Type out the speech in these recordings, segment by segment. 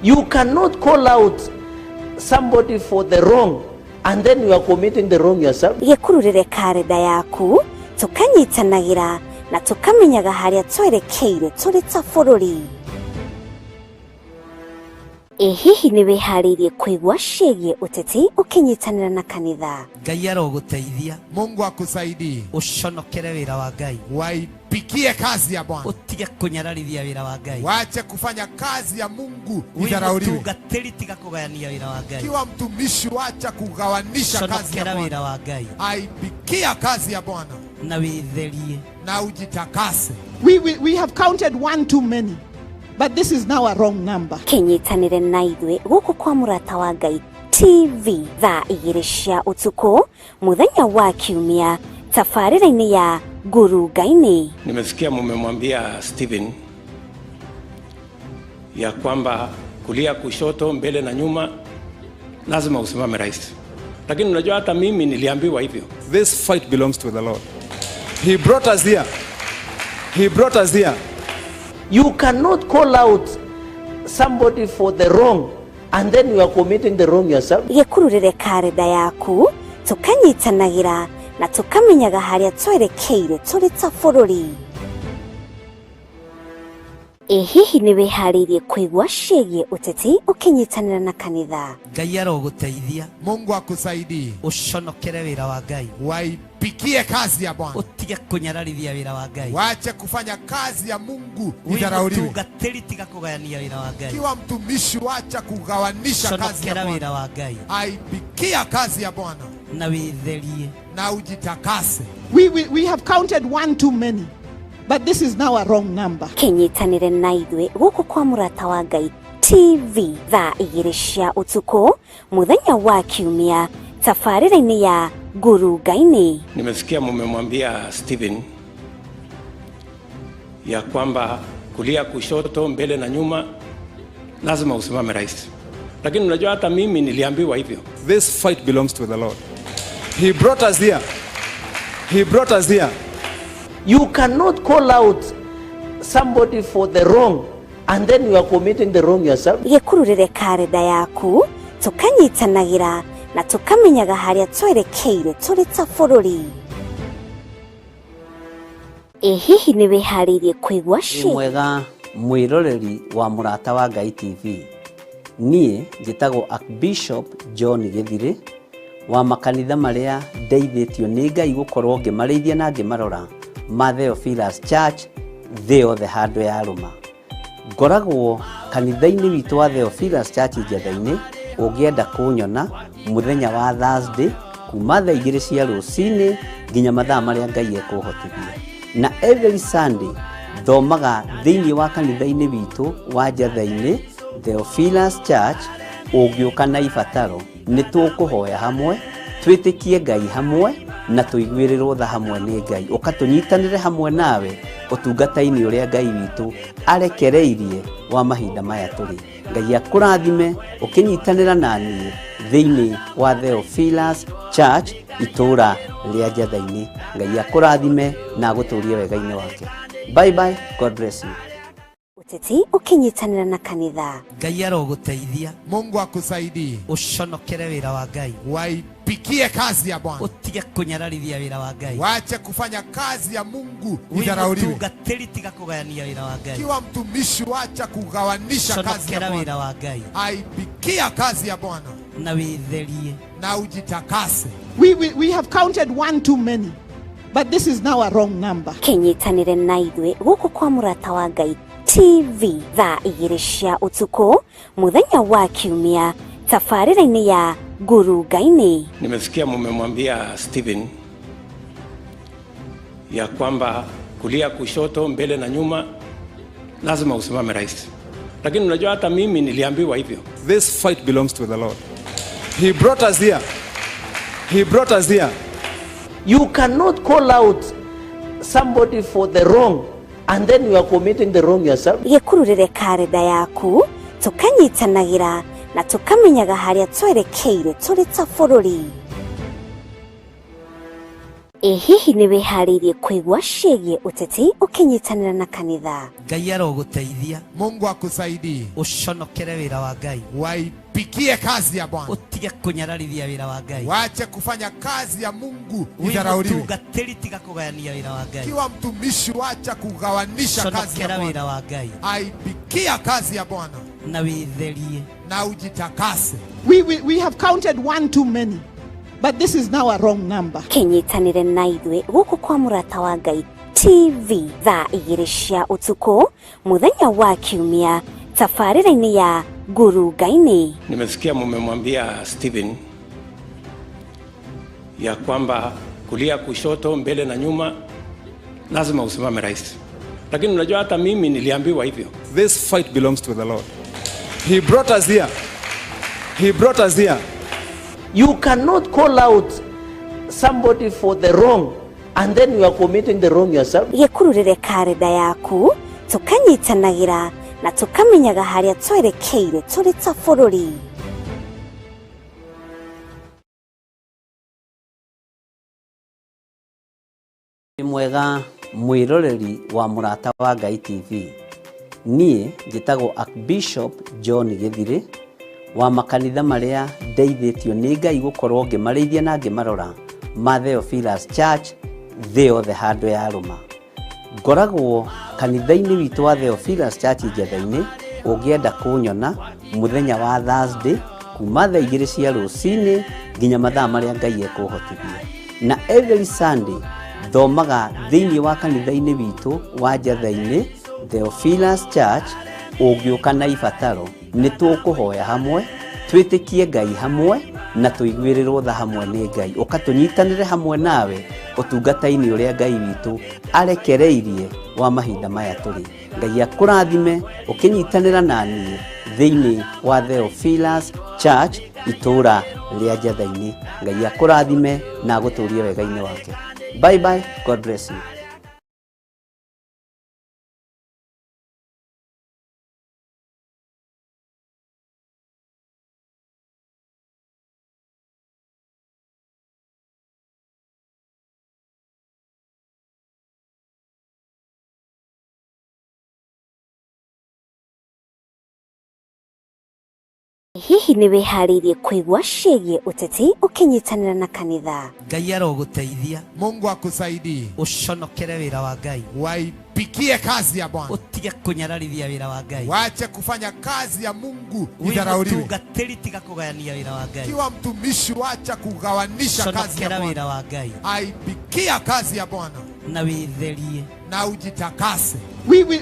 You cannot call out somebody for the wrong and then you are committing the wrong yourself. Gĩkururĩre karenda yaku, tũkanyitanagĩra na tũkamenyaga harĩa twerekeire tũrĩ ta bũrũri. Ĩ hihi nĩ wĩharĩirie kũigua ciĩgiĩ ũteti ũkĩnyitanĩra na kanitha? Ngai arogũteithia. Mungu akusaidie. Ũconokere wĩra wa Ngai. Waipikie kazi ya Bwana. Ũtige kũnyararithia wĩra wa Ngai. Wache kufanya kazi ya Mungu Wĩ idharauliwe. mũtungatĩri, tiga kũgayania wĩra wa Ngai. Kiwa mtumishi, wacha kugawanisha kazi ya Conokera Bwana. wĩra wa Ngai. Aipikia kazi ya Bwana Na wĩtherie. Na ujitakase. We have counted one too many, but this is now a wrong number. Kĩnyitanĩre na ithuĩ gũkũ kwa Mũrata wa Ngai TV thaa 2 cia ũtukũ mũthenya wa Kiumia tabarĩra-inĩ ya Ngurunga-inĩ. Nimesikia mumemwambia Stephen ya kwamba kulia, kushoto, mbele na nyuma lazima usimame rais, lakini unajua hata mimi niliambiwa hivyo. This fight belongs to the Lord. He brought us here. He brought us here. You cannot call out somebody for the wrong and then you are committing the wrong yourself. Gĩkururĩre karenda yaku, tũkanyitanagĩra na tũkamenyaga harĩa twerekeire tũrĩ ta bũrũri. Ĩ hihi nĩ wĩharĩirie kũigua ciĩgiĩ ũteti ũkĩnyitanĩra na kanitha? Ngai arogũteithia. Mungu akusaidie. Ũconokere wĩra wa Ngai. Waipikie kazi ya Bwana. Ũtige kũnyararithia wĩra wa Ngai. Wache kufanya kazi ya Mungu Wĩ idharauliwe. mũtungatĩri, tiga kũgayania wĩra wa Ngai. Kiwa mtumishi, wacha kugawanisha kazi ya Conokera Bwana. wĩra wa Ngai. Aipikia kazi ya Bwana Na wĩtherie. Na ujitakase. We have counted one too many, but this is now a wrong number. Kĩnyitanĩre na ithuĩ gũkũ kwa Mũrata wa Ngai TV thaa 2 cia ũtukũ mũthenya wa Kiumia tabarĩra-inĩ ya Ngurunga-inĩ. Nimesikia mumemwambia Stephen ya kwamba kulia, kushoto, mbele na nyuma lazima usimame rais, lakini unajua hata mimi niliambiwa hivyo. This fight belongs to the Lord. He brought us here. He brought us here. You cannot call out somebody for the wrong and then you are committing the wrong yourself. Gĩkururĩre karenda yaku, tũkanyitanagĩra na tũkamenyaga harĩa twerekeire tũrĩ ta bũrũri. Ĩ hihi nĩ wĩharĩirie kũigua Wĩ ciĩgiĩ mwega mwĩroreri wa Mũrata wa Ngai TV. Niĩ njĩtagwo Archbishop John Gĩthirĩ wa makanitha marĩa ndeithĩtio nĩ Ngai gũkorwo ngĩmarĩithia na ngĩmarora ma Theophilus Church thĩ yothe handũ ya rũma. Ngoragwo kanitha-inĩ witũ wa Theophilus Church Njetha-inĩ. Ũngĩenda kũnyona mũthenya wa Thursday kuma thaa 2 cia rũcinĩ nginya mathaa marĩa Ngai ekũhotithia. Na every Sunday thomaga thĩinĩ wa kanitha-inĩ witũ wa Njetha-inĩ Theophilus Church. Ũngĩũka na ibataro, nĩ tũkũhoya hamwe, twĩtĩkie Ngai hamwe na tũiguĩrĩrwo tha hamwe nĩ Ngai. Ũka tũnyitanĩre hamwe nawe ũtungata-inĩ ũrĩa Ngai witũ arekereirie wa mahinda maya tũrĩ. Ngai akũrathime ũkĩnyitanĩra na niĩ thĩinĩ wa Theophilus Church itũũra rĩa Njetha-inĩ. Ngai akũrathime na agũtũrie wega-inĩ wake. Bye bye, God bless you. Ũteti ũkĩnyitanĩra na kanitha. Ngai arogũteithia. Mungu akusaidie. Ũconokere wĩra wa Ngai. Waipikie kazi ya Bwana. Ũtige kũnyararithia wĩra wa Ngai. Wache kufanya kazi ya Mungu Wĩ idharauliwe. mũtungatĩri, tiga kũgayania wĩra wa Ngai. Kiwa mtumishi, wacha kugawanisha kazi ya Conokera Bwana. wĩra wa Ngai. Aipikia kazi ya Bwana Na wĩtherie. Na ujitakase. We have counted one too many, but this is now a wrong number. Kĩnyitanĩre na ithuĩ gũkũ kwa Mũrata wa Ngai TV thaa 2 cia ũtukũ mũthenya wa Kiumia tabarĩra-inĩ ya Ngurunga-inĩ. Nimesikia mumemwambia Stephen ya kwamba kulia, kushoto, mbele na nyuma lazima usimame rais, lakini unajua hata mimi niliambiwa hivyo. This fight belongs to the Lord. He brought us here. He brought us here. You cannot call out somebody for the wrong and then you are committing the wrong yourself. Gĩkururĩre karenda yaku, tũkanyitanagĩra na tũkamenyaga harĩa twerekeire tũrĩ ta bũrũri. Ĩ Ĩ hihi nĩ wĩharĩirie kũigua ciĩgiĩ ũteti ũkĩnyitanĩra na kanitha? Ngai arogũteithia. Mungu akusaidie. Ũconokere wĩra wa Ngai. Waipikie kazi ya Bwana. Ũtige kũnyararithia wĩra wa Ngai. Wache kufanya kazi ya Mungu Wĩ idharauliwe. mũtungatĩri tiga kũgayania wĩra wa Ngai. Kiwa mtumishi, wacha kugawanisha kazi ya Conokera Bwana. wĩra wa Ngai. Aipikia kazi ya Bwana Na wĩtherie. na ujitakase. We have counted one too many, but this is now a wrong number. Kĩnyitanĩre na ithuĩ gũkũ kwa Mũrata wa Ngai TV thaa 2 cia ũtukũ mũthenya wa Kiumia tabarĩra-inĩ ya Ngurunga-inĩ. Nimesikia mumemwambia Stephen ya kwamba kulia, kushoto, mbele na nyuma lazima usimame rais, lakini unajua hata mimi niliambiwa hivyo. This fight belongs to the Lord. He brought us here. He brought us here. You cannot call out somebody for the wrong and then you are committing the wrong yourself. Gĩkururĩre karenda yaku tũkanyitanagĩra na tũkamenyaga harĩa twerekeire tũrĩ ta bũrũri. Wĩ mwega mwĩroreri wa Mũrata wa Ngai TV. Niĩ njĩtagwo Archbishop John Gĩthirĩ wa makanitha marĩa ndeithĩtio nĩ Ngai gũkorwo ngĩmarĩithia na ngĩmarora ma Theophilus Church thĩ yothe handũ ya rũma. Ngoragwo kanitha-inĩ witũ wa Theophilus Church Njetha-inĩ, ũngĩenda kũnyona mũthenya wa Thursday kuma thaa 2 cia rũcinĩ nginya mathaa marĩa Ngai ekũhotithia. Na every Sunday thomaga thĩinĩ wa kanitha-inĩ witũ wa Njetha-inĩ Theophilus Church. Ũngĩũka na ibataro nĩ tũkũhoya hamwe, twĩtĩkie Ngai hamwe na tũiguĩrĩrwo tha hamwe nĩ Ngai. Ũka tũnyitanĩre hamwe nawe ũtungata-inĩ ũrĩa Ngai witũ arekereirie wa mahinda maya tũrĩ. Ngai akũrathime ũkĩnyitanĩra na niĩ thĩinĩ wa Theophilus Church itũũra rĩa Njetha-inĩ. Ngai akũrathime na agũtũrie wega-inĩ wake. Bye bye, God bless you. Hihi nĩ wĩharĩirie kũigua ciĩgiĩ ũteti ũkĩnyitanĩra na kanitha? Ngai arogũteithia. Mungu akusaidie. Ũconokere wĩra wa Ngai. Waipikie kazi ya Bwana. Ũtige kũnyararithia wĩra wa Ngai. Wache kufanya kazi ya Mungu Wĩ idharauliwe. mũtungatĩri tiga kũgayania wĩra wa Ngai. Kiwa mtumishi, wacha kugawanisha kazi ya Conokera Bwana. wĩra wa Ngai. Aipikia kazi ya Bwana Na wĩtherie. na ujitakase.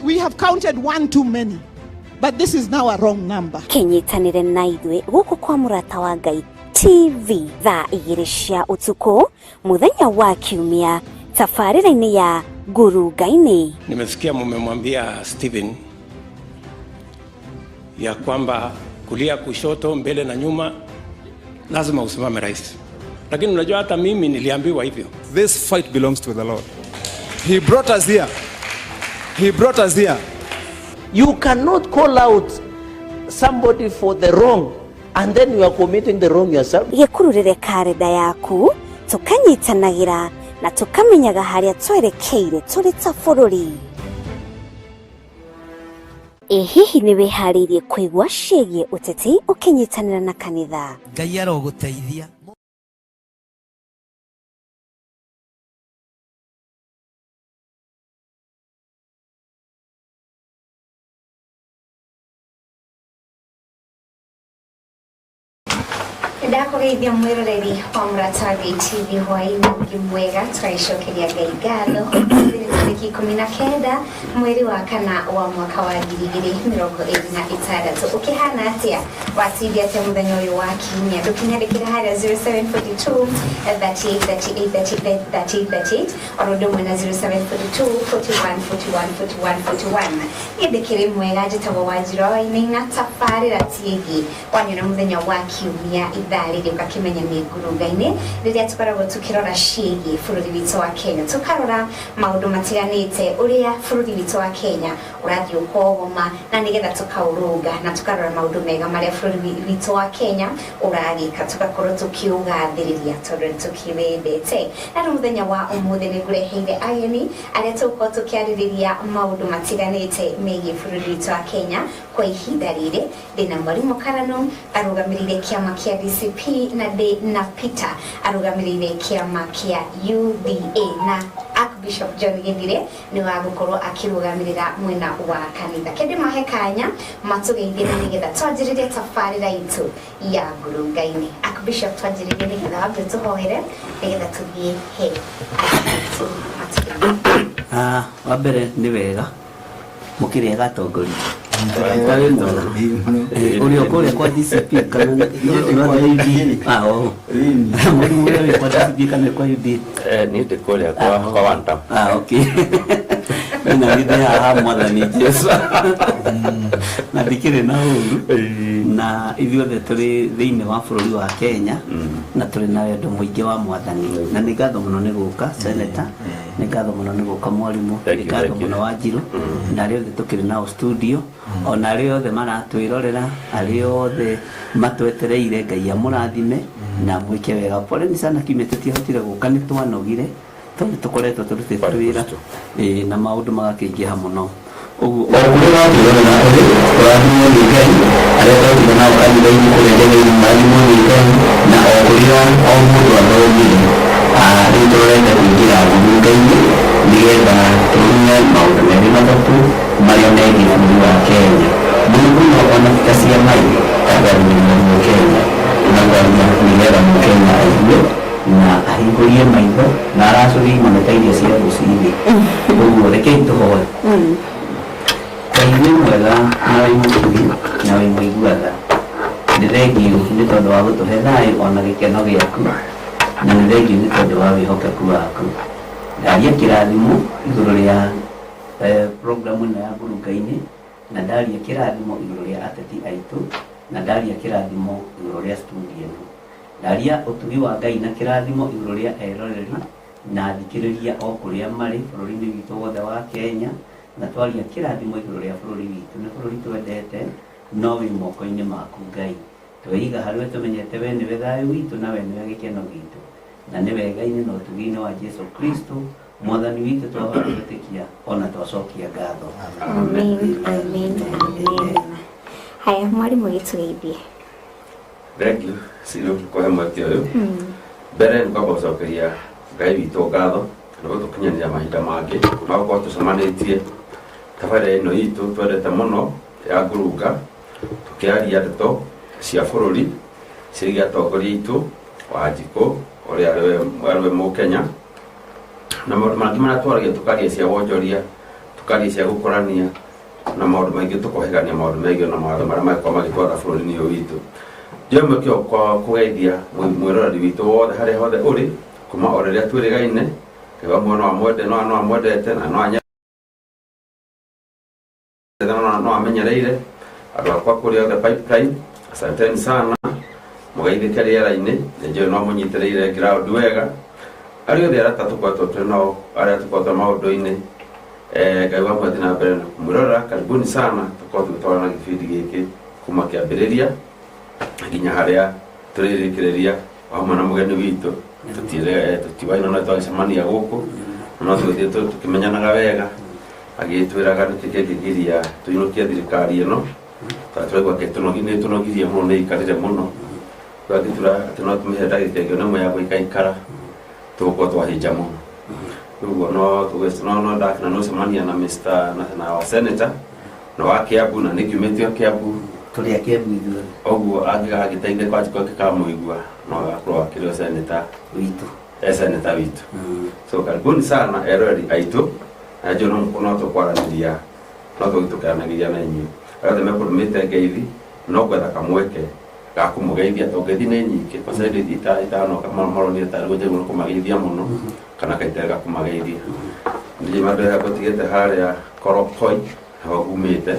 We have counted one too many, but this is now a wrong number. Kĩnyitanĩre na ithuĩ gũkũ kwa Mũrata wa Ngai TV thaa 2 cia ũtukũ mũthenya wa Kiumia tabarĩra-inĩ ya Ngurunga-inĩ. Nimesikia mumemwambia Stephen ya kwamba kulia, kushoto, mbele na nyuma lazima usimame rais, lakini unajua hata mimi niliambiwa hivyo. This fight belongs to the Lord. He brought us here. He brought us here. You cannot call out somebody for the wrong and then you are committing the wrong yourself. Gĩkururĩre karenda yaku tũkanyitanagĩra na tũkamenyaga harĩa twerekeire tũrĩ ta bũrũri. Ĩ hihi nĩ wĩharĩirie kũigua ciĩgiĩ ũteti ũkĩnyitanĩra na kanitha? Ngai arogũteithia. Ndakũgeithia mwĩroreri wa Mũrata wa Ngai TV hwaĩ-inĩ ũngĩ mwega, tũgagĩcokeria Ngai ngatho. Ũmũthĩ nĩ tarĩki 19 mweri wa 4 wa mwaka wa 2026. Ũkĩhana atĩa? Watindia atĩa mũthenya ũyũ wa kiumia? Ndũkinyandĩkĩre harĩa 0742 38 38 38 38 38 oro ũndũ ũmwe na 0742 41 41 41 41. Niĩ ndĩkĩrĩ mwega, njĩtagwo Wanjirũ wa Wainaina, tabarĩra tiĩgiĩ wanyona mũthenya wa kiumia ithaa Ithaa rĩrĩ ũgakĩmenya nĩ ngurunga-inĩ rĩrĩa tũkoragwo tũkĩrora ciĩgiĩ bũrũri witũ wa Kenya, tũkarora maũndũ matiganĩte ũrĩa bũrũri witũ wa Kenya ũrathiĩ ũkogoma na nĩgetha tũkaũrũnga, na tũkarora maũndũ mega marĩa bũrũri witũ wa Kenya ũragĩka, tũgakorwo tũkĩũgathĩrĩria tondũ nĩ tũkĩwendete. Na rĩu mũthenya wa ũmũthĩ nĩ ngũreheire ageni arĩa tũgũkorwo tũkĩarĩrĩria maũndũ matiganĩte megiĩ bũrũri witũ wa Kenya kwa ihinda rĩrĩ. Ndĩna Mwarimũ Karano arũgamĩrĩire kĩama kĩa DCP, na ndĩ na Peter arũgamĩrĩire kĩama kĩa UDA, na Archbishop John Githire nĩ wa gũkorwo akĩrũgamĩrĩra mwena wa kanitha. Kende mahe kanya matũgeithie na nĩgetha twanjĩrĩrie tabarĩra itũ ya ngurunga-inĩ. Archbishop, twanjĩrĩrie nĩgetha wambe tũhoere nĩgetha tũthiĩ he aitũ matũgeithie. Ah, wa mbere nĩ wega mũkĩrĩ atongoria wĩ mwega. Ũrĩ o kũrĩa kwa DCP kana ũrathiĩ UDA? Ah, oh. Mũrimũ ũrĩa wĩ kwa DCP kana kwa UDA? Niĩ ndĩ kũrĩa kwa one term. Ah, okay. Na githĩ haha mwathani Jesu na ndikĩrĩ na ũru, na ithuothe tũrĩ thĩinĩ wa bũrũri wa Kenya na tũrĩ na wendo mũingĩ wa mwathani. Na nĩ ngatho mũno nĩ gũka, senator, nĩ ngatho mũno nĩ gũka, mwarimũ, Thank nĩ you, ngatho thank you. mũno Wanjirũ, na arĩa othe tũkĩrĩ nao studio, ona arĩa othe maratwĩrorera, arĩa othe matwetereire, Ngai amũrathime na mwĩke wega. Poleni sana kiumia tũtiahotire gũka, nĩ twanogire tondũ tũkoretwo tũrutĩte wĩra, ĩĩ, na maũndũ magakĩingĩha mũno ũguo. O kũrĩa ũratwĩrorera ũrĩ, ũrathimwo nĩ Ngai. Arĩa twathire nao kanitha-inĩ kũrĩa ndege-inĩ, mũrathimwo nĩ Ngai. Na o kũrĩa o mũndũ athomire. Ah, rĩu tũrorete kũingĩra ngurunga-inĩ nĩgetha tũmenye maũndũ merĩ matatũ marĩa megiĩ bũrũri wa Kenya mũno mũno, ona ta cia mai ta kwarĩria Mũkenya na kwaria nĩgetha Mũkenya aigue na ahingũrie maitho na aracũrie imwe ta irio cia rũcinĩ. Ũguo rekei tũhoe. Ngai wĩ mwega na wĩ mũtugi na wĩ mũigua tha, nĩ thengiũ nĩ tondũ wa gũtũhe thayũ ona gĩkeno gĩaku, na nĩ thengiũ nĩ tondũ wa wĩhokeku waku. Ndaria kĩrathimo igũrũ rĩa programu ĩno ya ngurunga-inĩ, na ndaria kĩrathimo igũrũ rĩa ateti aitũ, na ndaria kĩrathimo igũrũ rĩa studio ĩno. Ndaria ũtugi wa Ngai na kĩrathimo igũrũ rĩa eroreri na athikĩrĩria o kũrĩa marĩ bũrũri-inĩ witũ wothe wa Kenya, na twaria kĩrathimo igũrũ rĩa bũrũri witũ. Nĩ bũrũri twendete, no wĩ moko-inĩ maku Ngai. Tweiga harĩ we, tũmenyete we nĩwe thayũ witũ na we nĩwe gĩkeno gitũ, na nĩ wega-inĩ na ũtugi-inĩ wa Jesu Kristo mwathani witũ twahota gwĩtĩkia ona twacokia ngatho. Amen, amen, amen. Haya, mwarimũ, gĩtũgeithie. Thank you Ciru kũhe mweke ũyũ. Mbere nĩ kwamba gũcokeria Ngai witũ ngatho nĩ gũtũkinyanĩria mahinda mangĩ ma gũkorwo tũcemanĩtie tabarĩra ĩno itũ twendete mũno ya ngurunga, tũkĩaria ndeto cia bũrũri ciĩgiĩ atongoria aitũ, Wanjikũ ũrĩa arĩwe Mũkenya, na maũndũ mangĩ marĩa twaragia, tũkaria cia wonjoria, tũkaria cia gũkũrania na maũndũ maingĩ, tũkohegania maũndũ megiĩ na mawatho marĩa mangĩkorwo magĩtwara bũrũri-inĩ ũyũ witũ. Ndiũĩ kĩo kwa kũgeithia mwĩroreri witũ wothe harĩa hothe ũrĩ kuma o rĩrĩa twĩrĩgaine. Ngai wa muoyo no amwende, no amwendete na no anyendete na no amenyereire andũ akwa kũrĩa othe pipeline. Asanteni sana, mũgeithĩke rĩera-inĩ, nĩ njũĩ no mũnyitĩrĩire ground wega. Arĩa othe arata tũkoretwo twĩ nao, arĩa tũkoretwo maũndũ-inĩ, Ngai wa muoyo na mbere na kũmwĩrorera. Karibuni sana, tũkorwo tũgĩtwarana gĩbindi gĩkĩ kuma kĩambĩrĩria nginya harĩa tũrĩrĩkĩrĩria o hamwe na mũgeni witũ. Tũtiwaina no twagĩcemania gũkũ, no tũgĩthiĩ tũkĩmenyanaga wega, agĩtwĩraga nĩkĩ kĩngĩgiria tũinũkie thirikari ĩno, tondũ tũraigua nĩ tũnogirie mũno, nĩ ikarire mũno. Twagĩtura atĩ no tũmĩhe ndagĩka ĩngĩ ona ĩmwe ya gũikaikara, tũgũkorwo twahĩnja mũno. Ũguo no ndakena nĩ gũcemania na Mr. na wa senator na wa Kiambu, na nĩ kiumĩte o Kiambu. Tũrĩ a Kiambu ithuothe. Ũguo angĩgagĩteithia Wanjikũ angĩkamũigua no agakorwo akĩrĩ o senator witũ. Senator witũ. So karibuni sana eroreri aitũ, na njũĩ no tũkwaranĩria, no tũgĩtũkeranagĩria na inyuĩ arĩa othe mekũrũmĩte ngeithi, no gwetha kamweke ga kũmũgeithia, tondũ ngeithi nĩ nyingĩ kwanza hĩndĩ itanoka maronire tarĩ gũnjaigua nĩ kũmageithia mũno kana kaiterega kũmageithia. Ndirĩ mandũ ngũtigĩte harĩa Korokoi ho ngumĩte,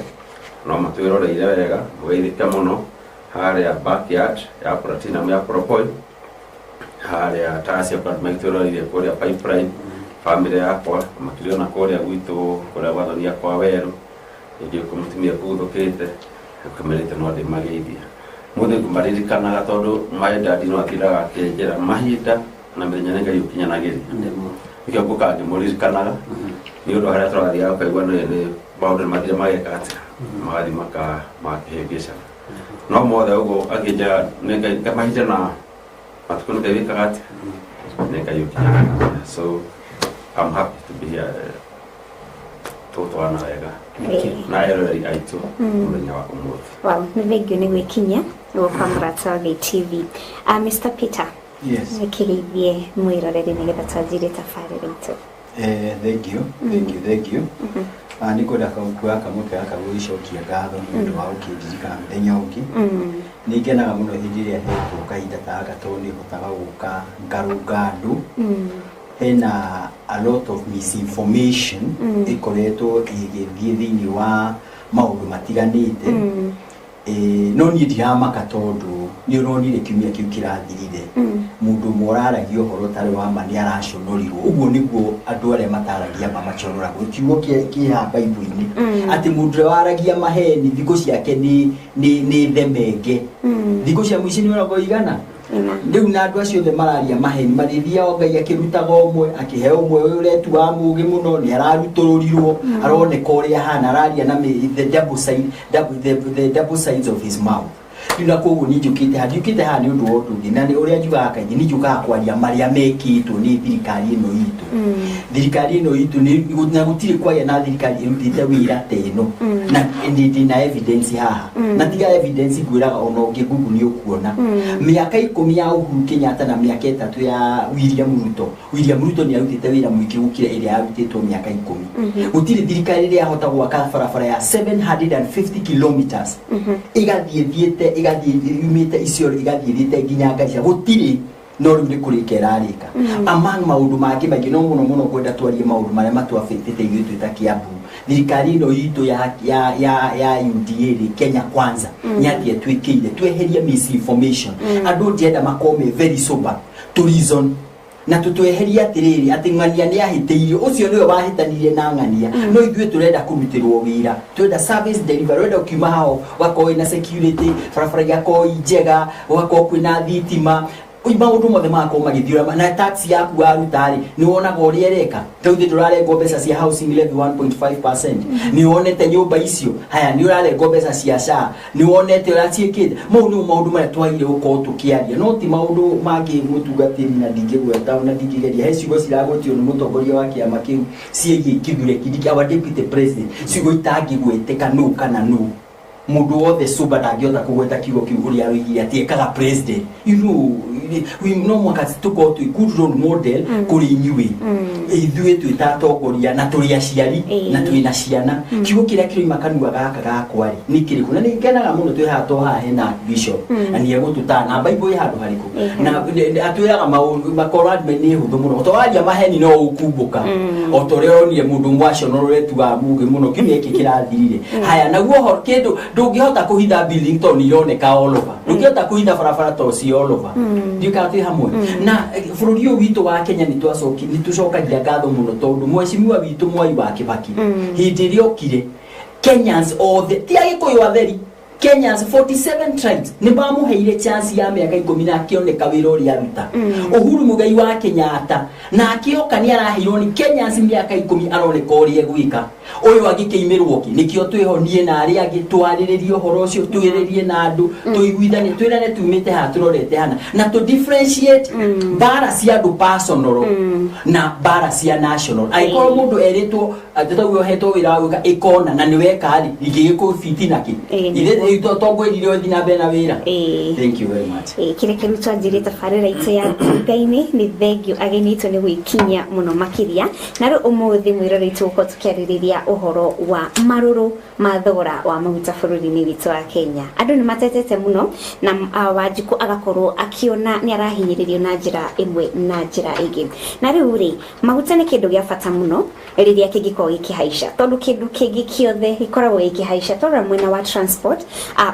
no matwĩroreire wega, mũgeithĩke mũno. Harĩa backyard ya Platinum ya Propoi, harĩa tacia maitũrorire kũrĩa pipeline, family yakwa makĩria ona kũrĩa gwitũ kũrĩa gwathonia kwa werũ ingĩ kũmũtumia kuthũkĩte ũkĩmerĩte no ndĩmageithia mũthĩ ngũmaririkanaga tondũ my dad no atindaga akĩnjĩra mahinda na mĩthenya nĩ Ngai ũkinyanagĩria nĩkĩo ngũkaga ngĩmũririkanaga nĩ ũndũ harĩa tũrathiaga ũkaigua nĩ maũndũ nĩ mathire mageka atĩa magathiĩ makĩhĩngĩcana no mothe ũguo akĩnjĩra nĩ Ngai mahinda na matukũ nĩ Ngai wĩkaga atĩa nĩ Ngai ũkinyanagĩria. So I'm happy to be here, tũgũtwarana wega na eroreri aitũ mũthenya wa ũmũthĩ. Wow, nĩ thengio nĩ gwĩkinyia gũkwa Mũrata wa Ngai TV. Mr. Peter. Yes. Nĩkĩgeithie mwĩroreri nĩgetha twanjirie tabarĩra itũ. Thank you, thank you, thank you. Nĩ ngwenda kuoya kamweke gaka gũgĩcokia ngatho nĩ ũndũ wa gũkĩndirikana mũthenya ũngĩ. Nĩ ngenaga mũno hĩndĩ ĩrĩa hetwo kahinda ta gaka tondũ nĩ hotaga gũka ngarũnga andũ. Hena a lot of misinformation ĩkoretwo ĩgĩthiĩ thĩinĩ wa maũndũ matiganĩte. No niĩ ndiramaka tondũ nĩ ũronire kiumia kĩu kĩrathirire mũndũ ũmwe ũraragia ũhoro ũtarĩ wa ma nĩ araconorirwo. Ũguo nĩguo andũ arĩa mataragia ma maconoragwo. Kiugo kĩ haha Bible-inĩ atĩ mũndũ ũrĩa waragia maheni thikũ ciake nĩ themenge, thikũ cia mũici nĩ 40. Rĩu na andũ acio othe mararia maheni marĩthiaga Ngai akĩrutaga ũmwe akĩhe ũmwe ũyũ ũretuaga mũgĩ mũno nĩ ararutũrũrirwo aroneka ũrĩa ahana araria na the double side, double, the double sides of his mouth. Rĩu na koguo niĩ njũkĩte haha ndiũkĩte haha nĩ ũndũ wa ũndũ ũngĩ na nĩ ũrĩa njugaga kaingĩ niĩ njũkaga kwaria marĩa mekĩtwo nĩ thirikari ĩno itũ. Thirikari ĩno itũ na gũtirĩ kwagĩa na thirikari ĩrutĩte wĩra ta ĩno na ndĩ ndĩna evidence haha na tiga evidence ngwĩraga ona ũngĩ Google nĩ ũkuona mĩaka 10 ya Uhuru Kenyatta na mĩaka 3 ya William Ruto. William Ruto nĩ arutĩte wĩra mũingĩ gũkĩra ĩrĩa yarutĩtwo mĩaka 10. Gũtirĩ thirikari ĩrĩa yahota gwaka barabara ya 750 kilometers ĩgathiĩ thiĩte ĩgathiĩ yumĩte Isiolo ĩgathiĩ thiĩte nginya Garissa, gũtirĩ. No rĩu nĩ kũrĩka ĩrarĩka among maũndũ mangĩ maingĩ no mũno mũno ngwenda twarie maũndũ marĩa matũafectĩte ithuĩ twĩ ta Kiambu. Thirikari ĩno itũ ya UDA rĩ, Kenya Kwanza, nĩ atĩa twĩkĩire tweherie misinformation? Andũ ndĩrenda makorwo me very sober to reason na tũtweherie atĩrĩrĩ atĩ ng'ania nĩ ahĩtĩirio ũcio nĩwe wahĩtanirie na ng'ania no ithuĩ tũrenda kũrutĩrwo wĩra, tũrenda service delivery, ũrenda ũkiuma hao ũgakorwo wĩna security, barabara igakorwo i njega, ũgakorwo kwĩna thitima, maũndũ mothe magakorwo magĩthiĩ ũrĩa na tax yaku waruta rĩ nĩ wonaga ũrĩa ĩreka. Rĩu thĩ ndũrarengwo mbeca cia housing levy 1.5%, nĩ wonete nyũmba icio haya, nĩ ũrarengwo mbeca cia SHA, nĩ wonete ũrĩa ciĩkĩte. Mau nĩmo maũndũ marĩa twagĩrĩire gũkorwo tũkĩaria no ti maũndũ mangĩ mũtungatĩri na ndingĩgweta na ndingĩgeria. He ciugo ciragwetio nĩ mũtongoria wa kĩama kĩu ciĩgiĩ Kithure Kindiki, our deputy president, ciugo itangĩgweteka nũ kana nũ mũndũ wothe sober ndangĩhota kũgweta kiugo kĩu ũrĩa aroigire atĩ ekaga president. You know, we no mũhaka tũkorwo twĩ good role model kũrĩ inyuĩ ithuĩ twĩ ta atongoria na tũrĩ aciari na twĩ na ciana. Kiugo kĩrĩa kĩroima kanua gaka gakwa rĩ nĩ kĩrĩkũ? Na nĩ ngenaga mũno twĩ haha to haha hena bishop na nĩ egũtũtaa na Bible ĩ handũ harĩkũ na atwĩraga maũndũ makorwo nĩ hũthũ mũno to waria maheni no ũkumbũka o ta ũrĩa ũronire mũndũ ũmwe aconoretuaga mũgĩ mũno kiumia gĩkĩ kĩrathirire. Haya naguo ũhoro kĩndũ ndũngĩhota kũhitha building tondũ nĩ ironeka all over, ndũngĩhota kũhitha barabara tondũ ci all over. Ndiũĩ kana twĩ hamwe na bũrũri ũyũ witũ wa Kenya nĩ twacoki nĩ tũcokagia ngatho mũno tondũ mheshimiwa witũ Mwai wa Kibaki hĩndĩ ĩrĩa okire Kenyans othe ti Agĩkũyũ atheri, Kenyans 47 tribes nĩ mamũheire chance ya mĩaka 10 na akĩoneka wĩra ũrĩa aruta. Uhuru Muigai wa Kenyatta na akĩoka nĩ araheirwo nĩ Kenyans mĩaka 10 aroneka ũrĩa egwĩka. Ũyũ angĩkĩimĩrwo kĩ? Nĩkĩo twĩho niĩ na arĩa angĩ twarĩrĩrie ũhoro ũcio, twĩrĩrie na andũ, tũiguithanie, twĩrane tumĩte haha tũrorete hana na tũ differentiate mbara cia andũ personal na mbara cia national. Angĩkorwo mũndũ erĩtwo atĩ tauge ũhetwo wĩra wa gwĩka ĩkona na nĩ weka rĩ ingĩgĩkũbiti nakĩ? Ithe tongwĩrire ũthiĩ na mbere na wĩra. Thank you very much. Kĩrĩa kĩrĩa twanjirie tabarĩra itũ ya ngai-inĩ nĩ thengio ageni aitũ nĩ gwĩkinyia mũno makĩria na rĩu ũmũthĩ mwĩrore witũ gũkorwo tũkĩarĩrĩria Tũkĩarĩrĩria ũhoro wa marũrũ ma thogora wa maguta bũrũri-inĩ witũ wa Kenya. Andũ nĩ matetete mũno na Wanjikũ agakorwo akiona nĩ arahinyĩrĩrio na njĩra ĩmwe na njĩra ĩngĩ. Na rĩu rĩ, maguta nĩ kĩndũ gĩa bata mũno rĩrĩa kĩngĩkorwo gĩkĩhaica, tondũ kĩndũ kĩngĩ kĩothe gĩkoragwo gĩkĩhaica. Twarora mwena wa transport,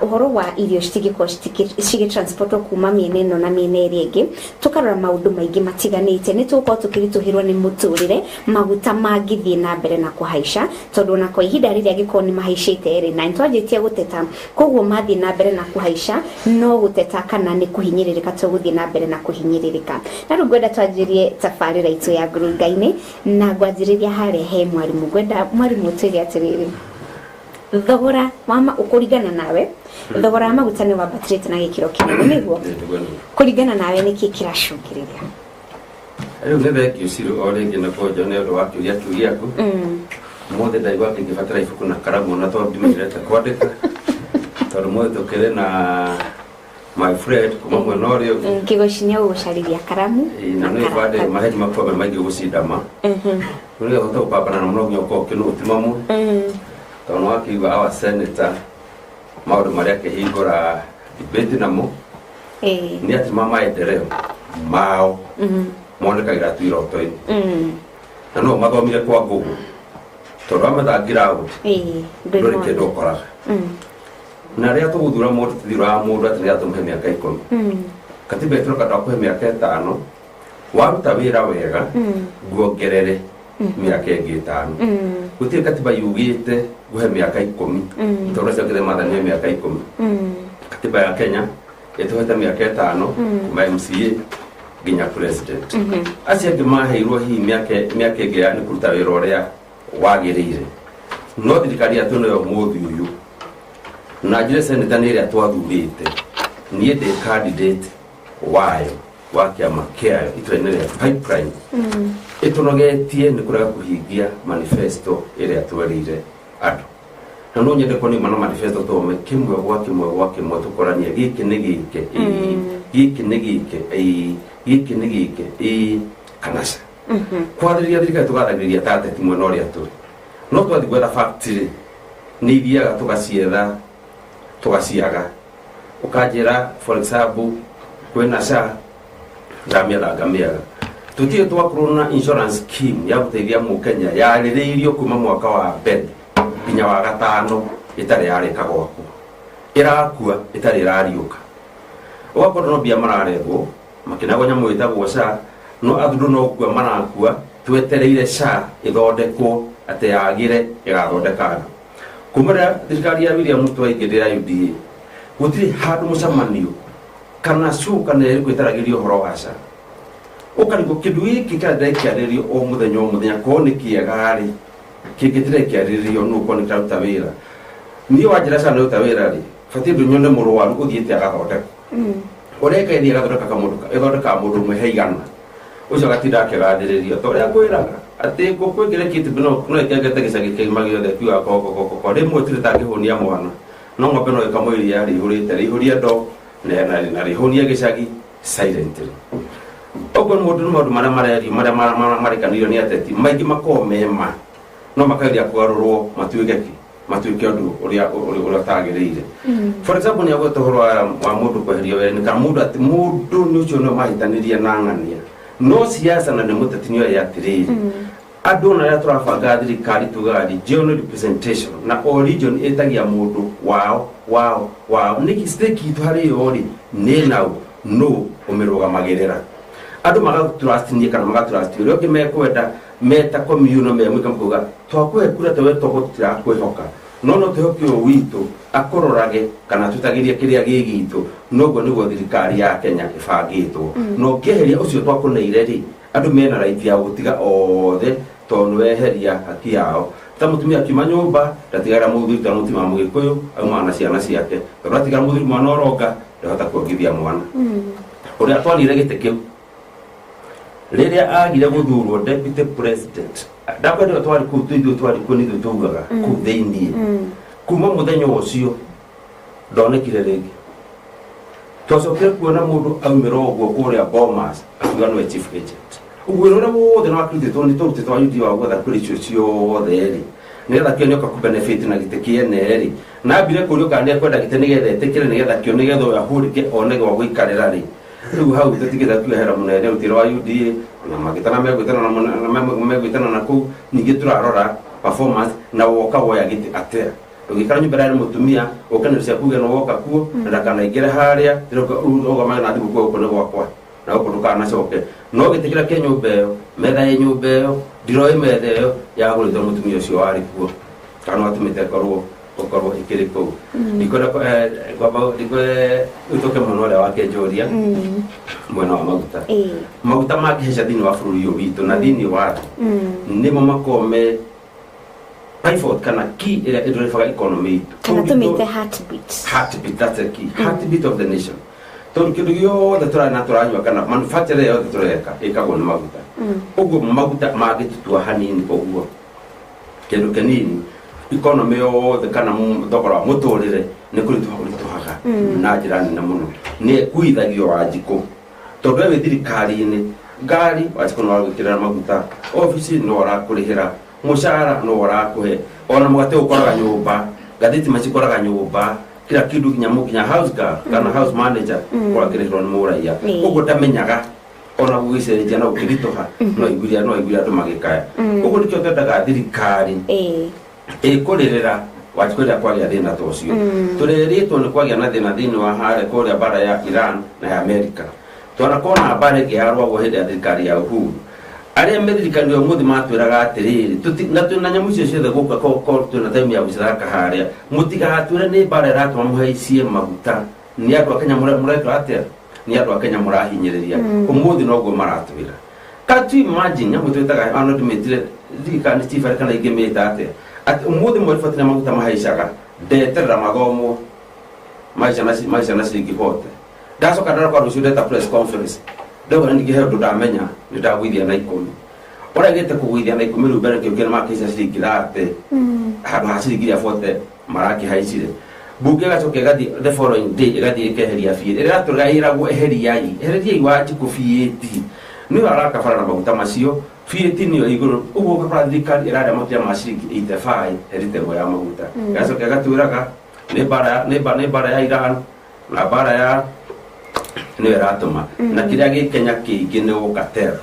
ũhoro wa irio citingĩkorwo cigĩtransportwo kuma mĩena ĩno na mĩena ĩrĩa ĩngĩ. Tũkarora maũndũ maingĩ matiganĩte, nĩ tũgũkorwo tũkĩritũhĩrwo nĩ mũtũrĩre maguta mangĩthiĩ na mbere na kũhaica, tondũ ona kwa ihinda rĩrĩa angĩkorwo nĩ mahaicĩte rĩ, na nĩtwanjĩtie gũteta, koguo mathiĩ na mbere na kũhaica no gũteta kana nĩ kũhinyĩrĩrĩka tũgũthiĩ na mbere na kũhinyĩrĩrĩka. Na rĩu ngwenda twanjĩrie tabarĩra itũ ya ngurunga-inĩ, na ngwanjĩrĩria harĩa he mwarimũ. Ngwenda mwarimũ ũtwĩre atĩrĩrĩ, thogora wa kũringana nawe, thogora wa maguta nĩ wambatĩrĩte na gĩkĩro kĩnene, nĩguo? Kũringana nawe nĩkĩ kĩracũngĩrĩria? Rĩu nĩ thengiũ Ciru o rĩngĩ na kũnjo nĩ ũndũ wa kĩũria kĩu gĩaku. Ũmũthĩ ndaigua ngĩbatara ibuku na karamu, ona tondũ ndimenyerete kwandĩka, tondũ mũthĩ tũkĩrĩ na my friend kuma mwena ũrĩa ũngĩ. Kĩgoci nĩ agũgũcarĩria karamu. Ĩĩ, na nĩ bande maheni makwa me maingĩ gũcindama nĩgetha ũhote gũpambana namo, no nginya ũkorwo ũkĩnũti mamwe, tondũ nĩ wakĩigua our senator maũndũ marĩa akĩhingũra debate namo nĩ atĩ ma maendeleo mao monekagĩra tu iroto-inĩ, na no mathomire kwa Google, tondũ ametha ground ndũrĩ kĩndũ ũkoraga. Na rĩrĩa tũgũthura mũndũ, tũthuraga mũndũ atĩ nĩgetha tũmũhe mĩaka 10. Katiba ĩtũreka twakũhe mĩaka 5, waruta wĩra wega nguongerere mĩaka ĩngĩ 5. Gũtirĩ katiba yugĩte ngũhe mĩaka 10, tondũ acio angĩ mathanire mĩaka 10. Katiba ya Kenya ĩtũhete mĩaka 5 kuma MCA nginya president. Acio angĩ maheirwo hihi mĩaka ĩngĩ ya nĩ kũruta wĩra ũrĩa wagĩrĩire, no thirikari ya twĩnayo mũthĩ ũyũ, na njĩra senator nĩ ĩrĩa twathurĩte, niĩ ndĩ candidate wayo wa kĩama kĩayo itũra-inĩ rĩa Pipeline, ĩtũnogetie nĩ kũrega kũhingia manifesto ĩrĩa twerĩire andũ. Na no nyende kuona na manifesto tome kĩmwe gwa kĩmwe gwa kĩmwe, tũkoranie gĩkĩ nĩ gĩke, ĩĩ, gĩkĩ nĩ gĩke, ĩĩ, gĩkĩ nĩ gĩke, ĩĩ kana ca. Kwarĩria thirikari tũgathagĩrĩria ta ateti mwena ũrĩa tũrĩ, no twathiĩ gwetha factory nĩ ithiaga tũgacietha tũgaciaga. Ũkanjĩra, for example, kwĩna SHA, ndamĩetha ngamĩaga. Tũtirĩ twakorwo na insurance scheme ya gũteithia mũkenya yarĩrĩirio kuma mwaka wa mbere nginya wa gatano, ĩtarĩ yarĩka gwakwo, ĩrakua ĩtarĩ ĩrariũka. Ũgakorwo no mbia mararengwo makĩnagwo nyamũ ĩtagwo SHA, no andũ no gũkua marakua twetereire SHA ĩthondekwo atĩ yagĩre ĩgathondeka andũ. Kuma rĩrĩa thirikari ya William Ruto yaingĩrire ya UDA, gũtirĩ handũ mũcemanio kana show kana ĩrĩkũ ĩtaragĩria ũhoro wa SHA. Ũkarigwo kĩndũ gĩkĩ kĩrĩa kĩarĩrĩrio o mũthenya o mũthenya, korwo nĩ kĩega rĩ, kĩngĩ kĩarĩrĩrio nũ korwo nĩ kĩraruta wĩra? Niĩ wanjĩra SHA nĩruta wĩra rĩ, batiĩ ndũ nyone mũrwaru ũthiĩte agathondekwo ũrĩa ĩkaithia ĩgathondeka kamũndũ, ĩthondekaga mũndũ ũmwe he 100, ũcio agatinda akĩgathĩrĩrio ta ũrĩa ngwĩraga atĩ ngũkũ ĩngĩrekia itumbĩ no ĩkengete gĩcagi kĩgima gĩothe, kiuga kokokoko rĩmwe tũrĩ tangĩhũnia mwana, no ng'ombe no ĩkamwo iria rĩihũrĩte, rĩihũrie ndoo na rĩhũnie gĩcagi silently. Ũguo nĩ mũndũ nĩ maũndũ marĩa marerio marĩa marĩkanĩirio nĩ ateti maingĩ makoragwo mema, no makageria kũgarũrwo matuĩke kĩ matuĩke ũndũ ũrĩa ũtagĩrĩire. For example, nĩ agweta ũhoro wa mũndũ kweherio wĩra-inĩ, kana mũndũ atĩ mũndũ nĩ ũcio nĩo mahĩtanĩria na ng'ania, no siasa na nĩ mũteti nĩ oĩ atĩrĩrĩ, andũ ona arĩa tũrabanga thirikari tugaga regional representation, na o region ĩtagia mũndũ wao wao wao. Nĩkĩ stake itũ harĩ yo rĩ nĩ nau no ũmĩrũgamagĩrĩra? Andũ magatrust niĩ kana magatrust ũrĩa ũngĩ mekwenda meta communal memwĩka mkuga twakũhe kura tawe tondũ tũtirakwĩhoka, no twĩhoke ũyũ witũ akũrorage kana atwĩtagĩrie kĩrĩa gĩ gitũ. Noguo nĩguo thirikari ya Kenya ĩbangĩtwo. Na ũngĩeheria ũcio twakũneire rĩ, andũ mena right ya gũtiga othe, tondũ nĩweheria haki yao. Ta mũtumia akiuma nyũmba ndatigara mũthuri, ta mũtumia wa mũgĩkũyũ aumaga na ciana ciake, tondũ atigara mũthuri mwana ũronga ndahota kuongithia mwana. Ũrĩa twanire gĩtĩ kĩu rĩrĩa agire gũthurwo deputy president, ndakwenda twarĩ kũu ithuĩ twarĩ kuo, nĩ ithuĩ tugaga kũu thĩiniĩ. Kuma mũthenya ũcio ndonekire rĩngĩ. Twacokire kuona mũndũ aumĩra ũguo kũrĩa Bomas akiuga nĩwe chief agent. Ũguo wĩra ũrĩa wothe nĩ wakĩrutĩtwo nĩ tũrutĩtwo wa UDA wa gwetha kura icio ciothe rĩ, Nĩgetha kĩo nĩoka kũbenefit na gĩtĩ kĩene rĩ, na ambire kũrio kana nĩekwenda gĩtĩ nĩgetha etĩkĩre, nĩgetha kĩo, nĩgetha ũyũ ahurĩke one gwa gũikarĩra rĩ. Rĩu hau tũtigĩte tuehera mũnene ũtĩro wa UDA na magĩtana megwĩtana na megwĩtana na kũu. Ningĩ tũrarora performance na woka woya gĩtĩ atĩa. Ndũgĩikara nyũmba ĩrĩa mũtumia ũkenero cia kuge no woka kuo na ndakanaingĩre harĩa ũgomage na thimũ kuo gũkũ nĩ gwakwa na gũkũ ndũkanacoke. No gĩtĩ kĩrĩa kĩa nyũmba ĩyo, metha ya nyũmba ĩyo, ndiroĩ metha ĩyo yagũrĩtwo mũtumia ũcio warĩ kuo kana watũmĩte ĩkorwo ũkorwo ĩkĩrĩ kũu. Ndikwenda kwamba ũtũke mũno ũrĩa wakĩnjũria mwena wa maguta. Maguta mangĩhaica thĩinĩ wa bũrũri ũyũ witũ na thĩinĩ wa thĩ, nĩmo makorwo me pivot kana key ĩrĩa ĩdrivaga economy itũ. Kana tũmĩte heartbeat. Heartbeat, that's the key, heartbeat of the nation, tondũ kĩndũ gĩothe tũrarĩa na tũranyua kana manufacture yothe tũreka ĩkagwo nĩ maguta. Ũguo maguta mangĩtutua hanini ũguo kĩndũ kĩnini, economy yothe kana thogora wa mũtũrĩre nĩ kũritũha ũritũhaga na njĩra nene mũno. Nĩ ĩkuithagio Wanjikũ, tondũ we wĩ thirikari-inĩ, ngari Wanjikũ no aragwĩkĩrĩra maguta, obici no arakũrĩhĩra, mũcara no arakũhe, ona mũgate ũkoraga nyũmba, ngathĩti macikoraga nyũmba, kila kindu, nginya nginya house girl kana house manager kũrakĩrĩhĩrwo nĩ mũraiya. Ũguo ndamenyaga ona gũgĩcenjia na gũkĩritũha, no aiguire andũ magĩkaya. Ũguo nĩkĩo twendaga thirikari ĩkũrĩrĩra Wanjikũ rĩrĩa kwagĩa thĩna ta ũcio. Tũrĩrĩtwo nĩ kwagĩa na thĩna thĩinĩ wa harĩa kũrĩa mbara ya Iran na ya Amerika, twanakorwo na mbara ĩngĩ yarũagwo hĩndĩ ya thirikari ya Uhuru. Arĩa me thirikari ya ũmũthĩ matwĩraga atĩrĩrĩ, na twĩna nyamũ icio ciothe gũka ko twĩna time ya gũcithaka harĩa, mũtigatwĩre nĩ mbara ĩratũma mũhaicie maguta. Nĩ andũ a Kenya mũreka atĩa? Nĩ andũ a Kenya mũrahinyĩrĩria. Ũmũthĩ noguo maratwĩra. Can't you imagine nyamũ twĩtaga ano ndĩmĩtire thirikari nĩ chief kana ingĩmĩta atĩa, atĩ ũmũthĩ mweri botire maguta mahaicaga, ndeterera mathomwo mahaica na mahaica na ciringi 40. Ndacoka ndaroka rũciũ ndeta press conference, ndauga ningĩ he ũndũ ndamenya nĩ ndagũithia na 10. Ũragĩte kũgũithia na 10 rĩu mbere kĩo kĩrĩa makĩhaica ciringi 30 handũ ha ciringi iria 40 marakĩhaicire. Mbunge ĩgacoka ĩgathiĩ the following day ĩgathiĩ ĩkeheria VAT ĩrĩa ĩratũra ĩragwo eheriai, eheriai Wanjikũ VAT, nĩyo arakabara na maguta macio. VAT nĩyo igũrũ ũguo ũgakora thirikari ĩrarĩa makĩria ma ciringi 85 he rita ĩmwe ya maguta. Ĩgacoka ĩgatwĩraga nĩ mbara nĩ mbara ya Iran na mbara ya nĩyo ĩratũma. Na kĩrĩa gĩ Kenya kĩingĩ nĩ ũkatel,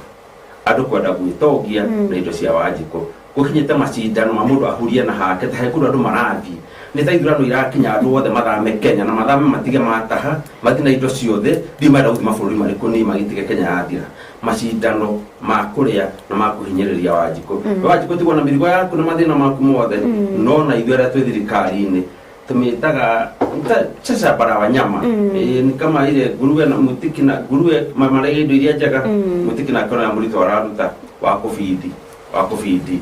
andũ kwenda gwĩtongia na indo cia Wanjikũ. Gũkinyĩte macindano ma mũndũ ahurie na hake ta he kũndũ andũ marathiĩ nĩ ta ithurano irakinya, andũ othe mathame Kenya na mathame matige mataha mathiĩ na indo ciothe, ndiũ marenda gũthiĩ mabũrũri marĩkũ nĩ magĩtige Kenya yathira. Macindano ma kũrĩa na ma kũhinyĩrĩria Wanjikũ. Wanjikũ, tigwo na mĩrigo yaku na mathĩna maku mothe, no na ithuĩ arĩa twĩ thirikari-inĩ tumitaga sasa bara wanyama. Ni kama ile nguruwe na mutiki na nguruwe marĩa indo iria njega, mutiki na kona ya mũrito araruta wa kũbindi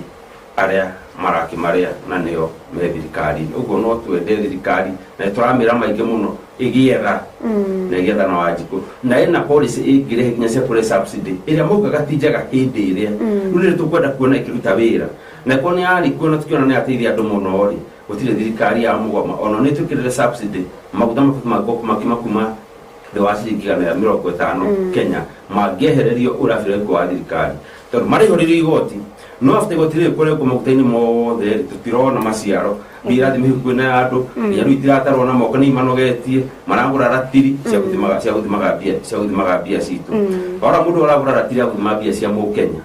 arĩa marakĩmarĩa na nĩo me thirikari. Ũguo no twende thirikari na nĩtũramĩra maingĩ mũno ĩgĩetha na ĩgĩetha na Wanjikũ na ĩna policy ĩngĩrehe nginya cia kũrehe subsidy ĩrĩa maugaga ti njega hĩndĩ ĩrĩa. Rĩu rĩrĩ tũkwenda kuona ĩkĩruta wĩra na ĩkorwo nĩ yarĩ kuo na tũkĩona nĩ yateithia andũ mũno rĩ, gũtirĩ thirikari ya mũgoma ona nĩ twĩkĩrĩre subsidy maguta makiuma kuma thĩ wa ciringi 150 Kenya mangĩehererio ũrabĩre wa thirikari, tondũ marĩihũrĩrio igoti no after igoti rĩrĩ kũrengwo maguta-inĩ mothe rĩ, tũtirona maciaro. Mbia irathiĩ mĩhuko-inĩ ya andũ nginya rĩu itiratarwo na moko, nĩ imanogetie maragũra ratiri cia gũthimaga mbia citũ. Ora mũndũ ũragũra ratiri ya gũthima mbia cia mũkenya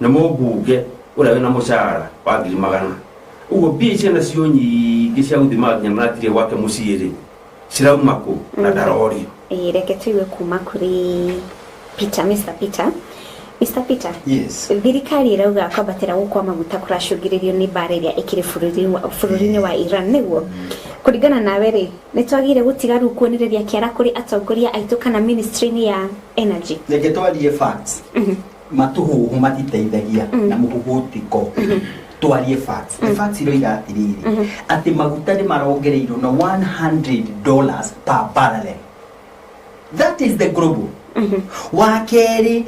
nĩ mũmbunge ũrĩa wĩna mũcara wa 100,000. Ũguo mbia icio nacio nyingĩ cia gũthimaga nginya na ratiri gwake mũciĩ rĩ, cirauma kũ na ndarorio? Ĩĩ, reke tũigue kuma kũrĩ Peter, Mr. Peter. Mr. Peter. Yes. Thirikari ĩrauga kwambatĩra gũkũ kwa maguta kũracũngĩrĩrio nĩ mbara ĩrĩa ĩkĩrĩ bũrũri-inĩ wa Iran. Nĩguo kũringana nawe rĩ, nĩ twagĩrĩire gũtiga rĩu kuonereria kĩara kũrĩ atongoria aitũ kana ministry-inĩ ya energy? Reke twarie facts. Matuhuhu matiteithagia na mũhuhutiko. Twarie facts. The facts iroiga atĩrĩrĩ, atĩ maguta nĩ marongereirwo na $100 per barrel. That is the global. Wa kerĩ,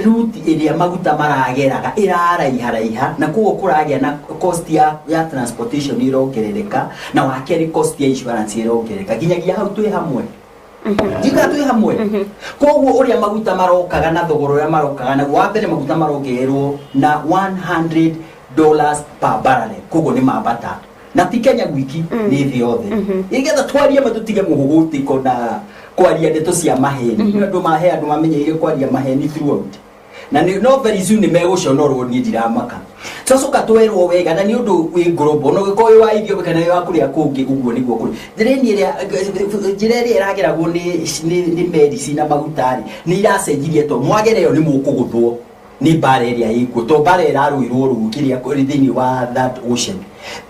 route ĩrĩa maguta marageraga ĩraraiharaiha na koguo kũragĩa na cost ya transportation ĩrongerereka, na wa kerĩ, cost ya insurance ĩrongerereka. Nginyagia hau twĩ hamwe, njika twĩ hamwe. Koguo ũrĩa maguta marokaga na thogora ũrĩa marokaga naguo, wa mbere maguta marongererwo na 100 dollars per barrel. Koguo nĩ mambata, na ti Kenya gwiki, nĩ thĩ yothe. Nĩgetha twarie ma, tũtige mũhũgũtĩko na kwaria ndeto cia maheni. Nĩ andũ mahe andũ mamenyeire kwaria maheni throughout, na nĩ no very soon nĩ megũconorwo. Niĩ ndiramaka. Twacoka twerwo wega, na nĩ ũndũ wĩ global, no gĩkorwo wĩ wa Ethiopia kana wĩ wa kũrĩa kũngĩ, ũguo nĩguo kũrĩ. Njĩra ĩrĩa ĩrageragwo nĩ meri cina maguta rĩ, nĩ iracenjirie, to mwagera ĩyo nĩ mũkũgũthwo nĩ mbara ĩrĩa ĩkuo, to mbara ĩrarũirwo rũu kĩrĩa kũrĩ thĩinĩ wa that ocean.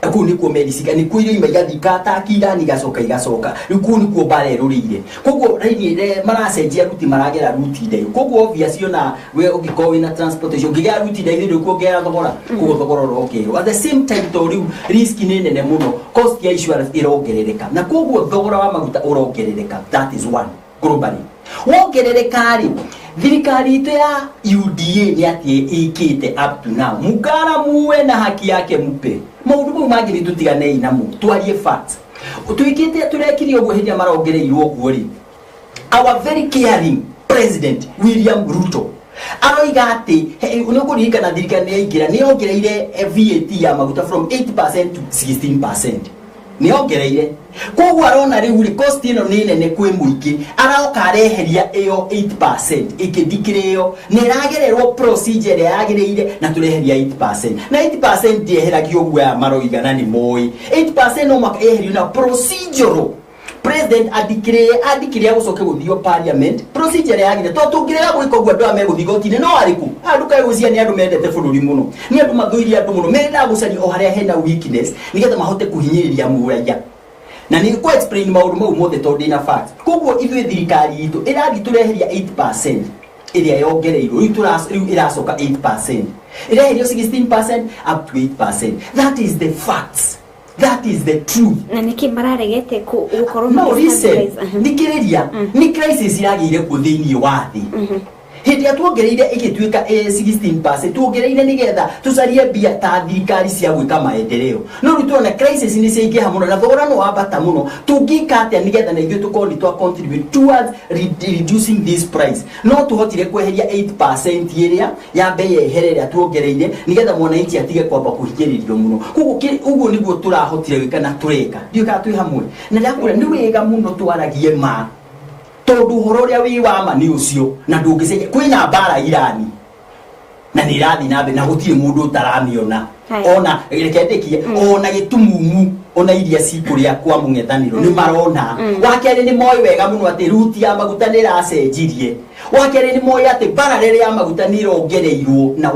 Kũu nĩkuo meri ciga, nĩkuo irio ima igathiĩ ikataki Irani, igacoka igacoka. Rĩu kũu nĩkuo mbara ĩrũrĩire. Koguo raini ĩrĩa maracenjia route, maragera route ndaihu. Koguo obvious, ona we ũngĩkorwo wĩna transportation, ũngĩgera route ndaihu rĩu kuongerera thogora, koguo thogora ũrongererwo. At the same time, to rĩu risk nĩ nene mũno, cost ya insurance ĩrongerereka, na koguo thogora wa maguta ũrongerereka. That is one. Globally wongerereka rĩ, thirikari itũ ya UDA nĩ atĩ ĩkĩte up to now? Mungara muwe na haki yake mupe. Maũndũ mau mangĩ nĩ tũtiganei namo, twarie facts. Twĩkĩte, tũrekire ũguo hĩndĩ ĩrĩa marongereirwo ũguo rĩ, our very caring President William Ruto aroiga atĩ nĩ ũkũririkana thirikari nĩ yaingĩra, nĩ yongereire VAT ya maguta from 8% to 16%, nĩ yongereire. Koguo arona rĩu rĩ, cost ĩno nĩ nene kwĩ mũingĩ, aroka areheria ĩyo 8%, ĩkĩndikĩrĩ ĩyo nĩ ĩragererwo procedure ĩrĩa yagĩrĩire, na tũreheria 8%. Na 8% ndieheragio ũguo aya maroiga, na nĩ moĩ 8% no mwaka ĩherio na procedural. President andikire agũcoke gũthio parliament, procedure yagire, to tũngĩrega gwĩka ũguo, andũ aya megũthiĩ igoti-inĩ. No arĩkũ andũ kaĩ gwĩciria nĩ andũ mendete bũrũri mũno? Nĩ andũ mathũire andũ mũno, mendaga gũcaria o harĩa hena weakness nĩgetha mahote kũhinyĩrĩria mũraiya. Na nĩ kũ explain maũndũ mau mothe tondũ ndĩna facts. Koguo ithuĩ thirikari itũ ĩrathiĩ tũreheria 8% ĩrĩa yongereirwo. Rĩu rĩu ĩracoka 8%, ĩreherio 16% up to 8%. That is the facts, that is the truth. Na nĩkĩ mararegete gũkorwo No listen. magĩ-stabilize? Thikĩrĩria, nĩ crisis iragĩire kuo thĩinĩ wa thĩ. Hĩndĩ ĩrĩa tuongereire ĩgĩtuĩka 16%, tuongereire nĩgetha tũcarie mbia ta thirikari cia gwĩka maendeleo. No rĩu tũrona crisis nĩ ciaingĩha mũno na thogora no wambata mũno. Tũngĩka atĩa nĩgetha na ithuĩ tũkorwo nĩ twa contribute towards reducing this price? No tũhotire kweheria 8% ĩrĩa yambe yehere ĩrĩa tuongereire, nĩgetha mwananchi atige kwamba kũhinyĩrĩrio mũno. Koguo ũguo nĩguo tũrahotire gwĩka na tũreka. Ndiũĩ kana twĩ hamwe. Na ndakwĩra nĩ wega mũno twaragie ma, tondũ ũhoro ũrĩa wĩ wa ma nĩ ũcio na ndũngĩcenjia. Kwĩna mbara Irani na nĩ ĩrathiĩ na mbere, na gũtirĩ mũndũ ũtaramĩona. Haya. Ona reke ndĩkie, ona gĩtumumu, ona iria cikũrĩa kwa mũng'ethanĩro nĩ marona. Wa kerĩ, nĩ moĩ wega mũno atĩ route ya maguta nĩ ĩracenjirie. Wa kerĩ, nĩ moĩ atĩ barrel ya maguta nĩ ĩrongereirwo na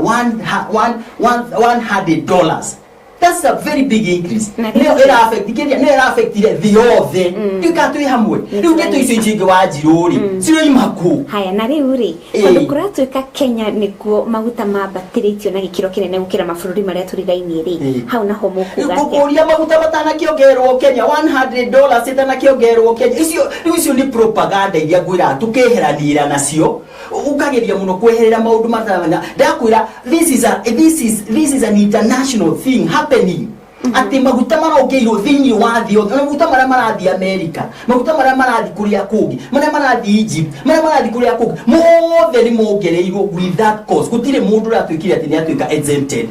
$100. That's a very big increase. Na nĩyo ĩra affect kĩrĩa, nĩyo ĩra affectire thĩ yothe. Ndiũĩ kana twĩ hamwe. Rĩu ndeto icio ingĩ wa njirũ rĩ, ciroima kũ? Haya, na rĩu rĩ, tondũ kũratuĩka Kenya nĩkuo maguta mambatĩrĩtio na gĩkĩro kĩnene gũkĩra mabũrũri marĩa tũrigainie rĩ, hau naho mũkuga atĩa? Ngũkũria, maguta matanakĩongererwo Kenya, $100 ĩtanakĩongererwo Kenya, icio rĩu icio nĩ propaganda iria ngwĩraga tũkeheranĩra nacio. Ũkageria mũno kweherera maũndũ matamenya. Ndakwĩra, this is an international thing happening, atĩ maguta marongeirwo thĩinĩ wa thĩ yothe. Na maguta marĩa marathiĩ America, maguta marĩa marathiĩ kũrĩa kũngĩ, marĩa marathiĩ Egypt, marĩa marathiĩ kũrĩa kũngĩ, mothe nĩ mongereirwo with that cost. Gũtirĩ mũndũ ũratuĩkire atĩ nĩ atuĩka exempted,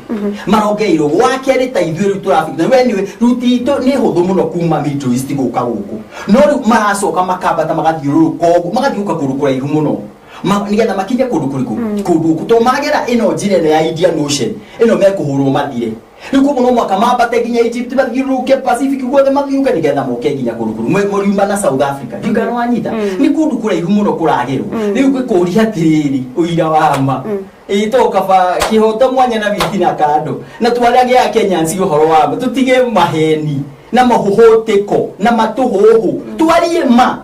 marongereirwo. Wa kerĩ, ta ithuĩ rĩu tũrafika na we nĩ route itũ nĩ hũthũ mũno kuma Middle East gũka gũkũ, no rĩu maracoka makambata, magathiũrũrũka ũguo, magathiĩ gũka kũndũ kũraihu mũno, nĩgetha makinye kũndũ kũrĩkũ? Kũndũ gũkũ. To magera ĩno njĩra ĩno ya Indian Ocean ĩno, mekũhũrwo mathire. Rĩu koguo no mwaka mambate nginya Egypt, mathiũrũrũke Pacific guothe, mathiũke nĩgetha moke nginya kũndũ kũrũ mũriuma na South Africa. Ndiũĩ kana wanyita, nĩ kũndũ kũraihu mũno kũragerwo. Rĩu ngĩkũria atĩrĩrĩ, ũira wa ma ĩ to kaba kĩhoto mwanya na witi na kando, na twarage a Kenyans ũhoro wa ma, tũtige maheni na mahũhũtĩko na matũhũhũ, twarie ma.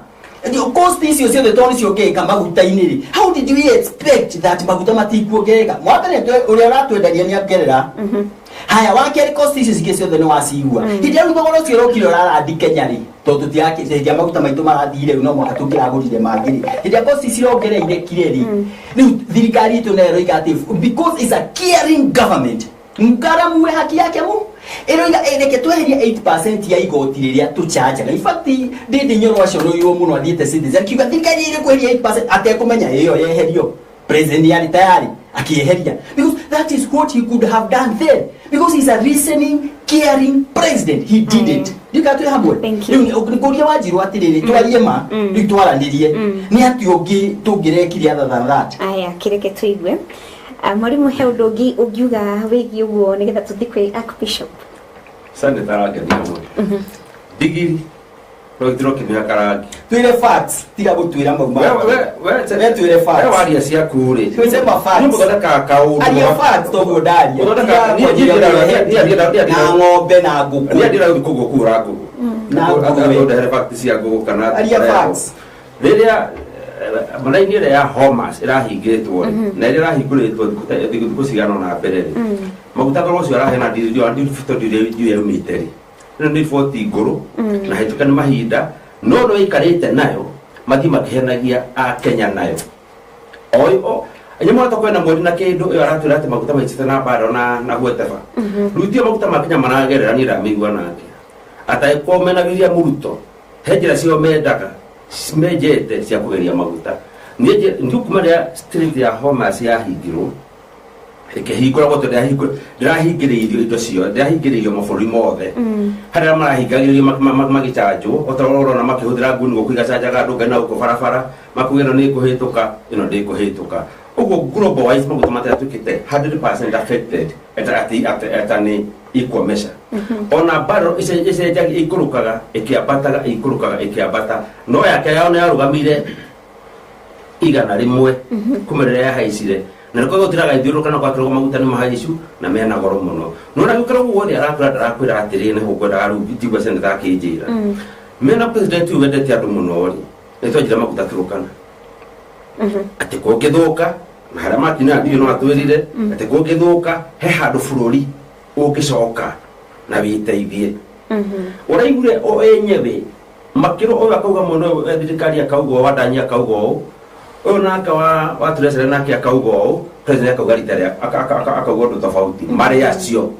Cost icio ciothe tondũ nĩciongereka maguta-inĩ rĩ, how did we expect that maguta matikuongereka? Mwambere, ũrĩa ũratwendagia nĩ ongerera. Haya, wa kerĩ, cost icio cingĩ ciothe nĩ wacigua. Hĩndĩ ĩrĩa rĩu thogora ũcio ũrokire ũrarandi Kenya rĩ, tondũ tũtiraki hĩndĩ ĩrĩa maguta maitũ marathire, rĩu no mũhaka tũngĩragũrire mangĩ rĩ, hĩndĩ ĩrĩa cost cirongereire kire rĩ, rĩu thirikari itũ nayo ĩroiga atĩ because it's a caring government, ngaramuwe haki yake mu ĩroiga, reke tweherie 8% ya igoti rĩrĩa tũchanjaga. In fact, Ndindi Nyoro aconoirwo mũno athiĩte Citizen kiuga thirikari ĩrĩ kweheria 8% atekũmenya ĩyo yeherio. President yarĩ tayari akĩeheria because That is what he could have done then, because he's a reasoning, caring president. He didn't. Ndika twĩ hamwe. Rĩu ngũria Wanjirũ atĩrĩrĩ, twarie ma, rĩu twaranĩrie, nĩ atĩ ũngĩ tũngĩrekire other than that? Aya, kireke tuigue. Mwarimu, he ũndũ ũngĩ ũngiuga wĩgiĩ ũguo nĩgetha tũthiĩ kwĩ Archbishop? Senator arangenia mũno. Ndigiri rũgĩtirwo kĩmĩhaka rangi. Twĩre facts, tiga gũtwĩra mau. We twĩre facts. We waria ciaku rĩ. Twĩsema facts. Nĩ mũthondekaga kaũndũ. Aria facts toguo ndaria. Mũthondekaga- Tiga niĩ- kwanjia niĩ- na ng'ombe na ngũkũ. Niĩ ndĩra gũthiĩ kũguo kũgũra ngũkũ. Na ngũrwe. Ndehere facts cia ngũkũ kana Aria facts. Rĩrĩa raini ĩrĩa ya Homas ĩrahingĩtwo rĩ, na ĩrĩa ĩrahingũrĩtwo thikũ cigana ũna mbere rĩ, maguta thogora ũcio araheana ndiri ndiũĩ yaumĩte rĩ. Ĩno nĩ riboti ngũrũ na hĩtũke nĩ mahinda, no no ĩikarĩte nayo mathiĩ makĩhenagia akenya nayo. O nyamũ ta kwena mweri na kĩndũ ĩyo aratwĩra atĩ maguta maicite na mbaro na gweteba. Rĩu tio maguta ma Kenya maragerera, niĩ ndamĩigua nake atangĩkorwo mena William Ruto he njĩra cio mendaga menjete cia kũgeria maguta. Niĩ ndiũ kuma rĩrĩa street ya Homas yahingirwo ĩkĩhingũragwo, tondũ ndĩrahingĩrĩirio indo ciothe, ndĩrahingĩrĩirio mabũrũri mothe harĩa marahingagĩrĩrio magĩcanjwo, o ta ũrĩa ũrona makĩhũthĩra nguni gũkũ igacanjaga andũ ngai na gũkũ barabara, makuga ĩno nĩ ĩkũhĩtũka, ĩno ndĩkũhĩtũka. Ũguo global wise maguta matiatuĩkĩte 100% affected at an equal measure. Ona barrel icenjagia, ikũrũkaga ĩkĩambataga, ikũrũkaga ĩkĩambata, no yake yao nĩ yarũgamire 100 kuma rĩrĩa yahaicire, na nĩkĩo gũtiraga ithiũrũrũka na gwakĩrwo maguta nĩ mahaicu na mena goro mũno. No na gũkĩra ũguo guothe arakwĩra, ndarakwĩra atĩrĩrĩ, nĩho ngwendaga rĩu njigua senator akĩnjĩra mena president ũyũ wendete andũ mũno rĩ, nĩ twanjira maguta Turukana atĩ kũngĩthũka na harĩa makinya ndiũ no atwĩrire atĩ kũngĩthũka he handũ bũrũri ũngĩcoka na wĩteithie. Ũraigure o enyewe makĩrwo ũyũ akauga mũno, ũyũ wa thirikari akauga ũũ, Wandani akauga ũũ, ũyũ nake wa treasury nake akauga ũũ, president akauga rita rĩa akauga ũndũ tofauti marĩ acio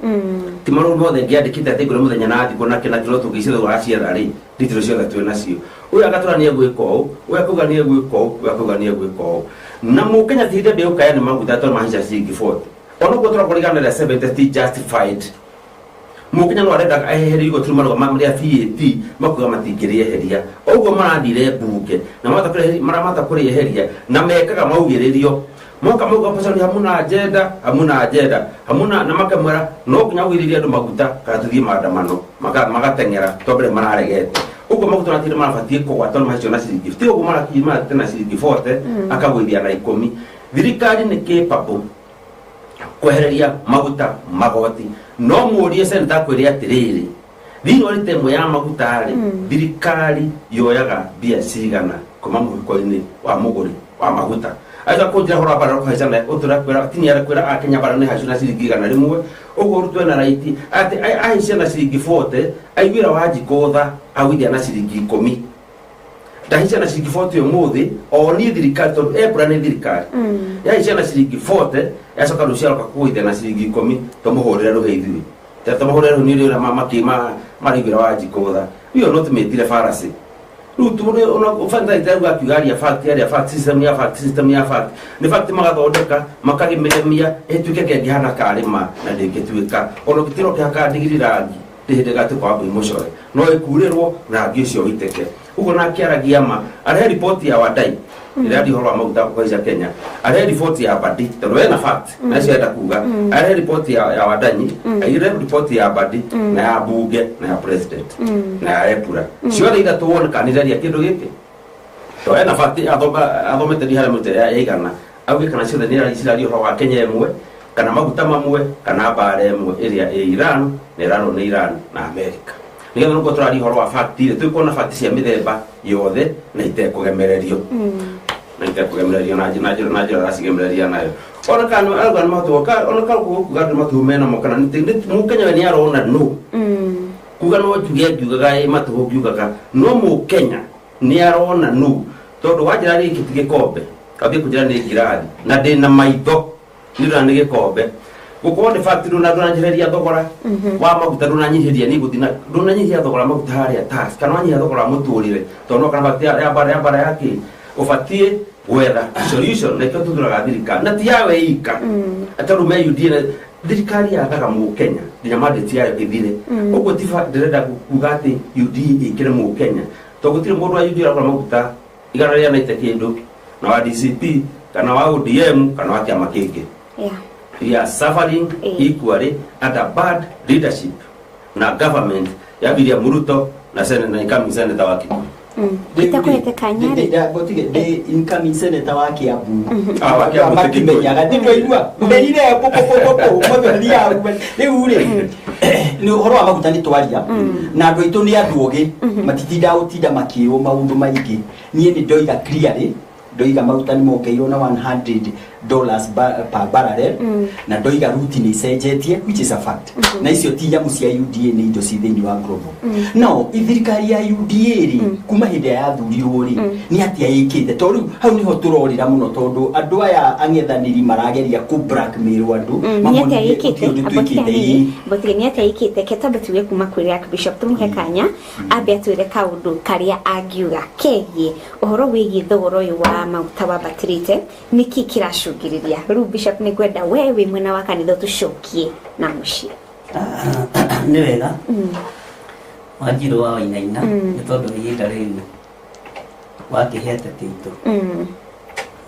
ti marũa mothe ngĩandĩkĩte atĩ ngũrĩ mũthenya na thikũ na kĩna kĩro tũngĩciothe ũracietha rĩ, nditiro ciothe twĩ nacio. Ũyũ agatũra nĩ egwĩka ũũ, ũyũ akauga nĩ egwĩka ũũ, ũyũ akauga nĩ egwĩka ũũ, na mũkenya ti hĩndĩ ndĩũkaya nĩ maguta tondũ mahaica ciringi 40, ona ũguo tũrakorwo 170 ti justified. Mũkenya no arenda eherio igoti rĩu marũgama rĩa VAT, makuga matingĩrĩeheria. Ũguo marathire mbunge na maramata kũrĩeheria na mekaga maugĩrĩrio moka mauga opposition hamuna agenda, hamuna agenda, hamuna, na makamwĩra no nginya ũgĩrĩrie andũ maguta kana tũthiĩ maandamano. Magateng'era to mbere mararegete ũguo maguta matirĩ marabatiĩ kũgwa tondũ mahicio na ciringi ti ũguo marakinya maratete na ciringi 40 akagũithia na 10. Thirikari nĩ capable kwehereria maguta magoti, no mũrie senator akwĩre atĩrĩrĩ, thĩinĩ wa rita ĩmwe ya maguta rĩ, thirikari yoyaga mbia cigana kuma mũhuko-inĩ wa mũgũri wa maguta? Aca kũnjĩra horo wa bara kũhaica na ũtũra kwĩra tinia kwĩra akenya bara nĩ haicu na ciringi 100. Ũguo rutwe na raiti atĩ ahaicia na ciringi 40, aiguĩra Wanjikũ tha agũithia na ciringi 10, ndahaicia na ciringi 40 ũmũthĩ o niĩ thirikari, tondũ EPRA nĩ thirikari yahaicia na ciringi 40, yacoka rũciũ aroka kũgũithia na ciringi 10. Tũmũhũrĩre rũhĩ ithuĩ, tũmũhũrĩre rũhĩ nĩ ũrĩa maraiguĩra Wanjikũ tha. We are not metire fallacy rĩu tũbataite akiuga aria fact, aria fact, system ya fact, system ya fact nĩ fact, magathondeka makagĩmĩgemia ĩtuĩke kĩngĩhana karĩ ma na ndĩngĩtuĩka ona ũngĩtirwo ũkĩhaka ndigiri rangi ndĩ hĩndĩ ĩgatuĩka wa mbũi mũcore, no ĩkurĩrwo rangi ũcio ũitĩke. Ũguo nake aragia ma arehe riboti ya Wandai ĩrĩa aria ũhoro wa maguta kũhaica Kenya, arehe riboti ya Mbadi tondũ ena fact na cio enda kuga, arehe riboti ya Wandanyi, arehe riboti ya Mbadi na ya bunge na ya president na ya EPRA, ciothe ithatũ wone kana nĩiraria kĩndũ gĩkĩ, to ena fact athomete ndi harĩa mũtĩ ya igana auge kana ciothe nĩ ciraria ũhoro wa Kenya ĩmwe kana maguta mamwe kana mbara ĩmwe ĩrĩa ĩ Iran na ĩrarwo nĩ Iran na America, nĩgetha nĩguo tũraria ũhoro wa fact rĩ, tũkuona fact cia mĩthemba yothe na itekũgemererio na njĩra aracigemereria nayo, ona kana arauga nĩ matũ ona kana kuga andũ matũ mena mo kana mũkenya we nĩ arona no kuga no njuge ngiugaga ĩ matũ ngiugaga no mũkenya nĩ arona no tondũ wanjĩra gĩkĩ ti gĩkombe ambie kũnjĩra nĩ ngirathi na ndĩna maitho nĩ ndĩrona nĩ gĩkombe. Gũkorwo nĩ fact ndũnanjehereria thogora wa maguta, ndũnanyihĩria nĩ gũthiĩ na ndũnanyihia thogora wa maguta harĩa tax kana wanyihia thogora wa mũtũrĩre, tondũ no kana fact ya bara ya kĩ Ũbatiĩ gwetha solution na ikĩo tuthuraga thirikari na ti yawe ika, tondũ me UDA na thirikari yathaga mũkenya nginya mandate yayo ĩthire. Ũguo ti ndĩrenda kuga atĩ UDA ĩkĩre mũkenya, tondũ gũtirĩ mũndũ wa UDA ũragũra maguta 190 kĩndũ na wa DCP kana wa ODM kana wa kĩama kĩngĩ. We are suffering equally under bad leadership na government ya William Ruto na Senate na incoming senator wa Kikuyu. Itakũhete kanya rĩ. Ndĩ incoming senator wa Kiambu. Ah, wa Kiambu ti Kikuyu. Makimenyaga ndĩtwaigua merire pũpũpũpũ mũthoni rĩu rĩ nĩ ũhoro wa maguta nĩ twaria na andũ aitũ nĩ andũ ogĩ, matitindaga gũtinda makĩrwo maũndũ maingĩ. Niĩ nĩ ndoiga clearly, ndoiga maguta nĩ mongeirwo na $100 per barrel, na ndoiga ruti nĩ icenjetie, which is a fact, na icio ti nyamũ cia UDA, nĩ indo ci thĩinĩ wa global. No thirikari ya UDA rĩ, kuma hĩndĩ ĩrĩa yathurirwo rĩ, nĩ atĩa ĩkĩte? Tondũ rĩu hau nĩho tũrorĩra mũno, tondũ andũ aya ang'ethanĩri marageria kũ blackmail andũ Nĩ atĩa mamonithie ĩkĩte? gũtirĩ ũndũ Ambotiga twĩkĩte. nini, ambotiga nĩ atĩa ĩkĩte. Ke twambe tuge kuma kwĩ Archbishop, tũmũhe kanya ambe atwĩre kaũndũ karĩa angiuga kegiĩ ũhoro wĩgiĩ thogora ũyũ wa maguta wambatĩrĩte, nĩkĩ kĩracũngĩrĩria. Rĩu Bishop, nĩ ngwenda we wĩ mwena wa kanitha ũtũcokie na mũciĩ. Nĩ wega, Wanjirũ wa Wainaina, nĩ tondũ ihinda rĩu wakĩhe ateti aitũ,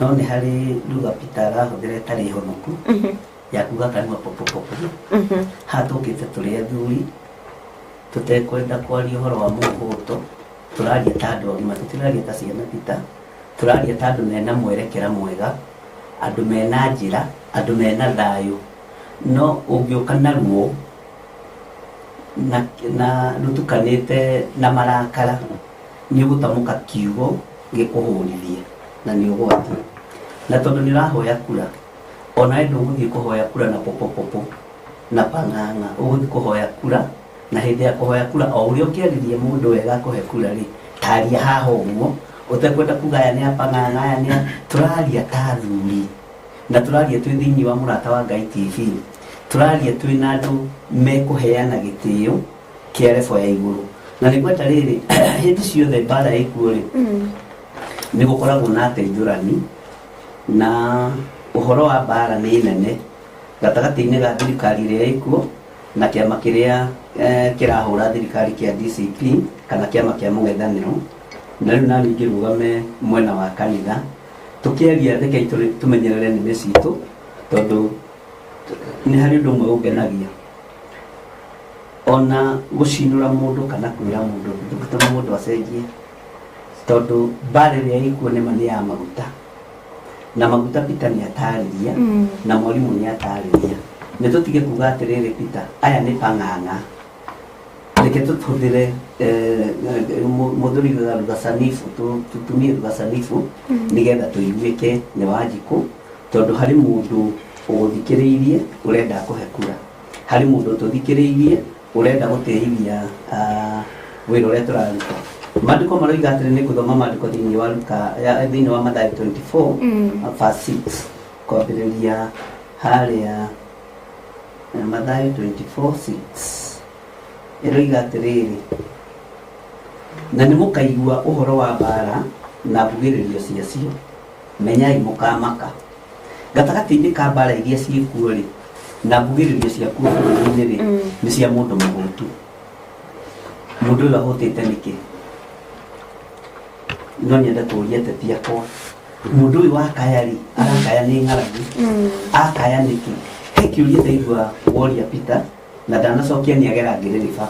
no nĩ harĩ lugha Peter arahũthĩra ĩtarĩ honoku ya kuga kanua popopopo. Haha tũkĩte tũrĩ athuri, tũtekwenda kwaria ũhoro wa mũhũto, tũraria ta andũ agima, tũtiraria ta ciana. Peter, tũraria ta andũ mena mwerekera mwega, andũ mena njĩra, andũ mena thayũ. No ũngĩũka na ruo na rũtukanĩte na marakara, nĩ ũgũtamũka kiugo gĩkũhũrithie na nĩ ũgwati. Na tondũ nĩ ũrahoya kura, onawe ndũgũthiĩ kũhoya kura na popopopo na pang'ang'a, ũgũthiĩ kũhoya kura. Na hĩndĩ ya kũhoya kura, o ũrĩa ũngĩarĩria mũndũ wega akũhe kura rĩ, taria haha ũguo ũtekwenda kuga aya nĩ apang'ang'a, aya nĩ tũraria ta athuri, na tũraria twĩ thĩinĩ wa Mũrata wa Ngai TV, tũraria twĩ na andũ mekũheana gĩtĩo kĩa level ya igũrũ. Na nĩ ngwenda rĩrĩ, hĩndĩ ciothe mbara ĩkuo rĩ, nĩ gũkoragwo na ateithũrani, na ũhoro wa mbara nĩ nene gatagatĩ-inĩ ga thirikari ĩrĩa ĩkuo na kĩama kĩrĩa kĩrahũra thirikari kĩa DCP kana kĩama kĩa mũng'ethanĩro. Na rĩu nani ngĩrũgame mwena wa kanitha, tũkĩaria rekei tũmenyerere nĩmĩ citũ, tondũ nĩ harĩ ũndũ ũmwe ũngenagia, ona gũcinũra mũndũ kana kwĩra mũndũ ndũngĩtũma mũndũ acenjie, tondũ mbara ĩrĩa ĩkuo nĩma nĩ ya maguta, na maguta Peter nĩ atarĩria na mwarimũ nĩ atarĩria. Nĩ tũtige kuga atĩrĩrĩ, Peter, aya nĩ pang'ang'a. Reke tũhũthĩre mũthuri lugha sanifu, tutumie lugha sanifu nĩgetha tũiguĩke nĩ Wanjikũ, tondũ harĩ mũndũ ũgũthikĩrĩirie ũrenda kũhe kura, harĩ mũndũ ũtũthikĩrĩirie ũrenda gũteithia wĩra ũrĩa tũraruta. Maandĩko maroiga atĩrĩ, nĩ ngũthoma maandĩko thĩinĩ wa Luka thĩinĩ wa Mathayo 24 verse 6 kwambĩrĩria harĩa. Mathayo 24:6 ĩroiga atĩrĩrĩ, "Na nĩ mũkaigua ũhoro wa mbara na mbugĩrĩrio ciacio, menyai mũkamaka." Gatagatĩ-inĩ ka mbara iria ciĩkuo rĩ na mbugĩrĩrio ciakuo bũrũri-inĩ rĩ, nĩ cia mũndũ mũhũtu. Mũndũ ũyũ ahũtĩte nĩkĩ? No nyende kũũria ateti akwa, mũndũ ũyũ wakaya rĩ, arakaya nĩ ng'aragu? Akaya nĩkĩ? He kĩũria ndaigua woria Peter na ndanacokia, nĩ agera ngĩrĩrĩba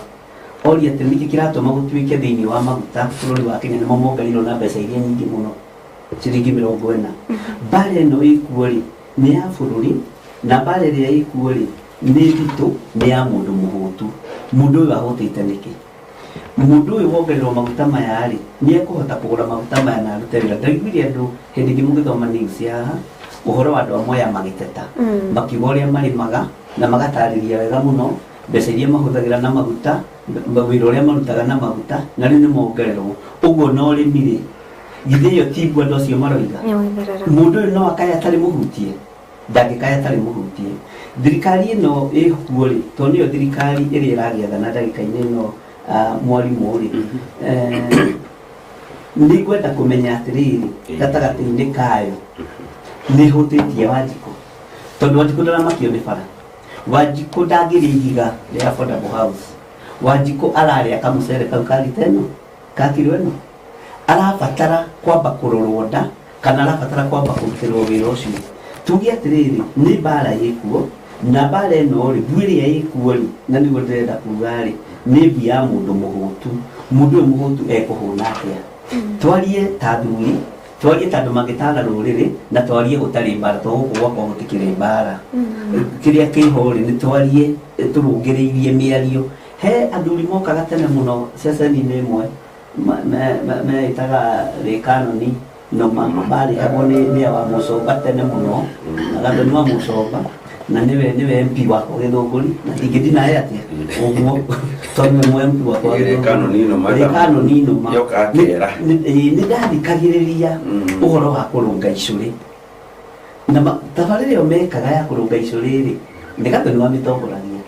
oria atĩ nĩkĩ kĩratũma gũtuĩke thĩinĩ wa maguta bũrũri wa Kenya nĩmo mongereirwo na mbeca iria nyingĩ mũno, ciringi 40. Mbara ĩno ĩkuo rĩ, nĩ ya bũrũri, na mbara ĩrĩa ĩkuo rĩ, nĩ nditũ, nĩ ya mũndũ mũhũtu. Mũndũ ũyũ ahũtĩte nĩkĩ? Mũndũ ũyũ wongererwo maguta maya rĩ, nĩ ekũhota kũgũra maguta maya na arute wĩra? Ndaiguire andũ hĩndĩ ĩngĩ mũgĩthoma news haha ũhoro wa andũ a Mwea magĩteta, makiuga ũrĩa marĩmaga na magatarĩria wega mũno mbeca iria mahũthagĩra na maguta, wĩra ũrĩa marutaga na maguta, na rĩu nĩ mongererwo ũguo na ũrĩmi rĩ, githĩ ĩyo ti nguo andũ acio maroiga? Nĩ watharara. Mũndũ ũyũ no akaya atarĩ mũhutie? Ndangĩkaya atarĩ mũhutie. Thirikari ĩno ĩkuo rĩ, tondũ nĩyo thirikari ĩrĩa ĩragĩathana ndagĩka-inĩ ĩno, mwarimũ rĩ, Nĩ ngwenda kũmenya atĩrĩrĩ, gatagatĩ-inĩ kayo nĩ hũtĩtie Wanjikũ, tondũ Wanjikũ ndaramakio nĩ bara. Wanjikũ ndangĩrĩa ihiga rĩa affordable house. Wanjikũ ararĩa kamũcere kau ka rita ĩno, ka kiro ĩno. Arabatara kwamba kũrorwo nda kana arabatara kwamba kũrutĩrwo wĩra ũcio. Tuge atĩrĩrĩ, nĩ mbara ĩkuo, na mbara ĩno rĩ, mbu ĩrĩa ĩkuo rĩ, na nĩguo ndĩrenda kuga rĩ, nĩ mbu ya mũndũ mũhũtu. Mũndũ ũyũ mũhũtu ekũhũna atĩa? Twarie ta athuri, twarie ta andũ mangĩtara rũrĩrĩ, na twarie gũtarĩ mbara, tondũ gũkũ gwakwa gũtikĩrĩ mbara. Kĩrĩa kĩho rĩ, nĩ twarie tũrũngĩrĩirie mĩario. He athuri mokaga tene mũno ceceni-inĩ ĩmwe, meĩtaga Rĩkanoni noma, marĩhagwo nĩ wa Mũcomba tene mũno, Gathoni wa Mũcomba, na nĩwe MP wakwa Gĩthũngũri, na ndingĩndinae atĩa ũguo, tondũ nĩwe MP wakwa Gĩthũngũri. Rĩkanoni noma. Rĩkanoni noma. Yoka akera. Nĩ ndathikagĩrĩria ũhoro wa kũrũnga icũrĩ, na tabarĩra ĩyo mekaga ya kũrũnga icũrĩ rĩ, nĩ Gathoni wamĩtongoragia,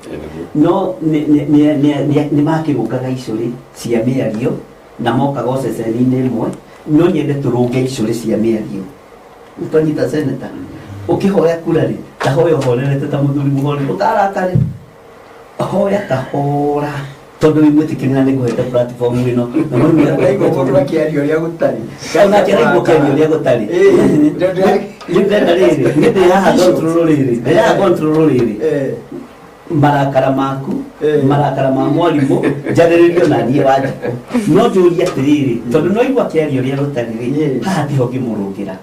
no nĩ makĩrũngaga icũrĩ cia mĩario na mokaga o ceceni-inĩ ĩmwe. No nyende tũrũnge icũrĩ cia mĩario. Ũtanyita seneta, ũkĩhoya kura rĩ, ta hoya ũhorerete ta mũthuri mũhorere, ndũkarakare, hoya kahora, tondũ wĩ mwĩtĩkĩri na nĩngũhete platform ĩno. Na mũrĩmi Ndaigua mũndũ akĩaria ũrĩa gũtarĩ. Onake araigua ũkĩaria ũrĩa gũtarĩ. Rĩu ndĩrenda rĩrĩ, niĩ ndĩ haha control rĩrĩ, ndĩ haha control rĩrĩ, marakara maku, marakara ma mwarimũ, njarĩrĩrio na niĩ Wanjikũ. No njũrie atĩrĩrĩ, tondũ no igua akĩaria ũrĩa gũtarĩ rĩ, haha tiho ngĩmũrũngĩra.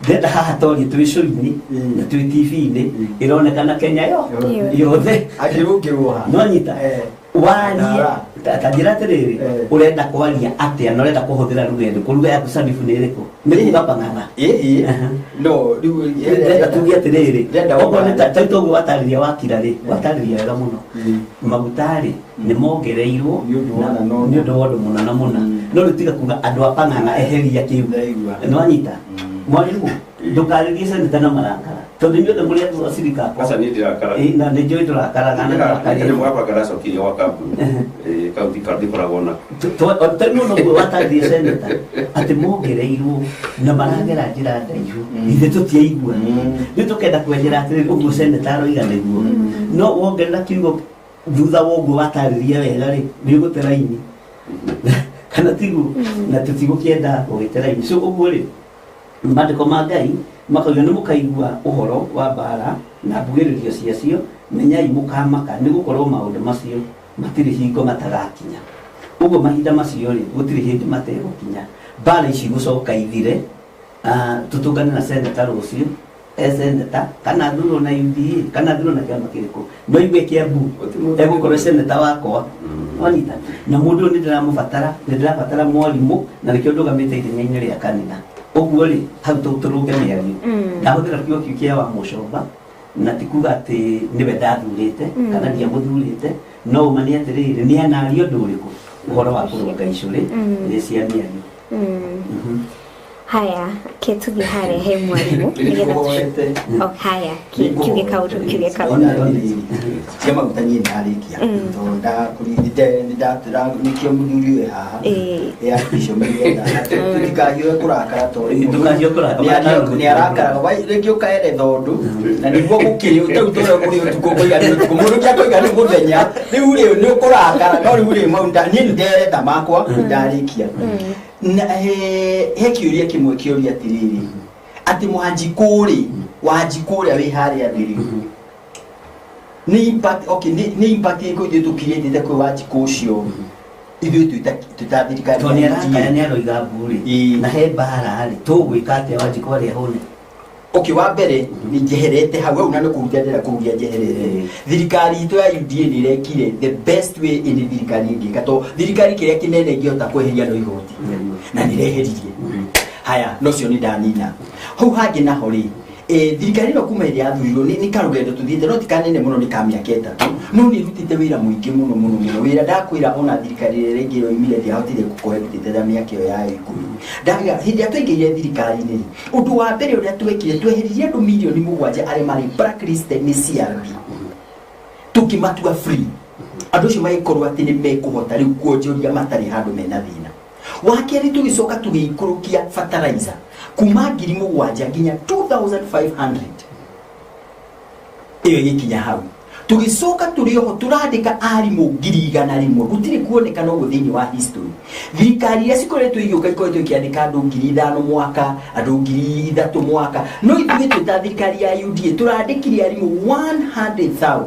Ndĩrenda haha torie twĩ show-inĩ na twĩ TV-inĩ ĩronekana Kenya yo yothe. Akĩrũngĩrwo ha? No nyita warie, ta njĩra atĩrĩrĩ, ũrenda kwaria atĩa na ũrenda kũhũthĩra lugha ĩrĩkũ? Lugha yaku sanifu nĩ ĩrĩkũ? Nĩ kuga pang'ang'a? No rĩu Ndĩrenda tuge atĩrĩrĩ, okorwo nĩ ta toguo watarĩria wakira rĩ, watarĩria wega mũno. Maguta rĩ, nĩ mongereirwo nĩ ũndũ wa ũndũ mũna na mũna. No rĩu tiga kuga andũ a pang'ang'a, eheria kĩu. Nĩ wanyita? Mwarimũ, ndũkarĩrie seneta na marakara, tondũ inyuothe mũrĩ andũ a cirika akwa. Aca niĩ ndirakara. Na nĩ njũĩ ndũrakaraga na ndũrakarĩte. Nĩ mũgabanga ndacokirie gwa kambuni. Kau ndikoragwo nako. Tarĩu noguo watarĩria seneta atĩ mongereirwo na maragera njĩra ndaihu, ithuĩ tũtiaigua. Rĩu tũkenda kwenjera atĩrĩrĩ, ũguo seneta aroiga nĩguo, no wongerera kiugo thutha wa ũguo watarĩria wega rĩ, nĩ ũgũte raini kana tiguo? Na tũtigũkĩenda gũgĩte raini. So ũguo rĩ, maandĩko ma Ngai makauga nĩ mũkaigua ũhoro wa mbara na mbugĩrĩrio ciacio, menyai mũkamaka, nĩ gũkorwo maũndũ macio matirĩ hingo matagakinya. Ũguo mahinda macio rĩ, gũtirĩ hĩndĩ mategũkinya. Mbara ici gũcoka ithire, tũtũngane na seneta rũciũ, e seneta kana thurwo na UDA kana thurwo na kĩama kĩrĩkũ, no igue Kĩambu egũkorwo seneta wakwa. Wanyita? Na mũndũ ũyũ nĩ ndĩramũbatara, nĩ ndĩrabatara mwarimũ, na nĩkĩo ndũgamĩte ithenya-inĩ rĩa kanitha. Ũguo rĩ, hau tũrũnge mĩario. Ndahũthĩra kiugo kĩu kĩa wa Mũcomba, na ti kuga atĩ nĩwe ndathurĩte kana ndiamũthurĩte, no ũma nĩ atĩrĩrĩ, nĩ anaria ũndũ ũrĩkũ ũhoro wa kũrũnga icũrĩ cia mĩario. Haya, ke tũthiĩ harĩa he mwarimũ nĩgetha Oh, haya, kiuge kaũndũ, kiuge kaũndũ. Cia maguta niĩ ndarĩkia, tondũ nĩkĩo mũthuri ũyũ haha ya bico nĩgetha tũtikahiũhe kũrakara, tondũ Ndũkahiũhe kũrakara. Nĩ arakaraga. Rĩngĩ ũkaeretha ũndũ na nĩguo gũkĩrĩ rĩu tũrĩa kũrĩ ũtukũ, ũkoiga nĩ ũtukũ, mũndũ ũngĩ akoiga nĩ mũthenya. Rĩu rĩ, nĩ ũkũrakara, no rĩu rĩ, mau niĩ nĩ nderetha makwa, nĩ ndarĩkia. Na he kĩũria kĩmwe kĩũria atĩrĩrĩ, atĩ Wanjikũ rĩ, Wanjikũ ũrĩa wĩ harĩa thĩ rĩ, nĩ impact, okay, nĩ impact ĩrĩkũ ithuĩ tũkirĩtĩte kwĩ Wanjikũ ũcio, ithuĩ twĩ ta thirikari Tondũ nĩ ya arakaya UDA? nĩ aroiga mbu rĩ, na he mbara rĩ, tũgwĩka atĩa Wanjikũ arĩa hũne? Okay, wa mbere nĩ njeherete hau hau, na nĩ kũhutia ndĩrenda kũhutia njeherete. Thirikari itũ ya UDA nĩ ĩrekire the best way ĩrĩ thirikari ĩngĩka, to thirikari kĩrĩa kĩnene ĩngĩhota kweheria no igoti, na nĩ ĩreheririe. Haya, no cio nĩ ndanina hau. Hangĩ naho rĩ, thirikari ĩno kuma ĩrĩa yathurirwo nĩ karũgendo tũthiĩte, no ti kanene mũno, nĩ ka mĩaka 3, no nĩ ĩrutĩte wĩra mũingĩ mũno mũno mũno. Wĩra ndakwĩra, ona thirikari ĩrĩa ĩngĩ ĩroimire ndĩahotire gũkorwo ĩrutĩte ta mĩaka ĩyo yayo 10. Ndakwĩra, hĩndĩ ĩrĩa twaingĩrire thirikari-inĩ rĩ, ũndũ wa mbere ũrĩa twekire, tweheririe andũ mirioni 7 arĩa marĩ blacklisted nĩ CRB, tũkĩmatua free. Andũ acio magĩkorwo atĩ nĩ mekũhota rĩu kuonjoria matarĩ handũ mena thĩna. Wa kerĩ, tũgĩcoka tũgĩikũrũkia fertilizer kuma 7,000 nginya 2500, ĩyo ĩgĩkinya hau. Tũgĩcoka tũrĩ oho tũrandĩka arimũ 100,000. Gũtirĩ kuonekana ũguo thĩinĩ wa history. Thirikari iria cikoretwo igĩũka ikoretwo ikĩandĩka andũ 5,000 mwaka, andũ 3,000 mwaka, no ithuĩ twĩ ta thirikari ya UDA tũrandĩkire arimũ 100,000.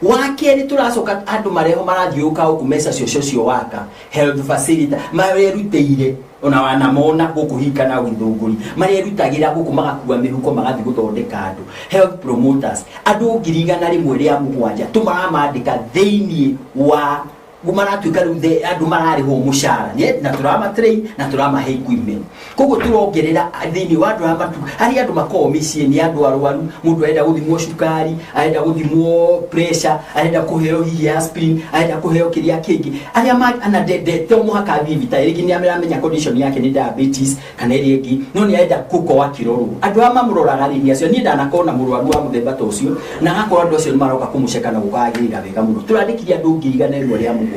Wa kerĩ, tũracoka andũ mareho marathiũrũrũka gũkũ meca cio waka health facility marerutĩire ona wanamona gũkũ hikana gĩthũngũri marerutagĩra gũkũ, magakua mĩhuko, magathiĩ gũthondeka andũ, health promoters, andũ 107,000 tũmaramandĩka thĩinĩ wa maratuĩka rĩu andũ mararĩhwo mũcara na tũramatrain na tũramahe equipment. Koguo tũrongerera thĩinĩ wa andũ arĩa harĩ andũ makoragwo mĩciĩ nĩ andũ arwaru, mũndũ arenda gũthimwo cukari, arenda gũthimwo pressure, arenda kũheo hihi aspirin, arenda kũheo kĩrĩa kĩngĩ, arĩa ana to mũhaka athiĩ thibitarĩ, rĩngĩ nĩ aramenya condition yake nĩ diabetes kana ĩrĩa ĩngĩ, no nĩ arenda gũkorwo akĩrorwo. Andũ arĩa mamũroraga rĩ nĩ acio. Niĩ ndanakorwo na mũrwaru wa mũthemba ta ũcio, na agakorwo andũ acio nĩ maroka kũmũceka na gũkagĩrĩra wega mũno. Tũrandĩkire andũ 107,000.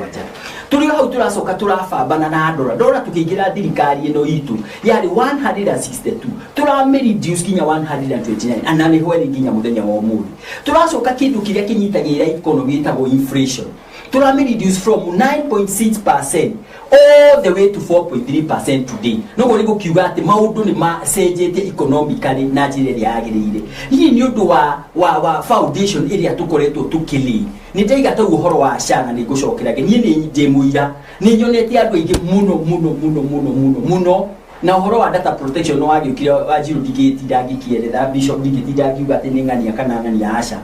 Tũrĩ o hau tũracoka tũrabambana na ndora ndora. Tũkĩingĩra thirikari ĩno itũ yarĩ 162, tũramĩreduce nginya 129, na nĩho ĩrĩ nginya mũthenya wa ũmũthĩ. Tũracoka kĩndũ kĩrĩa kĩnyitagĩrĩra economy gĩtagwo inflation, tũramĩreduce from 9.6% all the way to 4.3% today. Noguo nĩ gũkiuga atĩ maũndũ nĩ macenjetie economically na njĩra ĩrĩa yagĩrĩire, hihi nĩ ũndũ wa foundation ĩrĩa tũkoretwo tũkĩlay. Nĩ ndaiga tau ũhoro wa SHA na nĩ ngũcokera niĩ nĩ ndĩ mũira, nĩ nyonete andũ aingĩ mũno mũno mũno mũno mũno mũno. Na ũhoro wa data protection no wagĩũkire, Wanjiru, ndingĩtinda ngĩkĩeretha, Bishop, ndingĩtinda ngiuga atĩ nĩ ng'ania kana ng'ania, aca,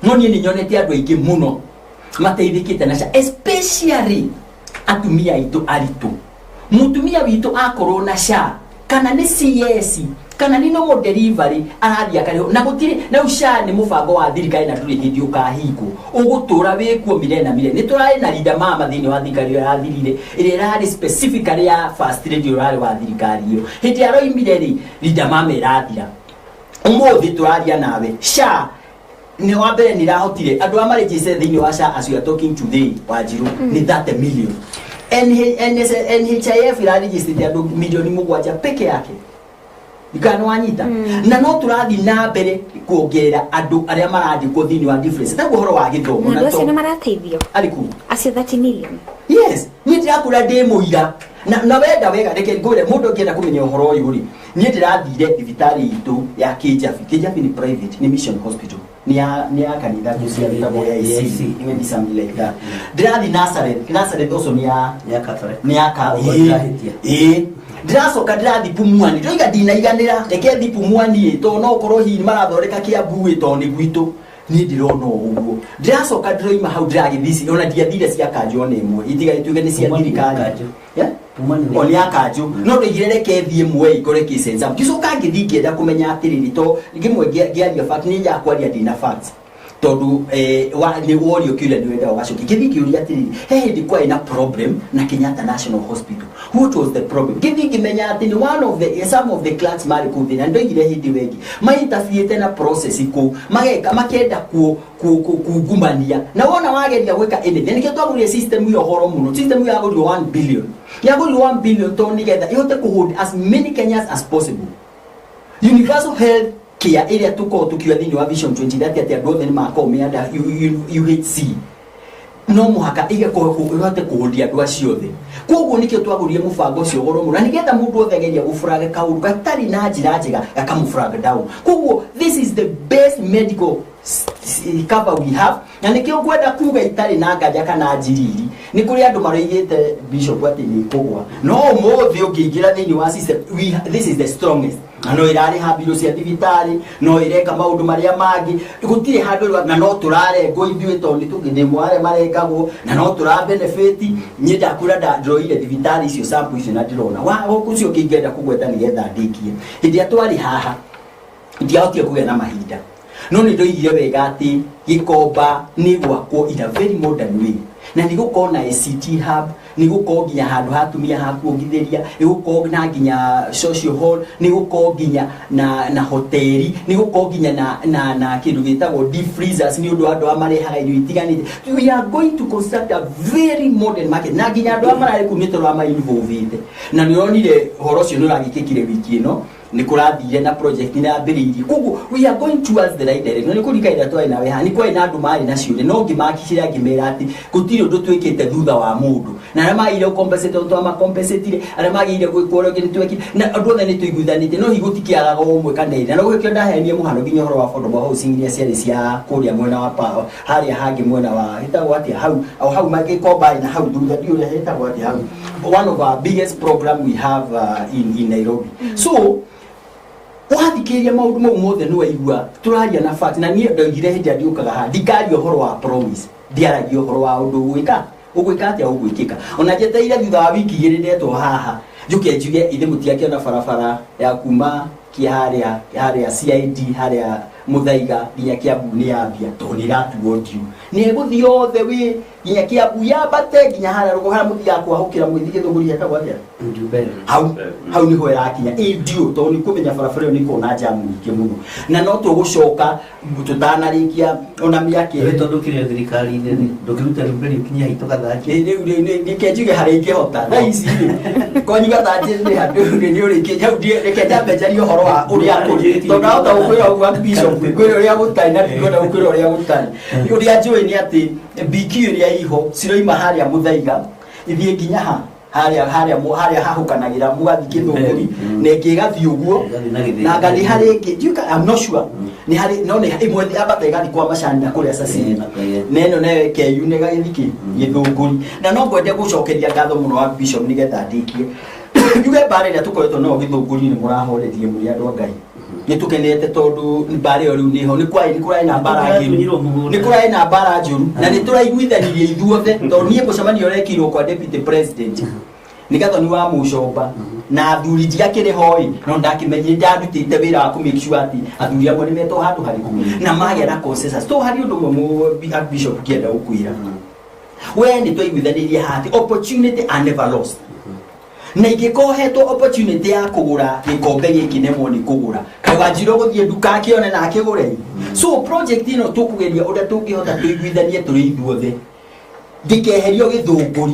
no niĩ nĩ nyonete andũ aingĩ mũno mateithĩkĩte na SHA, especially atumia aitũ aritũ. Mũtumia witũ akorwo na SHA, kana nĩ CS kana nĩ normal delivery, arathiĩ akarĩhwo na gũtirĩ na rĩu. SHA nĩ mũbango wa thirikari na ndũrĩ hĩndĩ ũkahingwo, ũgũtũra wĩkuo mire na mire. Nĩ tũrarĩ na Linda Mama thĩinĩ wa thirikari ĩyo yathirire, ĩrĩa ĩrarĩ specifically ya first lady ũrarĩ wa thirikari ĩyo. Hĩndĩ aroimire rĩ, Linda Mama ĩrathira. Ũmũthĩ tũraria nawe, SHA nĩ wa mbere nĩ irahotire andũ arĩa marĩnjĩte thĩinĩ wa SHA as we are talking today, Wanjiru, nĩ 30 million. NHIF ĩrarĩnjĩcĩte andũ milioni 7 peke yake, kana nĩ wanyita? Na no tũrathiĩ na mbere kuongerera andũ arĩa marandĩkwo thĩinĩ wa difference taguo ũhoro wa gĩthomo. Na andũ acio nĩ marateithio? Arĩku? Acio 30 million. Yes, niĩ ndĩrakũra ndĩ mũira na wenda wega, reke ngwĩre, mũndũ ũngĩenda kũmenya ũhoro ũyũ rĩ, niĩ ndĩrathire thibitarĩ itũ ya Kĩnjabi. Kĩnjabi nĩ private, nĩ mission hospital, nĩ ya kanitha cia gĩtagwo AIC, maybe something like that. Ndĩrathiĩ Nazareth. Nazareth also nĩ ya Nĩ ya Catholic. Nĩ ya ka Ũguo ĩĩ. ndĩrahĩtia. Ĩĩ, ndĩracoka ndĩrathiĩ Pumwani, ndoiga ndinaiganĩra, reke thiĩ Pumwani ĩ, tondũ no ũkorwo hihi marathondeka Kĩambu ĩ, tondũ nĩ gwitũ. Niĩ ndĩrona o ũguo. Ndĩracoka ndĩroima hau, ndĩragĩthiĩ ici ona ndiathire cia kanjũ ona ĩmwe, itigagĩtuĩke nĩ cia Pumwani nĩ thirikari. kanjũ. Yeah? Pumwani nĩ O nĩ ya kanjũ, no ndoigire reke thiĩ mwe ngore kĩcenza. Ngĩcoka ngĩthiĩ ngĩenda kũmenya atĩrĩrĩ, to rĩmwe ngĩaria fact, nĩ njaga kwaria ndĩna facts, tondũ nĩ worio kĩũria nĩ wendaga ũgacokia. Ngĩthiĩ ngĩũria atĩrĩrĩ, he hĩndĩ kwarĩ na problem na Kenyatta National Hospital, what was the problem? Ngĩthiĩ ngĩmenya atĩ nĩ one of the some of the clerks marĩ kũu thĩna. Ndoigire hĩndĩ ĩyo ĩngĩ mainterferĩte na process kũu, mageka makenda kungumania, na wona wageria gwĩka anything. Nĩkĩo twagũrire system ĩyo goro mũno. System ĩyo yagũrirwo 1 billion, yagũrirwo 1 billion tondũ nĩgetha ĩhote kũhold as many Kenyans as possible. Universal health care ĩrĩa tũkorwo tũkiuga thĩinĩ wa Vision 2030 atĩ andũ othe nĩ makorwo meanda UHC, no mũhaka ĩhote kũhũndia andũ acio othe. Koguo nĩkĩo twagũrire mũbango ũcio goro mũno, na nĩgetha mũndũ othe ageria gũburaga kaũndũ gatarĩ na njĩra njega gakamũflag down. Koguo this is the best medical cover we have, na nĩkĩo ngwenda kuga itarĩ na nganja kana njiriri. Nĩ kũrĩ andũ maroigĩte, Bishop, atĩ nĩ kũgwa, no ũmũthĩ ũngĩingĩra thĩinĩ wa system, this is the strongest, na no ĩrarĩha mbirũ cia thibitarĩ, no ĩreka maũndũ marĩa mangĩ, gũtirĩ handũ na no tũrarengwo ithuĩ tondũ nĩ tũngĩ arĩa marengagwo na no tũra benefit. Niĩ ndakwĩra ndroire thibitarĩ icio, sample icio, na ndĩrona wa ũcio ũngĩ ingĩenda kũgweta nĩgetha ndĩkie. Hĩndĩ ĩrĩa twarĩ haha ndiahotire kũgĩa na mahinda, no nĩ ndoigire wega atĩ Gĩkomba nĩ gwakwo in a very modern way. Na nĩ gũkorwo na ACT hub, nĩ gũkorwo nginya handũ ha atumia ha kuongithĩria, nĩ gũkorwo na nginya social hall, nĩ gũkorwo nginya na hoteli, nĩ gũkorwo nginya na kĩndũ gĩtagwo deep freezers nĩ ũndũ wa andũ arĩa marehaga irio itiganĩte. We are going to construct a very modern market na nginya andũ arĩa mararĩ kũu nĩ tũrama-involvĩte. Na nĩ ũronire ũhoro ũcio nĩ ũragĩkĩkire wiki ĩno, nĩ kũrathire na project nĩ yambĩrĩirie. Koguo we are going towards the right direction. Nĩ kũrikaina twarĩ nawe haha, nĩ kwarĩ na andũ marĩ na ciũria, no ngĩmakicĩra ngĩmera atĩ gũtirĩ ũndũ twĩkĩte thutha wa mũndũ, na arĩa magĩrĩire gũcompensate twamacompensatire, arĩa magĩrĩire gwĩkwo ũrĩa ũngĩ nĩ twekire, na andũ othe nĩ tũiguithanĩtie, no hihi gũtikĩagaga ũmwe kana ĩrĩ. Na nĩkĩo ndaheanire mũhano nginya ũhoro wa affordable housing iria ciarĩ cia kũrĩa mwena wa Power, harĩa hangĩ mwena wa ĩtagwo atĩa hau, o hau magĩkomba na hau thutha, ndiũĩ ũrĩa hetagwo atĩa hau. One of our biggest program we have in Nairobi. So wathikĩrĩria maũndũ mau mothe nĩ waigua tũraria na fact. Na niĩ ndoigire hĩndĩ ĩrĩa ndiũkaga haha ndikaria ũhoro wa promise, ndiaragia ũhoro wa ũndũ ũgwĩka ũgwĩka atĩa ũgwĩkĩka. Ona njetereire thutha wa wiki igĩrĩ ndetwo haha njuke njuge ithe mũtiakĩona barabara ya kuma harĩa harĩa CID harĩa Muthaiga nginya Kiambu nĩ yambia, tondũ nĩ ĩratuo ndiũ, nĩ ĩgũthiĩ yothe wĩ nginya Kiambu yambate nginya harĩa rũgongo harĩa mũthiaga kwahũkĩra mũgĩthiĩ Gĩthũngũri hetagwo atĩa hau hau nĩho ĩrakinya ĩ ndiũ, tondũ nĩ kũmenya barabara ĩyo nĩ ĩkoragwo na jamu nyingĩ mũno, na no tũgũcoka tũtanarĩkia ona mĩaka ĩrĩ tondũ kĩrĩa thirikari-inĩ rĩ ndũngĩruta rĩu ũkinye haitũ gathanjĩ. Rĩu reke njuge harĩa ingĩhota thaa ici rĩ konyu gathanjĩ nĩ handũ rĩ nĩ ũrĩkĩtie hau, reke njambe njarie ũhoro wa ũrĩa kũrĩ, tondũ ndahota gũkwĩra ũguo Bishop, ngwĩre ũrĩa gũtarĩ na ndikwenda gũkwĩra ũrĩa gũtarĩ. Ũrĩa njũĩ nĩ atĩ BQ ĩrĩa iho ciroima harĩa Muthaiga ithiĩ nginya ha harĩa harĩa harĩa hahũkanagĩra mũgathiĩ Gĩthũngũri, na ĩngĩ ĩgathiĩ ũguo na anga nĩ harĩ ĩngĩ ndiũĩ I'm not sure nĩ harĩ, no nĩ ĩmwe yambata ĩgathiĩ kwa Macani na kũrĩa Sasini, na ĩno nayo ĩkeyuna ĩgagĩthiĩ kĩ Gĩthũngũri. Na no ngwende gũcokeria ngatho mũno wa Bishop nĩgetha ndĩkie njuge mbara ĩrĩa tũkoretwo nayo Gĩthũngũri nĩ mũrahorerie mũrĩ andũ a Ngai, nĩ tũkenete tondũ mbara ĩyo rĩu nĩho nĩ kwarĩ nĩ kũrarĩ na mbara njũru, nĩ kũrarĩ na mbara njũru, na nĩ tũraiguithanirie ithuothe, tondũ niĩ mũcemanio ũrekirwo kwa deputy president nĩ Gathoni wa Mũcomba na athuri ndiakĩrĩ hoi, no ndakĩmenyire ndarutĩte wĩra wa kũ make sure atĩ athuri amwe nĩ metwo handũ harĩkũ na magĩa na consensus. To harĩ ũndũ ũmwe Bishop ngĩenda gũkwĩra we, nĩ twaiguithanĩirie haha atĩ opportunity are never lost, na ingĩkorwo hetwo opportunity ya kũgũra gĩkombe gĩkĩ nemwo nĩ kũgũra kawanjirwo gũthiĩ nduka akĩone na akĩgũre. So project ĩno tũkũgeria ũrĩa tũngĩhota tũiguithanie tũrĩ ithuothe ndĩkeherio Gĩthũngũri,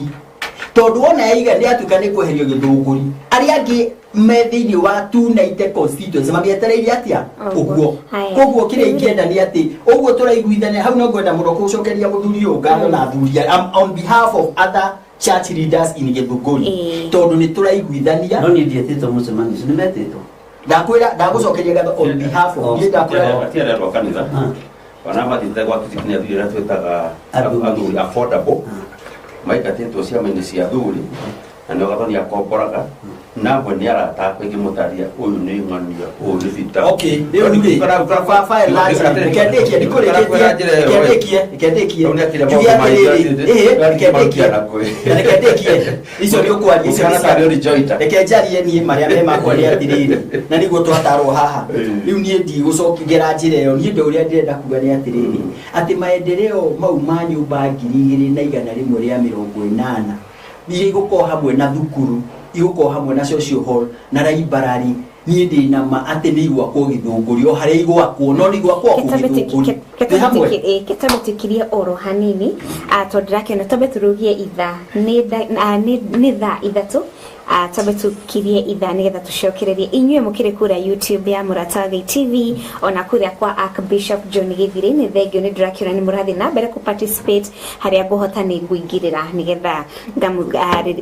tondũ wona yaiga nĩ yatuĩka nĩ kweherio Gĩthũngũri, arĩa angĩ me thĩinĩ wa 290 constituency magĩetereire atĩa ũguo. Koguo kĩrĩa ingĩenda nĩ atĩ ũguo tũraiguithania hau, no ngwenda mũno gũcokeria mũthuri ũyũ ngatho na athuri on behalf of other church leaders in Gĩthũngũri, tondũ nĩ tũraiguithania. No niĩ ndietĩtwo mũcemanio ũcio, nĩ metĩtwo? Ndakwĩra ndagũcokeria ngatho on behalf of niĩ ndakwĩra Tiarerwo kanitha ona mathiĩte gwa nĩ athuri arĩa twĩtaga athuri affordable maingatĩtwo ciama-inĩ cia athuri, na nĩo Gathoni akomboraga, na amwe nĩ arata akwa ingĩmũtaria ũyũ nĩ ng'ania ũyũ nĩ bita. Okay, rĩu rĩ baba enlarge, reke ndĩkie, ndikũrĩkĩtie, reke ndĩkie, reke ndĩkie njuge atĩrĩrĩ, ĩhĩ, reke ndĩkie, reke ndĩkie, icio nĩ ũkwaria icio nĩ cia, reke njarie niĩ marĩa me makwa nĩ atĩrĩrĩ, na nĩguo twatarwo haha rĩu niĩ ndigũcokera njĩra ĩyo. Niĩ ndĩ ũrĩa ndĩrenda kuga nĩ atĩrĩrĩ, atĩ maendeleo mau ma nyũmba 2180 iria igũkorwo hamwe na thukuru, igũkorwo hamwe na social hall na library, niĩ ndĩ na ma atĩ nĩ igwakwo Gĩthũngũri o harĩa igwakwo, no nĩ igwakwo kũ Gĩthũngũri nĩ hamwe. Kĩtambe oro hanini, tondũ ndĩrakĩona twambe tũrũgie ithaa nĩ thaa 3, twambe tũkirie ithaa nĩgetha tũcokererie inyuĩ mũkĩrĩ kũrĩa YouTube ya Mũrata wa Ngai TV ona kũrĩa kwa Archbishop John Gĩthiri. Nĩ thengio nĩ ndĩrakĩona nĩ mũrathiĩ na mbere kũ participate harĩa ngũhota nĩ ngũingĩrĩra nĩgetha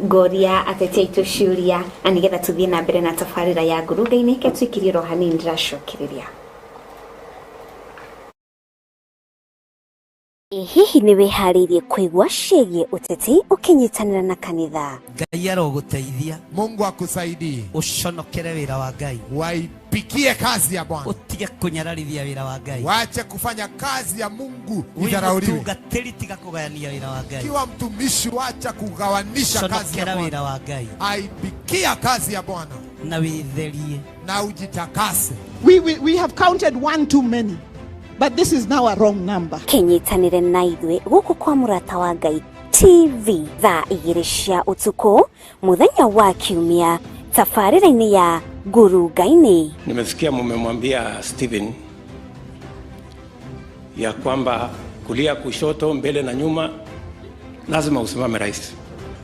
ngoria ateti aitũ ciũria na nĩgetha tũthiĩ na mbere na tabarĩra ya ngurunga-inĩ. Ke tũikirie oro hanini, ndĩracokereria. Hihi nĩ wĩharĩirie kũigua ciĩgiĩ ũteti ũkĩnyitanĩra na kanitha? Ngai arogũteithia. Mungu akusaidie. Ũconokere wĩra wa Ngai. Waipikie kazi ya Bwana. Ũtige kũnyararithia wĩra wa Ngai. Wache kufanya kazi ya Mungu Wĩ idharauliwe. mũtungatĩri tiga kũgayania wĩra wa Ngai. Kiwa mtumishi, wacha kugawanisha kazi ya Conokera Bwana. wĩra wa Ngai. Aipikia kazi ya Bwana na wĩtherie na ujitakase. We have counted one too many, but this is now a wrong number. Kĩnyitanĩre na ithuĩ gũkũ kwa Mũrata wa Ngai TV thaa 2 cia ũtukũ mũthenya wa kiumia tabarĩra-inĩ ya Ngurunga-inĩ. Nimesikia mumemwambia Stephen ya kwamba kulia, kushoto, mbele na nyuma lazima usimame rais,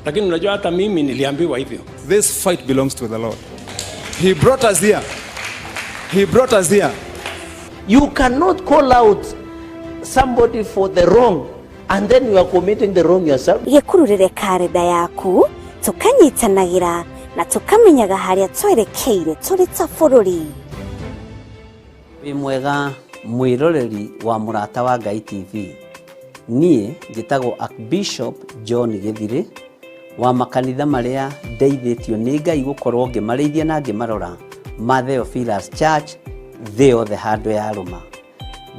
lakini unajua hata mimi niliambiwa hivyo. This fight belongs to the Lord. He brought us here. He brought us here. You cannot call out somebody for the wrong and then you are committing the wrong yourself. Gĩkururĩre karenda yaku tũkanyitanagĩra na tũkamenyaga harĩa twerekeire tũrĩ ta bũrũri. Wĩ mwega mwĩroreri wa Mũrata wa Ngai TV. Niĩ njĩtagwo Archbishop John Gĩthirĩ wa makanitha marĩa ndeithĩtio nĩ Ngai gũkorwo ngĩmarĩithia na ngĩmarora ma Theophilus Church thĩ yothe handũ ya rũma.